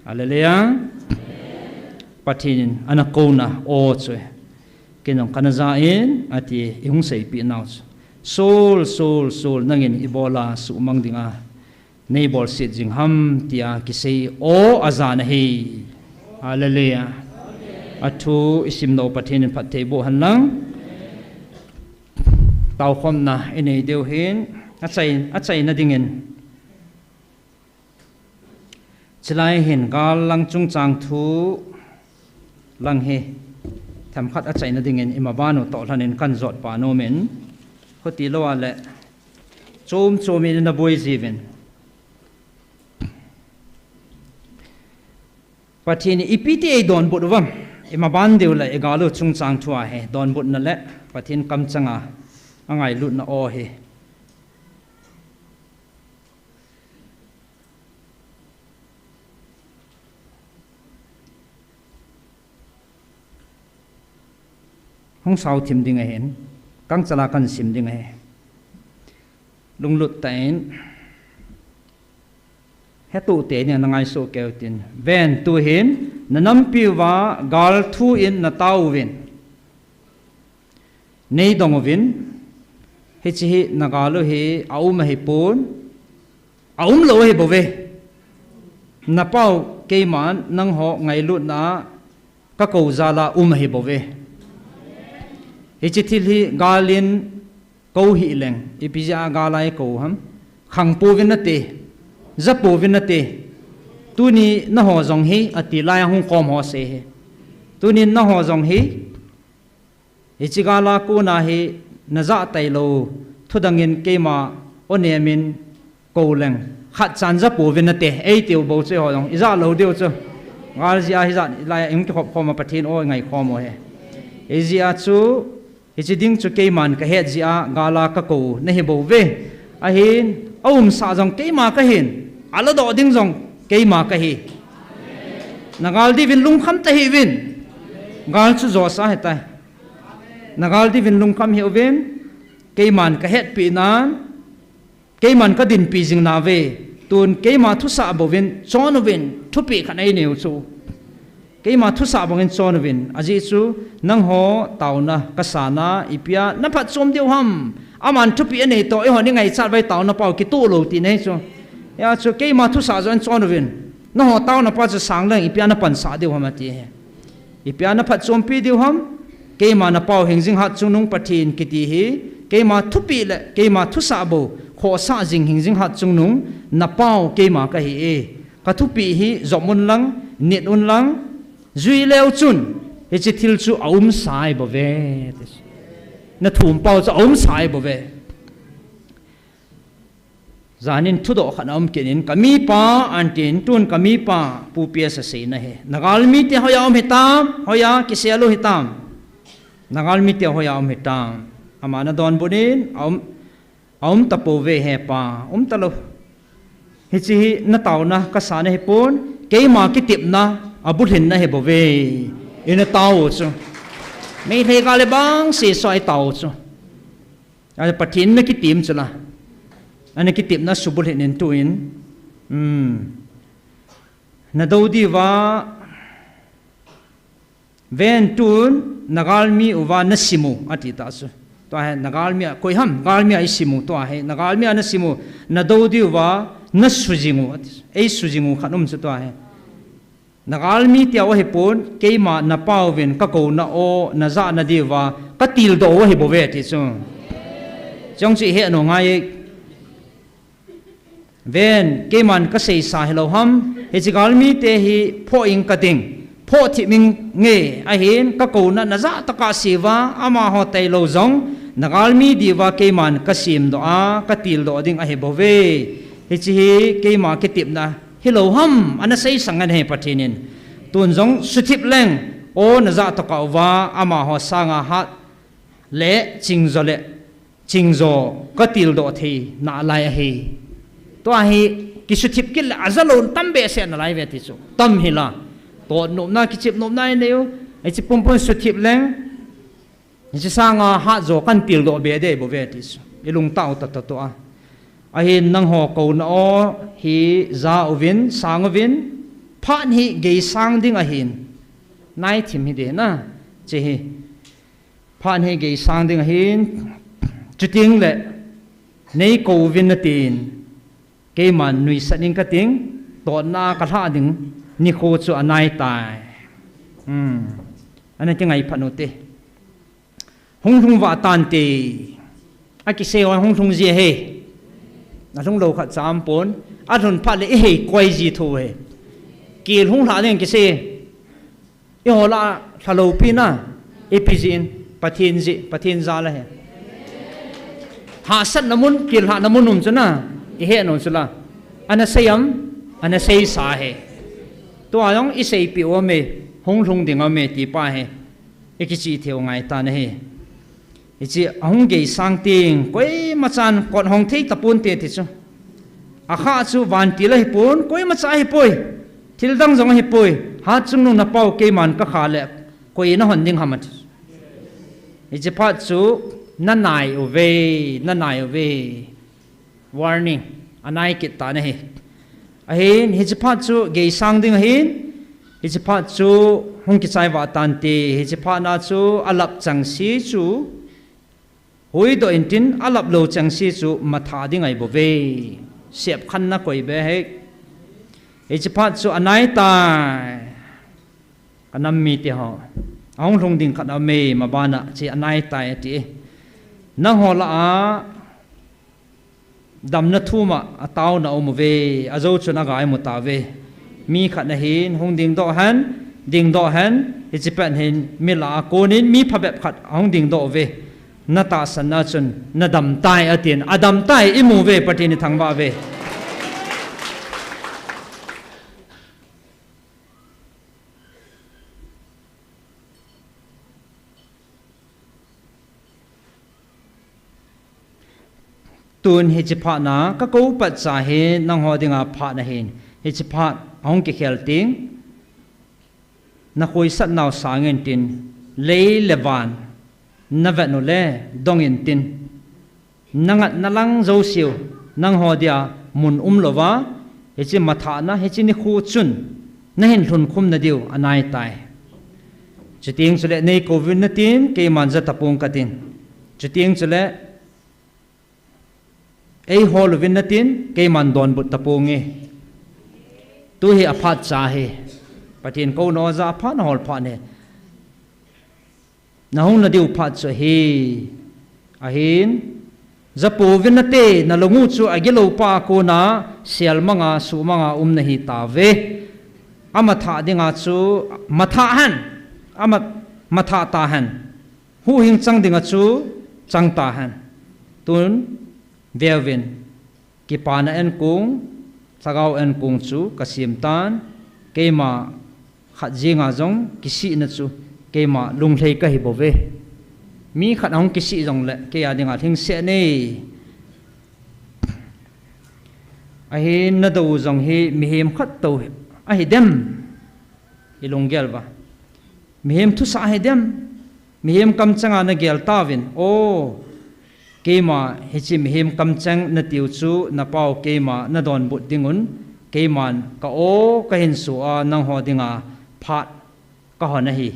Hallelujah. Pathen in ana kouna aw chu, kei jong kana jah in, ati, ihung seipeh nau chu. Saul, Saul, Saul, nangin ibola suhmang dinga neibolset jing ham, tia kisei aw ajah na ahi. Hallelujah. Athu isimnau Pathen in phatthei boh henlang. Taokhomna inei diu ahin, achai, achaina dingin. Chulai hin gal lang chungchang thu lang hi themkhat achaina dingin imavanu toh lhonin kahin jotpa nomin, hiti lou a le chom chomin ina boi jiuvin. Pathen in ipi ti eidonbut uvem? Imaban diu le igal u chungchang thu ahi, donbutna le Pathen kamchanga angailutna ahi. Hung sao thim ding ahin, kangchala kan sim ding ahi. Lunglut tah in, hetu teni na ngaisuh keu tin. Ven, tuhin na nampi uva gal thu in na tao uvin, nei dong uvin, hiche hi na gal u hi aum ahipon, aum lou ahi bouve. Na pau keiman nangho ngailutna a ka kou jal a um ahi bouve. Hiche thil hi gal in kou hih leng, ipi jeh a gal a eikou u ham? Khang pouvin nate, ja pouvin nate. Tuni nangho jong hi, ati lai a hung khom ho sei hi. Tuni nangho jong hi, hiche gal a kona hi na jah tailou, thudang in keima o nem in kou leng, khat chan ja pouvin nate, eitiu bou chu eiho jong, ijah lou diu chu. Gal jeh a hijat lai a ihung kikhop khom a Pathen o ingai khom u hi. Hijeh a chu, hiche ding chu keiman ka het jeh a gal a ka kou u nahi bouve. Ahin, aumsah jong keima kahin, aladoh ding jong keima kahi. Na gal diuvin lungkham tahih uvin. Gal chu josa ahitai. Na gal diuvin lungkham hih uvin. Keiman ka hetpeh nan, keiman ka dinpi jing nauve. Tun keima thusah bouvin chon uvin, thupeh khat einei u chu. Keima thusah bouvin chon uvin, ajeh chu nangho taona kasa na, ipi a na phatchom diu ham? Aman thupeh anei toh, eihon ingaichat uva taona pau kitoh lou tina ahi chu. Hijeh chun keima thusah joh in chon uvin. Nangho taona pa chu sang leng, ipi a na pansah diu ham ati hi. Ipi a na phatchompi diu ham? Keima na pau hingjing hatchungnung Pathen kiti hi, keima thupeh le keima thusah bou khohsah jing hingjing hatchungnung na pau keima kahi e. Ka thupeh hi jom un lang, nit un lang, jui leu chun, hiche thil chu aumsa ahi bouve, ti chu. Na thum pau chu aumsa ahi bouve. Jan in thudoh khat aum kit in, ka mipa, aunty in, tun ka mipa, Pu P S aseina hi. Na galmi te hoiya um hitam, hoiya kisel u hitam? Na galmi te hoiya um hitam? Ama na donbut in, aum, aum tapouve he pa, um talou. Hiche hi na taona kasa na hipon, keima kitepna abulhinna ahi bouve. Ina tao u chu. Meitei gal le bang seso a itao u chu. A, Pathen na kitem chu la. Ana kitepna subulhit in tuin. Hmm. Na dou diuva, ven tun, na galmi uva na sim u, ati ta chu. Tua hi, na galmi a, koi ham, galmi a i sim u, tua hi, na galmi a na sim u, na dou diuva, na sujing u, ati. Ei sujing u khat um chu tua hi. Na galmi tia u ahipon, keima na pauvin ka kouna o, na jahna diuva, ka tildoh u ahi bouve ti chu. Chong chu i he nau ngai e. Ven, keiman ka seisa hilou ham, hiche galmi te hi phoh ing kating, phoh thip ing nge, ahin ka kouna na jahtah a seiuva, amaho tailou jong, na galmi diuva keiman ka semdoh a, ka tildoh ding ahi bouve. Hiche hi keima kitepna hilou ham, ana seisang ahi Pathen in. Tun jong suthip leng, o na jahtah a uva, amaho sanga hat le chingjo le, chingjo ka tildoh thei nalai ahi. Tua hi kisuthip kit le ajalou tam behseh nalai ve ti chu. Tam hila. Tot nopna, kichep nopna i nei u. Hiche pumpun suthip leng. Hiche sanga hatjo kan tildoh be dei bouve ti chu. I lungtao tata tua. Ahin nangho kouna o hi ja uvin, sang uvin, phat hi geisang ding ahin. Nai thim hi de na, che hi. Phat hi geisang ding ahin, chuting le, nei kouvin natin, keiman nuisat ing kating, totna ka lhah ding, nikho chu anai tai. Hmm. Ana kingai phat u te. Hung lhung vah tante. Akisei ho hung lhung ji ahi. Alhung lou khat cha um pon. Alhun phat le i hei koi ji tho ahi. Kel hung lhah ding kisei. Eiho lah a lha lou pi na. Ipi jeh in. Pathen jeh, Pathen jal ahi. Hahsatna mun, kel lhahna mun um chu na. I he nau chu la. Ana sei am? Ana seisa ahi. Tua jong iseipeh u me, hung lhung ding a me ti pa hi ikichih thei u ngai tan ahi. Hiche ahung geisang teng, koima chan kot hong thei tapon te ti chu. Akha chu vantil ahipon, koimacha ahipoi. Thil dang jong ahipoi. Hatchungnung na pau keiman kakha le, koi nahon ding ham ati. Hiche phat chu nanai uve, nanai uve. Warning, anai kit tan ahi. Ahin, hiche phat chu geisang ding ahin, hiche phat chu hung kichai vah tante, hiche phat na chu alap chengse chu, huidoh intin, alap lou chengse chu mathah ding ahi bouve. Sepkhanna koi be ahi. Hiche phat chu anai tai. Ka nam mite ho. Ahung lhung ding khat aume, maban a, hiche anai tai ati. Nangho lah a, damna thum a, ataona um uve, ajou chun aga imu tauve. Mi khat na hin, hung dingdoh hen, dingdoh hen, hiche pet hin, mi lah a konin, mi phabep khat, ahung dingdoh uve. Natahsan na chun, nadam tai atin, adam tai imu uve, Pathen ithangvah uve. Tun hiche phat na, kakou patcha hi nangho dinga phat ahin, hiche phat ahung kikhel teng, nakhoisat nau sangin tin, lei le van, navet u le, dong intin. Nangat nalang jouseu, nangho dia mun umlouva, hiche mathahna, hiche nikho chun, nahin lhunkhum nadiu anai tai. Chuteng chule nei kouvin natin, keiman ja tapong katin. Chuteng chule, eihol uvin natin, keiman donbut taponge. Tu hi aphat cha hi. Pathen kouna ja aphat nahol phat hi. Nahung nadiu phat chu ahi. Ahin, japouvin nate, nalung u chu agilou pa a kona, selmanga, suhmanga um nahi tauve. Amathah dinga chu, mathah hen. Ama, mathah tahen. Huhhing chang dinga chu, chang tahen. Tun, veuvin. Kipana enkong, lhagao enkong chu kasem tan, keima khat jenga jong kisihna chu, keima lunglhei kahi bouve. Mi khat ahung kisih jongle, kei a dinga lhingset nei. Ahin nadou jong hi mihem khat tou ahi dem. Ilunggel uva. Mihem thusah ahi dem. Mihem kamcheng a nagel tauvin. O, keima hiche mihem kamcheng natiu chu napao keima nadonbut dingun. Keiman ka o kahin so a nangho dinga phat kahon ahi.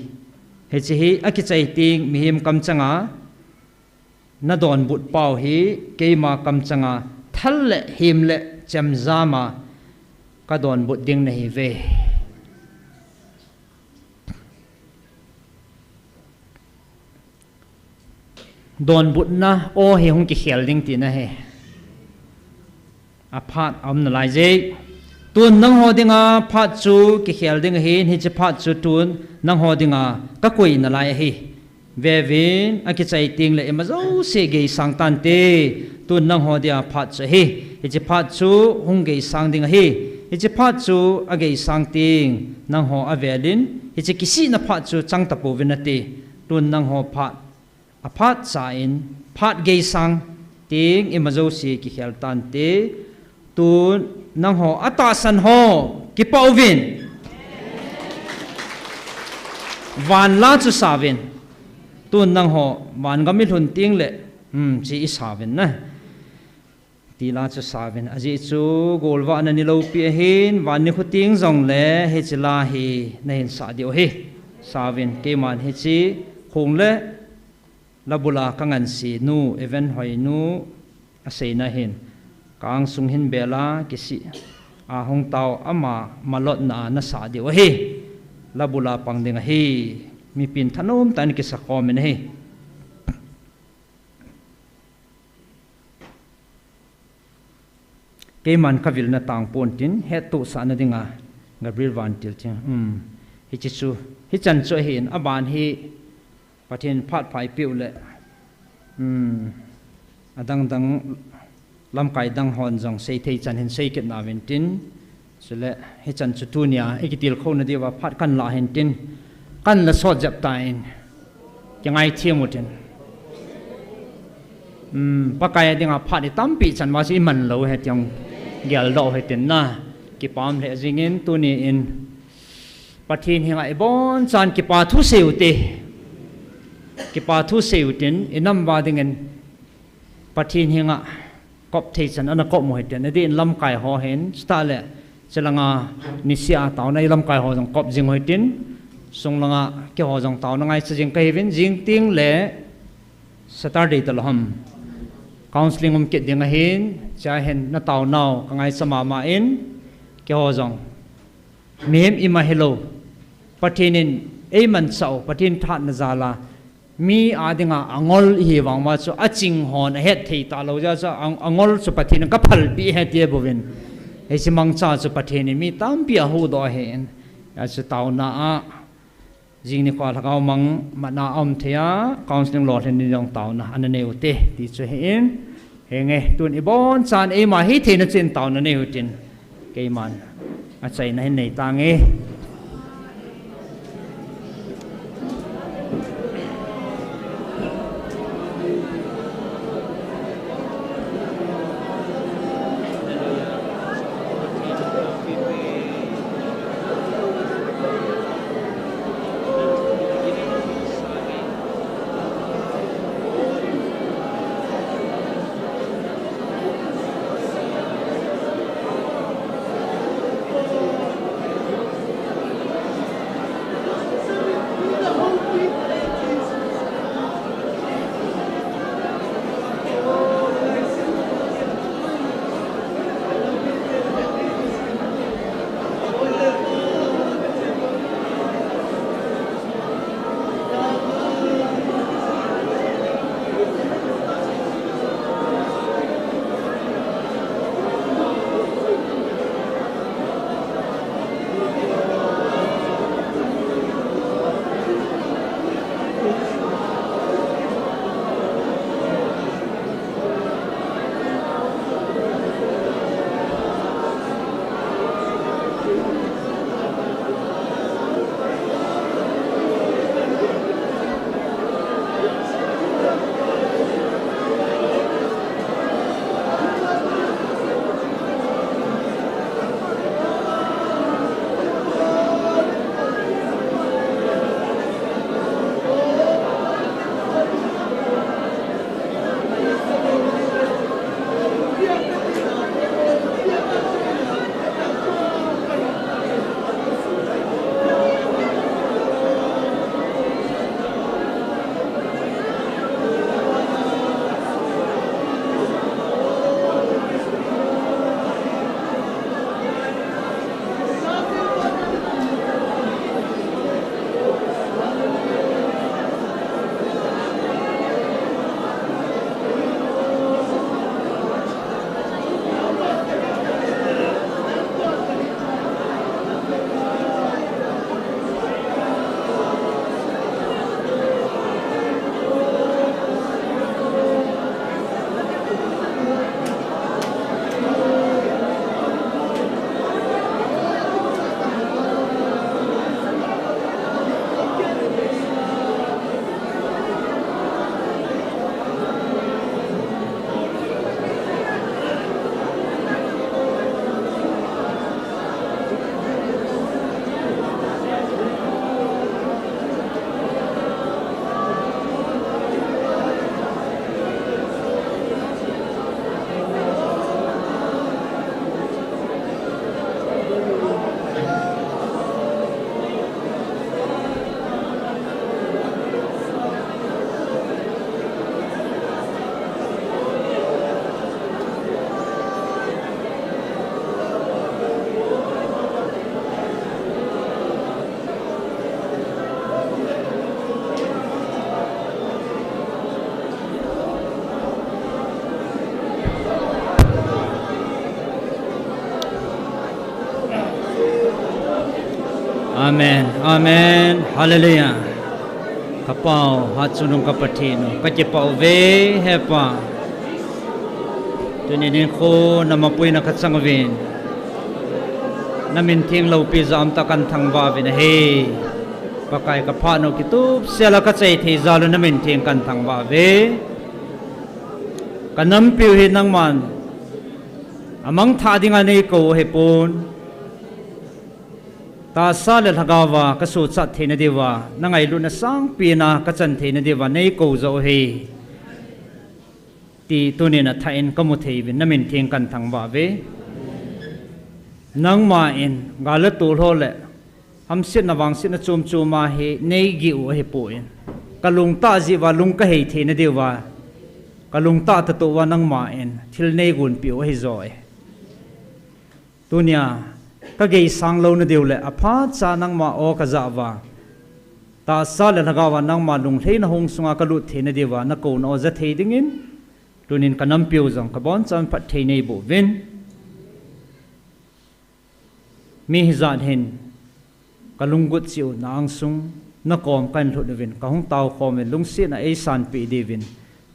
Hiche hi akichai teng mihem kamcheng a nadonbut pau hi keima kamcheng a thal le hem le chemjam a kadonbut ding nahiuve. Donbutna o hi hung kikhel ding tina ahi. Aphat aum nalai je. Tun nangho dinga phat chu kikhel ding ahin, hiche phat chu tun nangho dinga kakoi nalai ahi. Veuvin, akichai tengle ima jouse geisang tante, tun nangho dia phat chu ahi. Hiche phat chu hung geisang ding ahi. Hiche phat chu ageisang teng, nangho avelin, hiche kisihna phat chu chang tapouvin nate, tun nangho phat, aphat cha in, phat geisang teng ima jouse kikhel tante, tun nangho atahsan ho, kipah uvin. Vanla chu sauvin. Tun nangho, vangam ilhun tengle, hmm, hiche isauvin na. Tila chu sauvin. Ajeh chu golvahna ni loupi ahin, van nikho teng jongle, hiche la hi nahin sah diu ahi. Sauvin, keiman hiche khong le labula kangansei nu, Evan Hoinu, aseina hin, ka angsung hin bela kisih a hung tao ama malotna a nasah diu ahi. Labula pang ding ahi. Mipin thanom tah in kisa khomin ahi. Keiman kavilna tangpon tin, hettohsahna dinga Gabriel Vantil tin. Um, hiche chu, hichan chu ahin, aban hi Pathen phat pha eipeh u le, um, adang dang lamkai dang hon jong seithei chan hin seikit nauvin tin, Chule, hichan chu tunia, ikitilkhouna diuva phat kanla hintin, kanla sot jep tan, kingaithem utin. Um, Pakai a dinga phat itampi chan uva chu iman lou ahi ti jong geldoh u hitin na, kipah lheh jingin tuni in, Pathen henga ibonchan kipa thu sei ute. Kipa thu sei utin, inam uva dingin Pathen henga kop thei chan ana kop u hitin, adeh in lamkai ho hin, chutah le, chulanga niseh a taona ilamkai ho jong kop jing u hitin, sunglanga keiho jong taona ngaicha jing kahiuvin, jing tengle Saturday talou ham, counselling um kit ding ahin, chua hin nataonau kangaicha mama in, keiho jong mihem ima hilou, Pathen in eimanchah u, Pathen thahatna jal a, mi a dinga angol ihi vang uva chu aching hon ahet thei talou jeh a chu ang-, angol chu Pathen in kaphalpeh ahi ti bouvin, hiche mangcha chu Pathen in mi tampi ahuhdoh ahin, hijeh a chu taona a, jing nikho lhagao mang matna aum thei a, counselling lolhin ding jong taona ana nei ute ti chu ahin, henge, tun ibonchan eima hitheina chun taona nei utin, keiman achaina hin nei tange. Amen. Amen. Hallelujah. Ka Pa u, hatchungnung ka Pathen u, ka kipah uve, he Pa. Tuni nikho na mapuina ka chang uvin. Na min theng loupi jal a kahin thangvah uvin ahi. Pakai ka phat u kitup sel a ka chai thei jal u na min theng kahin thangvah uve. Ka nampiu hi nangman a mangthah dinga nei kou u ahipon, tahsa le lhagao va ka suhchat theina diuva, na ngailutna sangpen a ka chan theina diuva nei kou jo u ahi. Ti tunin athah in ka mu thei uvin na min theng kahin thangvah uve. Nangman gal le tol ho le hamsetna vangsetna chom chom a hi nei gih u ahipon, ka lungtah jeh uva lung ka hei theina diuva, ka lungtah tah uva nangman thil nei gonpeh u ahi jo e. Tunia ka geisang louna diu le aphat cha nangma aw ka jah uva, tahsa le lhagao va nangma lunglhaina hung sunga ka lut theina diuva na kouna aw ja thei dingin, tunin ka nampiu jong ka boncha in phatthei nei boh uvin. Mi hijat hin ka lunggut cheh u na angsung, na kom kahin lhut uvin, ka hung tao khom uvin, lungsetna ei sanpeh diuvin,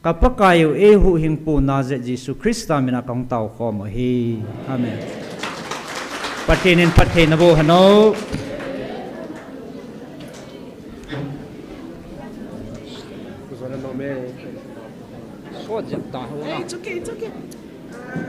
ka Pakai u ei huhhingpu Nazareth Jesu Christa mina ka hung tao khom u ahi. Amen. Pathen in phatthei naboh hen o. Sot jep ta ho na. Hey, it's okay, it's okay. Uh,